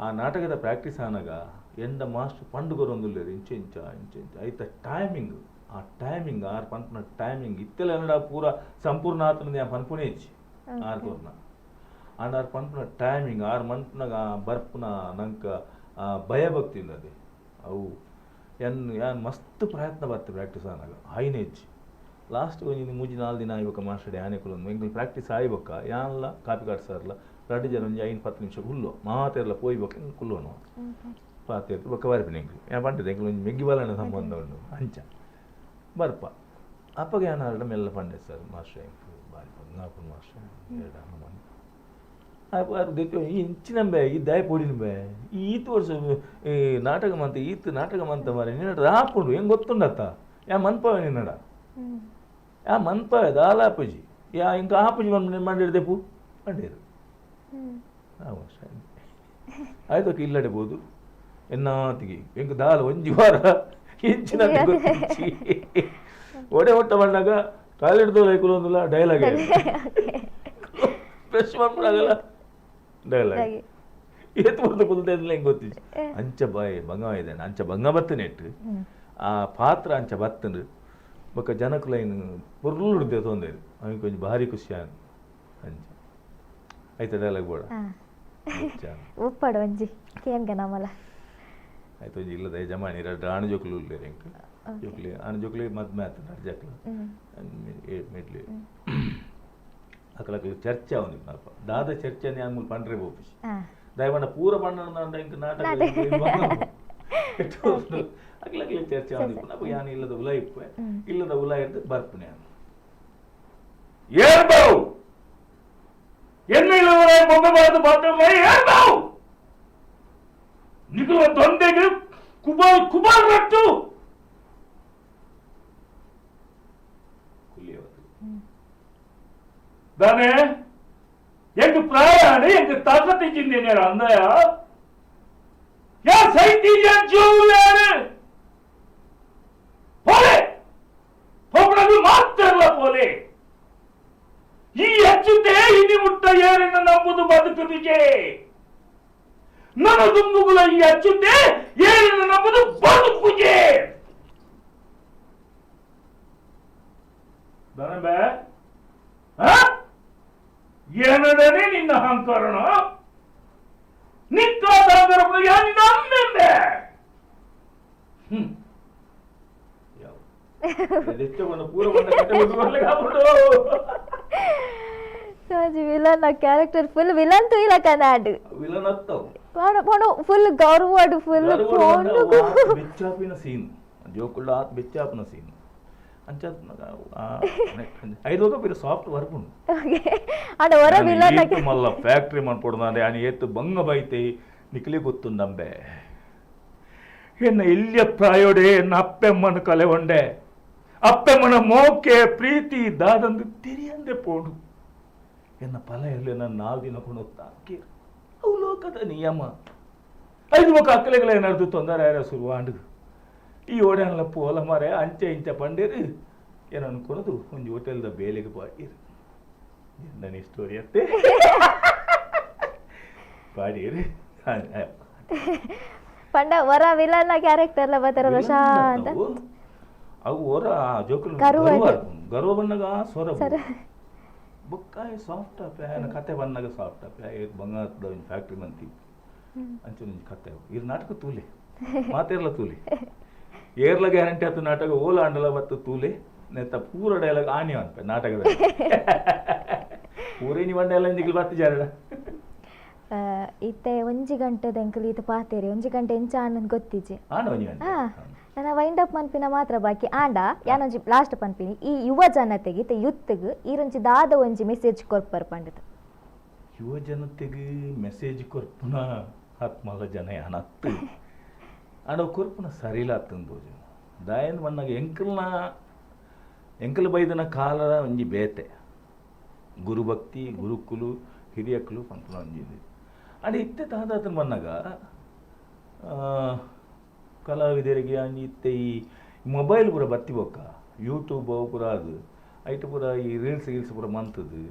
ಆ ನಾಟಕದ ಪ್ರಾಕ್ಟೀಸ್ ಆನಾಗ ಎಂದ ಮಾಸ್ಟ್ರ್ ಪಂಡು ಕೊರೊಂದುಲ್ಲೆರ್ ಇಂಚ ಇಂಚ ಇಂಚ ಇಂಚ ಐತ ಟೈಮಿಂಗ್ ಆ ಟೈಮಿಂಗ್ ಆರ್ ಪನ್ಪುನ ಟೈಮಿಂಗ್ ಇತ್ತೆಲ ಎನ್ನಡ ಪೂರ ಸಂಪೂರ್ಣ ಆತನ ಯಾನ್ ಪನ್ಪುನೇ ಇಜ್ಜಿ ಆರ್ ಕೊರ್ನ ಆಂಡ ಆರ್ ಪನ್ಪುನ ಟೈಮಿಂಗ್ ಆರ್ ಮನ್ಪುನಾಗ ಆ ಬರ್ಪುನ ನಂಕ ಆ ಭಯಭಕ್ತಿ ಉಂಡದೆ ಅವು ಎನ್ ಯಾನ್ ಮಸ್ತ್ ಪ್ರಯತ್ನ ಬತ್ತೆ ಪ್ರಾಕ್ಟೀಸ್ ಆನಾಗ ಹೈನೇ ಇಜ್ಜಿ. ಲಾಸ್ಟ್ ಒಂಜಿ ಮೂಜಿ ನಾಲ್ ದಿನ ಆಯ್ಬೊಕ್ಕ ಮಾಸ್ಟರ್ ಯಾನೆ ಕುಲೊಂದು ಎಂಕುಲು ಪ್ರಾಕ್ಟೀಸ್ ಆಯ್ಬೊಕ್ಕ ಯಾನ್ಲ ಕಾಪಿ ಕಾಟ್ ಸರ್ಲ ರಡ್ಡ್ ಜನ ಒಂಜಿ 5-10 ನಿಮಿಷ ಕುಲ್ಲೋ ಮಾತೆರ್ಲ ಪೋಯ್ಬೊಕ್ಕ ಎಂಕ್ ಕುಲ್ಲೋನು ಪಾತೆರ್ದು ಬೊಕ್ಕ ಬರ್ಪಿನ ಎಂಕ್ಲು ಯಾನ್ ಪಂಡಿದ್ದೆ ಎಂಕ್ಲು ಒಂಜಿ ಮೆಗ್ಗಿ ಬಾಲನ ಸಂಬಂಧ ಉಂಡು ಅಂಚ ಬರ್ಪ ಅಪ್ಪಗೆ ಯಾನ್ ಆರ್ಡ ಮೆಲ್ಲ ಪಂಡೆ ಸರ್ ಮಾಸ್ಟರ್ ಎಂಕ್ ಬಾರಿ ಬಂಗಾಪುನ ಮಾಸ್ಟರ್ ಈ ಇಂಚಿನಂಬೆ ಈ ದಾಯ ಪೊಡಿನಂಬೆ ಈ ಈತ್ ವರ್ಷ ಈ ನಾಟಕ ಮಂತ ಈತ್ ನಾಟಕ ಮಂತ ಮಾರೆ ನಿನ್ನಡ ಆಪುಂಡು ಹೆಂಗೆ ಗೊತ್ತುಂಡತ್ತ ಯಾ ಮನ್ಪವೆ ನಿನ್ನಡ ಯಾ ಮನ್ಪವೆ ದಾಲಾಪುಜಿ ಯಾ ಇಂಕ ಆಪುಜಿ ಮಂಡಿರ್ ದೆಪ್ಪು ಮಂಡೇರು ಆಯ್ತು ಇಲ್ಲಡೆ ಬೋದು ಎನ್ನಾತಿಗೆ ಎಂಕ್ ದಾಲ ಒಂಜಿ ವಾರ ಇಂಚಿನ ಗೊತ್ತಿಜ್ಜಿ ಒಡೆ ಒಟ್ಟ ಬಂದಾಗ ಟಾಯ್ಲೆಟ್ ದೋಲ ಡೈಲಾಗ್ ಫ್ರೆಶ್ ಮಾಡ್ಬಿಡಾಗಲ್ಲ ಡೈಲಾಗ್ ಏತ್ ಬರ್ದು ಕುಲ್ತೆ ಹೆಂಗೆ ಗೊತ್ತಿಜ್ಜಿ ಅಂಚ ಬಾಯ್ ಬಂಗ ಇದೆ ಅಂಚ ಬಂಗ ಬತ್ತನೆ ಇಟ್ಟು ಆ ಪಾತ್ರ ಅಂಚ ಬತ್ತಂಡು ಬೊಕ್ಕ ಜನಕುಲೈನ್ ಪೊರ್ಲುಡ್ದೆ ತೊಂದರೆ ಅವಿಗೆ ಕೊಂಚ ಭಾರಿ ಖುಷಿ ಆನ್ ಅಂಚ ಆಯ್ತು ಡೈಲಾಗ್ ಬೋಡ ಉಪ್ಪಡು ಒಂಜಿ ಕೇನ್ಗ ನಮಲ ಆಯ್ತು ಒಂಜಿ ಇಲ್ಲದ ಯಜಮಾನಿ ರಡ್ಡ್ ಆಣ್ ಜೋಕುಲು ಉಲ್ಲೆರ್ ಎಂಕ್ ಜೋಕ್ಲಿ ಆಣ್ ಜೋಕ್ಲಿ ಮದ್ಮೆ ಆತು ರಡ್ಡ್ ಜಕ್ಲು ಮೆಡ್ಲಿ ಅಕಲಕಲು ಚರ್ಚೆ ಆವೊಂದಿಪ್ಪು ಅಲ್ಪ ದಾದ ಚರ್ಚೆ ಯಾನ್ ಮೂಲು ಪಂಡ್ರೆ ಪೋಪುಜಿ ದಯಮಾಡ ಪೂರ ಪಂಡನ ಎಂಕ್ ನಾಟಕ ಅಕ್ಲಕ್ಲೆ ಚರ್ಚೆ ಆವೊಂದಿಪ್ಪು ಅಪ್ಪ ಯಾನ್ ಇಲ್ಲದ ಉಲ ಇಪ್ಪೆ ಇಲ್ಲದ ಉಲ ಇರ್ದು ಬರ್ಪುನೆ ಯಾನ್ ಏರ್ಬಾವು ಎನ್ನ ಇಲ್ಲದ ಬೊಂಬೆ ಬಾರದು ಬಾತ್ರಮ್ಮ ಏರ್ಬಾವು ನಿಕುಲ ದೊಂದೆಗೆ ಕುಬಾಲ್ ಕುಬಾಲ್ ರಟ್ಟು தானே எங்க ಪ್ರಾಯಾಣ எங்க ತಾಕತ್ತು ಚಿಂದೇನೆ ಅಂದಯ ಯಾ ಸೈತಿ ಜೋವ್ಯಾರು போலே போகக்கூடாது ಮಾತ್ರಲ್ಲ ಪೋಲೆ ಈ ಹೆಚ್ಚುತ್ತೆ ಇನಿ ಮುಟ್ಟ ಏರನ್ನ ನಂಬುದು ಬದುಕುದಿಗೆ ನನ್ನ ದುಂಬುಗುಲ ಈ ಅಚ್ಚುತ್ತೆ ಏರನ್ನ ನಂಬುದು ಬದುಕುಜೆ ದಾನೆ ಏನಡನೆ ನಿನ್ನ ಅಹಂಕಾರಣ ನಿಕ್ಕಾದ ನಿನ್ನ ಅಮ್ಮೆಂಬೆ villain character full villain ತೂಯಿಲ ಕನಾಡ್ villain ಅತ್ತವು ಪೋಣ ಫುಲ್ ಗೌರವಡು ಫುಲ್ ಬೆಚ್ಚಾಪಿನ ಸೀನ್ ಜೋಕುಳ್ಳ ಆತ್ ಬೆಚ್ಚಾಪಿನ ಸೀನ್ ಅಂಚ ಐದು ಪಿರ ಸಾಫ್ಟ್ ವರ್ಕ್ ಉಂಡು ಆಂಡ ಒರ ವಿಲನ್ ಮಲ್ಲ ಫ್ಯಾಕ್ಟ್ರಿ ಮನ್ಪೊಡ್ದಾಂಡೆ ಆನಿ ಏತ್ ಬಂಗ ಬೈತೆ ನಿಕ್ಲೆ ಗೊತ್ತುಂದಂಬೆ ಎನ್ನ ಎಲ್ಲಿಯ ಪ್ರಾಯೋಡೆ ಎನ್ನ ಅಪ್ಪೆಮ್ಮನ ಕಲೆ ಒಂಡೆ ಅಪ್ಪೆಮ್ಮನ ಮೋಕೆ ಪ್ರೀತಿ ದಾದಂದು ತೆರಿಯಂದೆ ಪೋಡು ಎನ್ನ ಫಲ ಇರಲಿ, ನನ್ನ 4 ದಿನ ಕೊಂಡು ತಾಕೀರ್. ಅವು ಲೋಕದ ನಿಯಮ. ಐದು ಮುಖ ಅಕ್ಕಲೆಗಳ ಏನಾರ್ದು ತೊಂದರೆ ಆಯ್ರ ಶುರುವಾಂಡು. ಈ ಓಡಾನಲ್ಲ ಪೋಲ ಮಾರೆ, ಅಂಚೆ ಇಂಚ ಪಂಡೇರು ಏನು ಅನ್ಕೊಳೋದು, ಒಂಜಿ ಹೋಟೆಲ್ದ ಬೇಲೆಗೆ ಪಾಡೀರು. ನನ್ನ ಸ್ಟೋರಿ ಅತ್ತೆ ಪಾಡೀರು. ಪಂಡ ವರ ವಿಲನ್ ಕ್ಯಾರೆಕ್ಟರ್ ಎಲ್ಲ ಬರ್ತಾರಲ್ಲ ಶಾಂತ. ಅವು ಹೊರ ಜೋಕುಲು. ಗರ್ವ. ಗರ್ವ, ಗರ್ವ ಬಂದಾಗ ಆ ಸ್ವರ ಬೊಕ್ಕಾಯಿ ಸಾಫ್ಟ್ ಅಪ್ಪೆ. ఆయన ಕತೆ ಬಂದಾಗ ಸಾಫ್ಟ್ ಅಪ್ಪೆ. ಏತ್ ಬಂಗಾರದ ಒಂಜಿ ಫ್ಯಾಕ್ಟ್ರಿ ಮಂತಿ ಅಂಚೆ ಒಂಜಿ ಕತೆ. ಇರ್ ನಾಟಕ ತೂಲೆ, ಮಾತೇರ್ಲ ತೂಲೆ, ಏರ್ಲ ಗ್ಯಾರಂಟಿ ಆತು. ನಾಟಕ ಓಲ ಆಂಡಲ ಬತ್ತು ತೂಲೆ. ನೆತ್ತ ಪೂರ ಡೈಲಾಗ್ ಆನಿ ಅನ್ಪೆ. ನಾಟಕದಲ್ಲಿ ಪೂರ ಇನಿ ಬಂಡ ಎಲ್ಲ ಇಂಜಿಗ್ಲು ಬತ್ತು ಜಾರಡ. ಇತ್ತೆ ಒಂಜಿ ಗಂಟೆದ ಎಂಕಲ್ ಈತ ಪಾತೇರಿ, ಒಂಜಿ ಗಂಟೆ ಎಂಚ ಆನಂದ್ ಗೊತ್ತಿಜ್ಜಿ. ಆಂಡ ಒಂಜಿ ಗಂಟೆ. ಹಾ, ನನ್ನ ವೈಂಡ್ ಅಪ್ ಮನ್ಪಿನ ಮಾತ್ರ ಬಾಕಿ. ಆಂಡ ಯಾನೊಂಜಿ ಲಾಸ್ಟ್ ಪನ್ಪಿನಿ, ಈ ಯುವ ಜನತೆಗೆ, ಇತ್ತೆ ಯುತ್ಗ್ ಈರೊಂಜಿ ದಾದ ಒಂಜಿ ಮೆಸೇಜ್ ಕೊರ್ಪರ್ ಪಂಡದು. ಯುವ ಜನತೆಗೆ ಮೆಸೇಜ್ ಕೊರ್ಪುನ ಆತ್ಮಲ ಜನ ಯಾನತ್ತು. ಆಂಡ ಅವು ಕೊರ್ಪುನ ಸರಿಲ ಅತ್ತಂದು ದಾಯನ್ ಬಣ್ಣಗ ಎಂಕಲ್ನ ಎಂಕಲ್ ಬೈದನ ಕಾಲದ ಒಂಜಿ ಬೇತೆ ಗುರುಭಕ್ತಿ, ಗುರುಕುಲು, ಹಿರಿಯಕ್ಕಲು ಪನ್ಪುನ ಒಂಜಿ ಇದು. ಆಂಡ ಇತ್ತೆ ತಾದಾತನ ಬನ್ನಗ ಕಲಾವಿದರಿಗೆ ಅಂಜಿ ಇತ್ತೆ ಈ ಮೊಬೈಲ್ ಪೂರ ಬತ್ತಿ ಬೊಕ್ಕ ಯೂಟ್ಯೂಬ್ ಅವು ಪೂರ, ಅದು ಐಟ್ ಪೂರ ಈ ರೀಲ್ಸ್ ಗೀಲ್ಸ್ ಪೂರ ಮಂತದು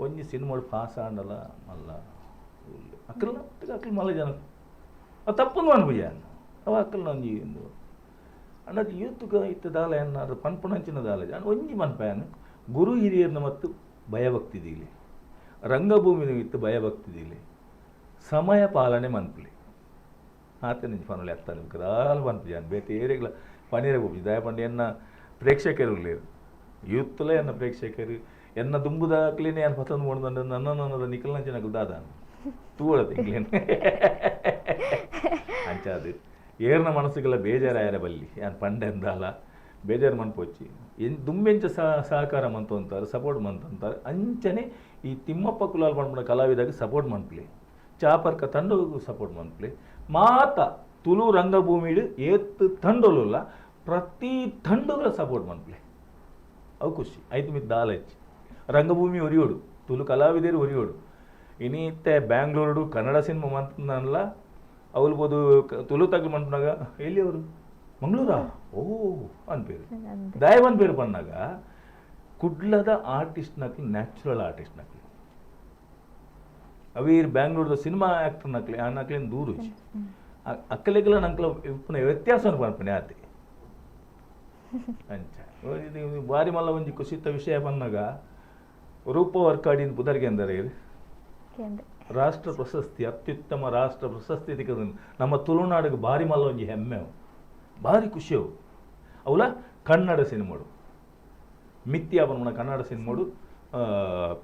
ಒಂಜಿ ಸಿನಿಮಾಡ್ ಪಾಸ್ ಆಂಡಲ ಮಲ್ಲ. ಅಕ್ಕಲ್ನ ಅಕ್ಕಲ್ ಮಲ್ಲ ಜನ ಅವು ತಪ್ಪೊಂದು ಅನ್ಪುಜ ಅವು ಅಕ್ಕಲ್ನ ಒಂಜಿ ಒಂದು. ಅಂಡ ಅದು ಯೂತ್ಗ ಇತ್ತೆ ದಾಲ ಎನ್ನಾರು ಪನ್ಪುನಂಚಿನ ದಾಲ ಅಂಡ ಒಂಜಿ ಮನ್ಪಯಾನ, ಗುರು ಹಿರಿಯರ್ನ ಮತ್ತು ಭಯಭಕ್ತಿ ದೀಲೆ, ರಂಗಭೂಮಿನ ಇತ್ತು ಭಯಭಕ್ತಿ ದೀಲೆ, ಸಮಯ ಪಾಲನೆ ಮನ್ಪುಲೆ. ಆತನ ಪನುಲೆ ಅತ್ತಾನೆ ದಾಲ ಪನ್ಪುಜ. ಬೇತೆ ಏರೆಗ್ಲ ಪನೀರ ಪೋಪುಜಿ. ದಾಯ ಪಂಡ ಎನ್ನ ಪ್ರೇಕ್ಷಕರು ಉಲ್ಲೇರು, ಯೂತ್ಲ ಎನ್ನ ಪ್ರೇಕ್ಷಕರು. ಎನ್ನ ದುಂಬುದಾಕ್ಲೇನೆ ಯಾನ್ ಪತೊಂದು ಮೋಡ್ದಂಡ ನನ್ನ ನನ್ನದ ನಿಕಲ್ನಂಚಿನಕುಲು ದಾದ ತೂವಳತೆ ಇಂಗ್ಲೇನ್ ಅಂಚಾದು ಏರ್ನ ಮನಸ್ಸುಗಳ ಬೇಜಾರಾಯರ ಬಲ್ಲಿ. ಯಾನ್ ಪಂಡೆಂದಾಲ ಬೇಜಾರು ಮನ್ಪೊಚ್ಚಿ. ಎನ್ ದುಂಬೆಂಚ ಸಹಕಾರ ಮಂತೊಂತಾರೆ, ಸಪೋರ್ಟ್ ಮಂತಂತಾರೆ. ಅಂಚನೆ ಈ ತಿಮ್ಮಪ್ಪ ಕುಲಾಲ್ ಪನ್ಪುನ ಕಲಾವಿದಾಗ ಸಪೋರ್ಟ್ ಮನ್ಪುಲೆ, ಚಾಪರ್ಕ ತಂಡೊಗು ಸಪೋರ್ಟ್ ಮನ್ಪುಲೆ. ಮಾತ ತುಳು ರಂಗಭೂಮಿಡ್ ಏತ್ ತಂಡೊಲುಲ್ಲ, ಪ್ರತಿ ತಂಡೊಗುಲ ಸಪೋರ್ಟ್ ಮನ್ಪುಲೆ. ಅವು ಖುಷಿ ಐತು ಮಿತ್ ದಾಲ ಹೆಚ್ಚು. ರಂಗಭೂಮಿ ಒರಿಯೋಡು, ತುಳು ಕಲಾವಿದರು ಒರಿಯೋಡು. ಇನಿತ್ತೆ ಬ್ಯಾಂಗ್ಳೂರುಡು ಕನ್ನಡ ಸಿನಿಮಾ ಮಂತನಲ್ಲ ಅವ್ಲು ಬೋದು ತುಳು ತಗ್ಲು ಮನ್ಪುನಾಗ ಎಲ್ಲಿ ಅವರು ಮಂಗಳೂರಾ ಓ ಅನ್ಪೇರು. ದಯ ಪನ್ಪೇರು ಪನ್ನಾಗ ಕುಡ್ಲದ ಆರ್ಟಿಸ್ಟ್ ನಕ್ಲು ನ್ಯಾಚುರಲ್ ಆರ್ಟಿಸ್ಟ್ ನಕ್ಲು. ಅವೀರ್ ಬ್ಯಾಂಗ್ಳೂರ್ದ ಸಿನಿಮಾ ಆ್ಯಕ್ಟರ್ ನಕ್ಲೆ ಆ ನಕ್ಲೇನು ದೂರ ಅಕ್ಕಲೆಗ್ಲ ನಂಕ್ಲ ಇಪ್ಪುನ ವ್ಯತ್ಯಾಸ ಪನ್ಪುನೆ ಆತೆ. ಅಂಚ ಇದು ಬಾರಿ ಮಲ್ಲ ಒಂಜಿ ಕುಸಿತ ವಿಷಯ ಪನ್ನಾಗ ರೂಪ ವರ್ಕಾಡಿನ ಪುದರ್ಗೆ ಅಂದರೆ ರಾಷ್ಟ್ರ ಪ್ರಶಸ್ತಿ, ಅತ್ಯುತ್ತಮ ರಾಷ್ಟ್ರ ಪ್ರಶಸ್ತಿ ತಿಕ್ಕದು ನಮ್ಮ ತುಳುನಾಡಿಗೆ ಬಾರಿ ಮಲ್ಲ ಒಂಜಿ ಹೆಮ್ಮೆ ಅವು, ಭಾರಿ ಖುಷಿ ಅವು. ಅವಲ ಕನ್ನಡ ಸಿನಿಮಾಡು ಮಿಥ್ಯಾ ಪನ್ಪುನ ಕನ್ನಡ ಸಿನಿಮಾಡು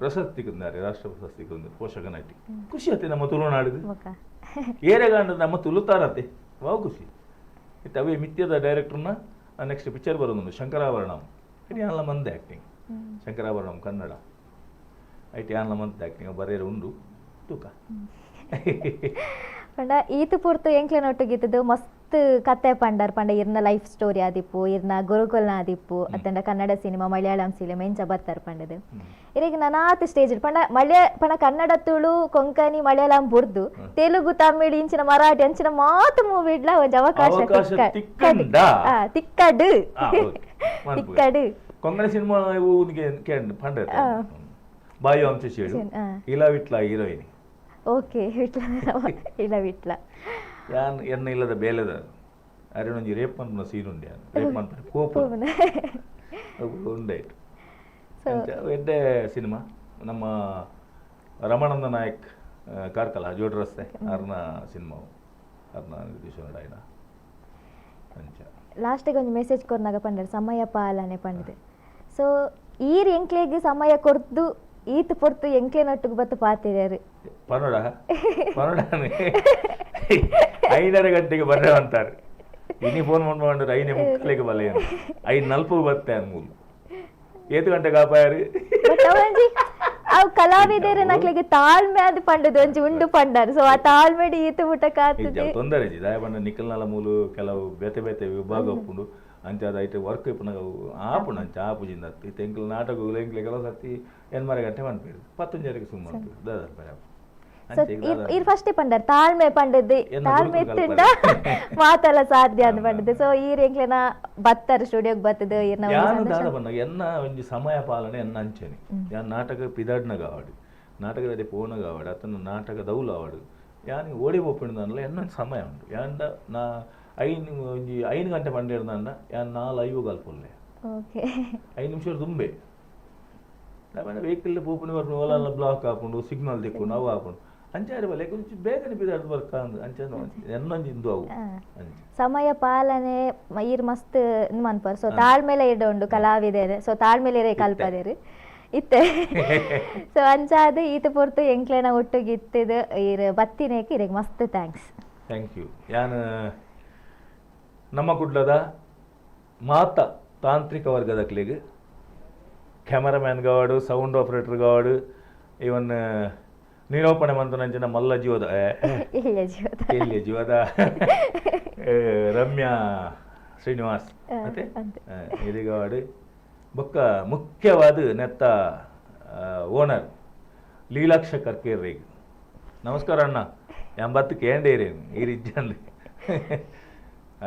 ಪ್ರಶಸ್ತಿ ತಿಕ್ಕಿದ್ದಾರೆ, ರಾಷ್ಟ್ರ ಪ್ರಶಸ್ತಿ ತಿಕ್ಕಿದ್ದಾರೆ ಪೋಷಕ ನಟಿ. ಖುಷಿ ಆತೆ ನಮ್ಮ ತುಳುನಾಡಿಗೆ. ಬೊಕ ಏರೆಗಾಂಡ ನಮ್ಮ ತುಳುತಾರತೆ ವಾವ್ ಖುಷಿ ಇತ್ತು. ಅವೇ ಮಿಥ್ಯದ ಡೈರೆಕ್ಟರ್ನ ನೆಕ್ಸ್ಟ್ ಪಿಕ್ಚರ್ ಬರೋದೊಂದು ಶಂಕರಾಭರಣಂ. ಇಡೀ ಆನ್ಲ ಮಂದೆ ಆ್ಯಕ್ಟಿಂಗ್ ಶಂಕರಾಭರಣಂ ಕನ್ನಡ ಐಟಿ ಆನ್ಲ ಮಂತ್ ಆ್ಯಕ್ಟಿಂಗ್ ಬರೇರು ಉಂಡು ತೂಕ. ಪಂಡ ಈತು ಪೂರ್ತು ಎಂಕ್ಲೆನ ಒಟ್ಟುಗಿತ್ತದು ಮಸ್ತ್ ಕತೆ ಪಂಡರ್. ಪಂಡ ಇರ್ನ ಲೈಫ್ ಸ್ಟೋರಿ ಆದಿಪ್ಪು, ಇರ್ನ ಗುರುಕುಲ್ನ ಆದಿಪ್ಪು, ಅತ್ತಂಡ ಕನ್ನಡ ಸಿನಿಮಾ, ಮಲಯಾಳಂ ಸಿನಿಮಾ ಎಂಚ ಬತ್ತಾರ ಪಂಡದು. ಇರೆಗ್ ನನಾತ್ ಸ್ಟೇಜ್ ಪಂಡ ಮಲಯ ಪಂಡ ಕನ್ನಡ, ತುಳು, ಕೊಂಕಣಿ, ಮಲಯಾಳಂ ಬುರ್ದು ತೆಲುಗು, ತಮಿಳ್, ಇಂಚಿನ ಮರಾಠಿ ಅಂಚಿನ ಮಾತು ಮೂವಿ ಇಡ್ಲ ಒಂಜಿ ಅವಕಾಶ ಅವಕಾಶ ತಿಕ್ಕಂಡ. ತಿಕ್ಕಡು. ಓಕೆ. ಮನ್ಪುಗೆ. ತಿಕ್ಕಡು. ಕೊಂಕಣಿ ಸಿನಿಮಾ ಇವು ಕೇಂದ್ರ ಪಂಡ ಬಾಯಿ ಅಂಶ ಶೇಡು. ಇಲ್ಲ ವಿಟ್ಲ ಹೀರೋಯಿನ್. ಓಕೆ, ವಿಟ್ಲ, ಇಲ್ಲ ವಿಟ್ಲ. ಯಾನ್ ಎನ್ನ ಇಲ್ಲದ ಬೇಲೆದ ಅರೆನೊಂಜಿ ರೇಪ್ ಮನ್ಪುನ ಸೀನ್ ಉಂಡೆ. ಯಾನ್ ರೇಪ್ ಮನ್ಪುನ ಕೋಪ ಉಂಡಾಯ್ತು. ಅಂಚ ಎಡ್ಡೆ ಸಿನಿಮಾ. ನಮ್ಮ ರಮಾನಂದ ನಾಯಕ್ ಕಾರ್ಕಳ ಜೋಡ್ ರಸ್ತೆ ಅರ್ನ ಸಿನಿಮಾ, ಅರ್ನ ನಿರ್ದೇಶನ ಆಯ್ನ ಅಂಚ. ಲಾಸ್ಟಿಗೆ ಒಂದು ಮೆಸೇಜ್ ಕೊರ್ನಾಗ ಪಂಡರ್ ಸಮಯ ಪಾಲನೆ ಪಂಡದು. ಸೊ ಈರ್ ಎಂಕ್ಲೆಗ್ ಸಮಯ ಕೊರ್ದು ಈತ್ ಪೊರ್ತು ಎಂಕ್ಲೆ ನಟ್ಟುಗ್ ಬತ್ತು ಪಾತಿರ್ಯಾರು. ಪನೋಡ ಪನೋಡ, 5:30 ಗಂಟೆಗೆ ಬರ್ರೆ ಅಂತಾರೆ. ಇನಿ ಫೋನ್ ಮಾಡ್ಕೊಂಡ್ರೆ 5:45ಕ್ಕೆ ಬಲ್ಲೆ, 5:40 ಬತ್ತೆ ಅನ್ಮೂಲು. ಏತು ಗಂಟೆಗೆ ಕಾಪಾಯಾರಿ. ಬಟ್ ಅವಂಜಿ ಅವು ಕಲಾವಿದರು ನಕ್ಲೆಗ್ ತಾಳ್ಮೆ ಅದು ಪಂಡದು ಒಂಜಿ ಉಂಡು ಪಂಡರ್. ಸೊ ಆ ತಾಳ್ಮೆಡ್ ಈತ್ ಮುಟ ಕಾತದೆ. ತೊಂದರೆ ಇಜ್ಜಿ. ದಾಯ ಪಂಡ ನಿಕಲ್ನಲ ಮೂಲು ಕೆಲವು ಬೇತೆ ಬೇತೆ ವಿಭಾಗ ಉಪ್ಪುಂಡು. ಅಂಚಾದ ಐಟ್ ವರ್ಕ್ ಇಪ್ಪುನಗ ಅವು ಆಪುಂಡು, ಅಂಚ ಆಪುಜಿಂದ ಇತ್ತೆ ಎಂಕ್ಲ ನಾಟಕ ಎಂಕ್ಲೆ ಕೆಲವು ಸರ್ತಿ 8 ಗಂಟೆ ಮನ್ಪೇರು, 10:30ಕ್ಕೆ ಸುಮ್ಮ ಮನ್ಪೇರು ದಾದ ಸೊ ಇರ್ ಫಸ್ಟೇ ಪಂಡರ್ ತಾಳ್ಮೆ ಪಂಡದ್ದು, ಎನ್ನ ತಾಳ್ಮೆ ಗುರುಕುಲ ಇತ್ತಿಂಡ ಮಾತೆಲ್ಲ ಸಾಧ್ಯ ಅಂದ್ ಪಂಡದ್ದು. ಸೊ ಈರ್ ಎಂಕ್ಲೆನ ಬತ್ತರ ಸ್ಟುಡಿಯೋಗೆ ಬತ್ತದು ಈರ್ನ ಒಂಜಿ ಯಾನು ಸಂದರ್ಶನ- ದಾದ ಪನ್ನಗ ಎನ್ನ ಒಂಜಿ ಸಮಯ ಪಾಲನೆ ಎನ್ನ ಅಂಚನೆ. ಯಾನ್ ನಾಟಕ ಪಿದಾಡ್ನಗ ಆವಡ್, ನಾಟಕದಲ್ಲಿ ಪೋನಗ ಆವಡ್, ಅತನ ನಾಟಕ ದೌಲು ಆವಡ್, ಯಾನ್ ಓಡಿ ಪೋಪಿಂಡಲ್ಲ ಎನ್ನ ಒಂಜಿ ಸಮಯ ಉಂಡು. ಯಾಂಡ ನಾ ಐನ್ ಒಂಜಿ 5 ಗಂಟೆ ಪಂಡೇರ್ದಂಡ ಯಾನ್ 4:05 ಕಲ್ಪುಲ್ಲೆ. 5 ನಿಮಿಷ ದುಂಬೆ ವೆಹಿಕಲ್ ಪೋಪುನಿ ಬರ್ಪುಂಡು, ಓಲಲ್ಲ ಬ್ಲಾಕ್ ಆಪುಂಡು, ಸಿಗ್ನಲ್ ದಿಕ್ಕುಂಡು, ಅವು ಆಪುಂಡು. ಅಂಚಾರಿ ಬಲ್ಲೆ కొంచెం ಬೇಗನೆ ಪಿದಾಡ್ದು ಬರ್ಕ ಅಂದ್ ಅಂಚ ಎನ್ನೊಂಜಿ ಇಂದು ಅವು ಅಂಚ. ಸಮಯ ಪಾಲನೆ ಈರ್ ಮಸ್ತ್ ಮನ್ಪರ್. ಸೊ ತಾಳ್ಮೆಲೆ ಇಡ ಉಂಡು ಕಲಾವಿದೆರೆ. ಸೊ ತಾಳ್ಮೆಲೆ ಇರೆ ಕಲ್ಪದೇರು ಇತ್ತೆ. ಸೊ ಅಂಚಾದ್ ಈತ ಪೊರ್ತು ಎಂಕ್ಲೆನ ಒಟ್ಟುಗೆ ಇತ್ತಿದ್ ಈರ್ ಬತ್ತಿನೇಕ್ ಇರೆಗ್ ಮಸ್ತ್ thanks. Thank you. ಯಾನ್ ನಮ್ಮ ಕುಡ್ಲದ ಮಾತ ತಾಂತ್ರಿಕ ವರ್ಗದಕ್ಲೆಗ್, ಕ್ಯಾಮರಾಮ್ಯಾನ್ ಗಾವಡು, ಸೌಂಡ್ ಆಪರೇಟರ್ ಗಾವಡು, ಇವನ್ ನಿರೂಪಣೆ ಮಂತನಂಚಿನ ಮಲ್ಲ ಜೀವದ ಎಲ್ಯ ಜೀವದ. ಎಲ್ಯ ಜೀವದ ರಮ್ಯಾ ಶ್ರೀನಿವಾಸ್ ಮತ್ತೆ ಅಂತೆ. ಇರಿಗಾಡು ಬೊಕ್ಕ ಮುಖ್ಯವಾದ ನೆತ್ತ ಓನರ್ ಲೀಲಾಕ್ಷ ಕರ್ಕೇರ್ರಿಗೆ ನಮಸ್ಕಾರ ಅಣ್ಣ. ಎಂಬತ್ತು ಕೇಂಡೇರೇನು ಈ ರೀತಿ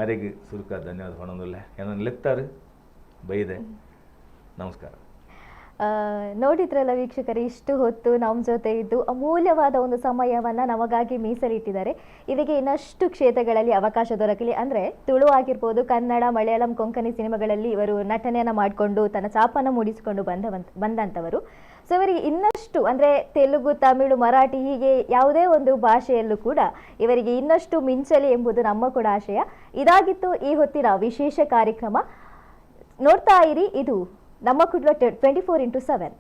ಆರಿಗೆ ಸುರುಕ ಧನ್ಯವಾದ ಪಣೊಂದುಲ್ಲೆ. ಏನನ್ನು ಲೆತ್ತಾರೆ ಬೈದೆ. ನಮಸ್ಕಾರ. ನೋಡಿದ್ರಲ್ಲ ವೀಕ್ಷಕರೇ, ಇಷ್ಟು ಹೊತ್ತು ನಮ್ಮ ಜೊತೆ ಇದ್ದು ಅಮೂಲ್ಯವಾದ ಒಂದು ಸಮಯವನ್ನು ನಮಗಾಗಿ ಮೀಸಲಿಟ್ಟಿದ್ದಾರೆ. ಇವರಿಗೆ ಇನ್ನಷ್ಟು ಕ್ಷೇತ್ರಗಳಲ್ಲಿ ಅವಕಾಶ ದೊರಕಲಿ. ಅಂದ್ರೆ ತುಳು ಆಗಿರ್ಬೋದು, ಕನ್ನಡ, ಮಲಯಾಳಂ, ಕೊಂಕಣಿ ಸಿನಿಮಾಗಳಲ್ಲಿ ಇವರು ನಟನೆಯನ್ನ ಮಾಡಿಕೊಂಡು ತನ್ನ ಛಾಪನ್ನು ಮೂಡಿಸಿಕೊಂಡು ಬಂದಂಥವರು. ಇವರಿಗೆ ಇನ್ನಷ್ಟು ಅಂದ್ರೆ ತೆಲುಗು, ತಮಿಳು, ಮರಾಠಿ ಹೀಗೆ ಯಾವುದೇ ಒಂದು ಭಾಷೆಯಲ್ಲೂ ಕೂಡ ಇವರಿಗೆ ಇನ್ನಷ್ಟು ಮಿಂಚಲಿ ಎಂಬುದು ನಮ್ಮ ಕೂಡ ಆಶಯ. ಇದಾಗಿತ್ತು ಈ ಹೊತ್ತಿನ ವಿಶೇಷ ಕಾರ್ಯಕ್ರಮ. ನೋಡ್ತಾ ಇರಿ, ಇದು ನಮ್ಮ ಕುಡ್ಲ 24x7.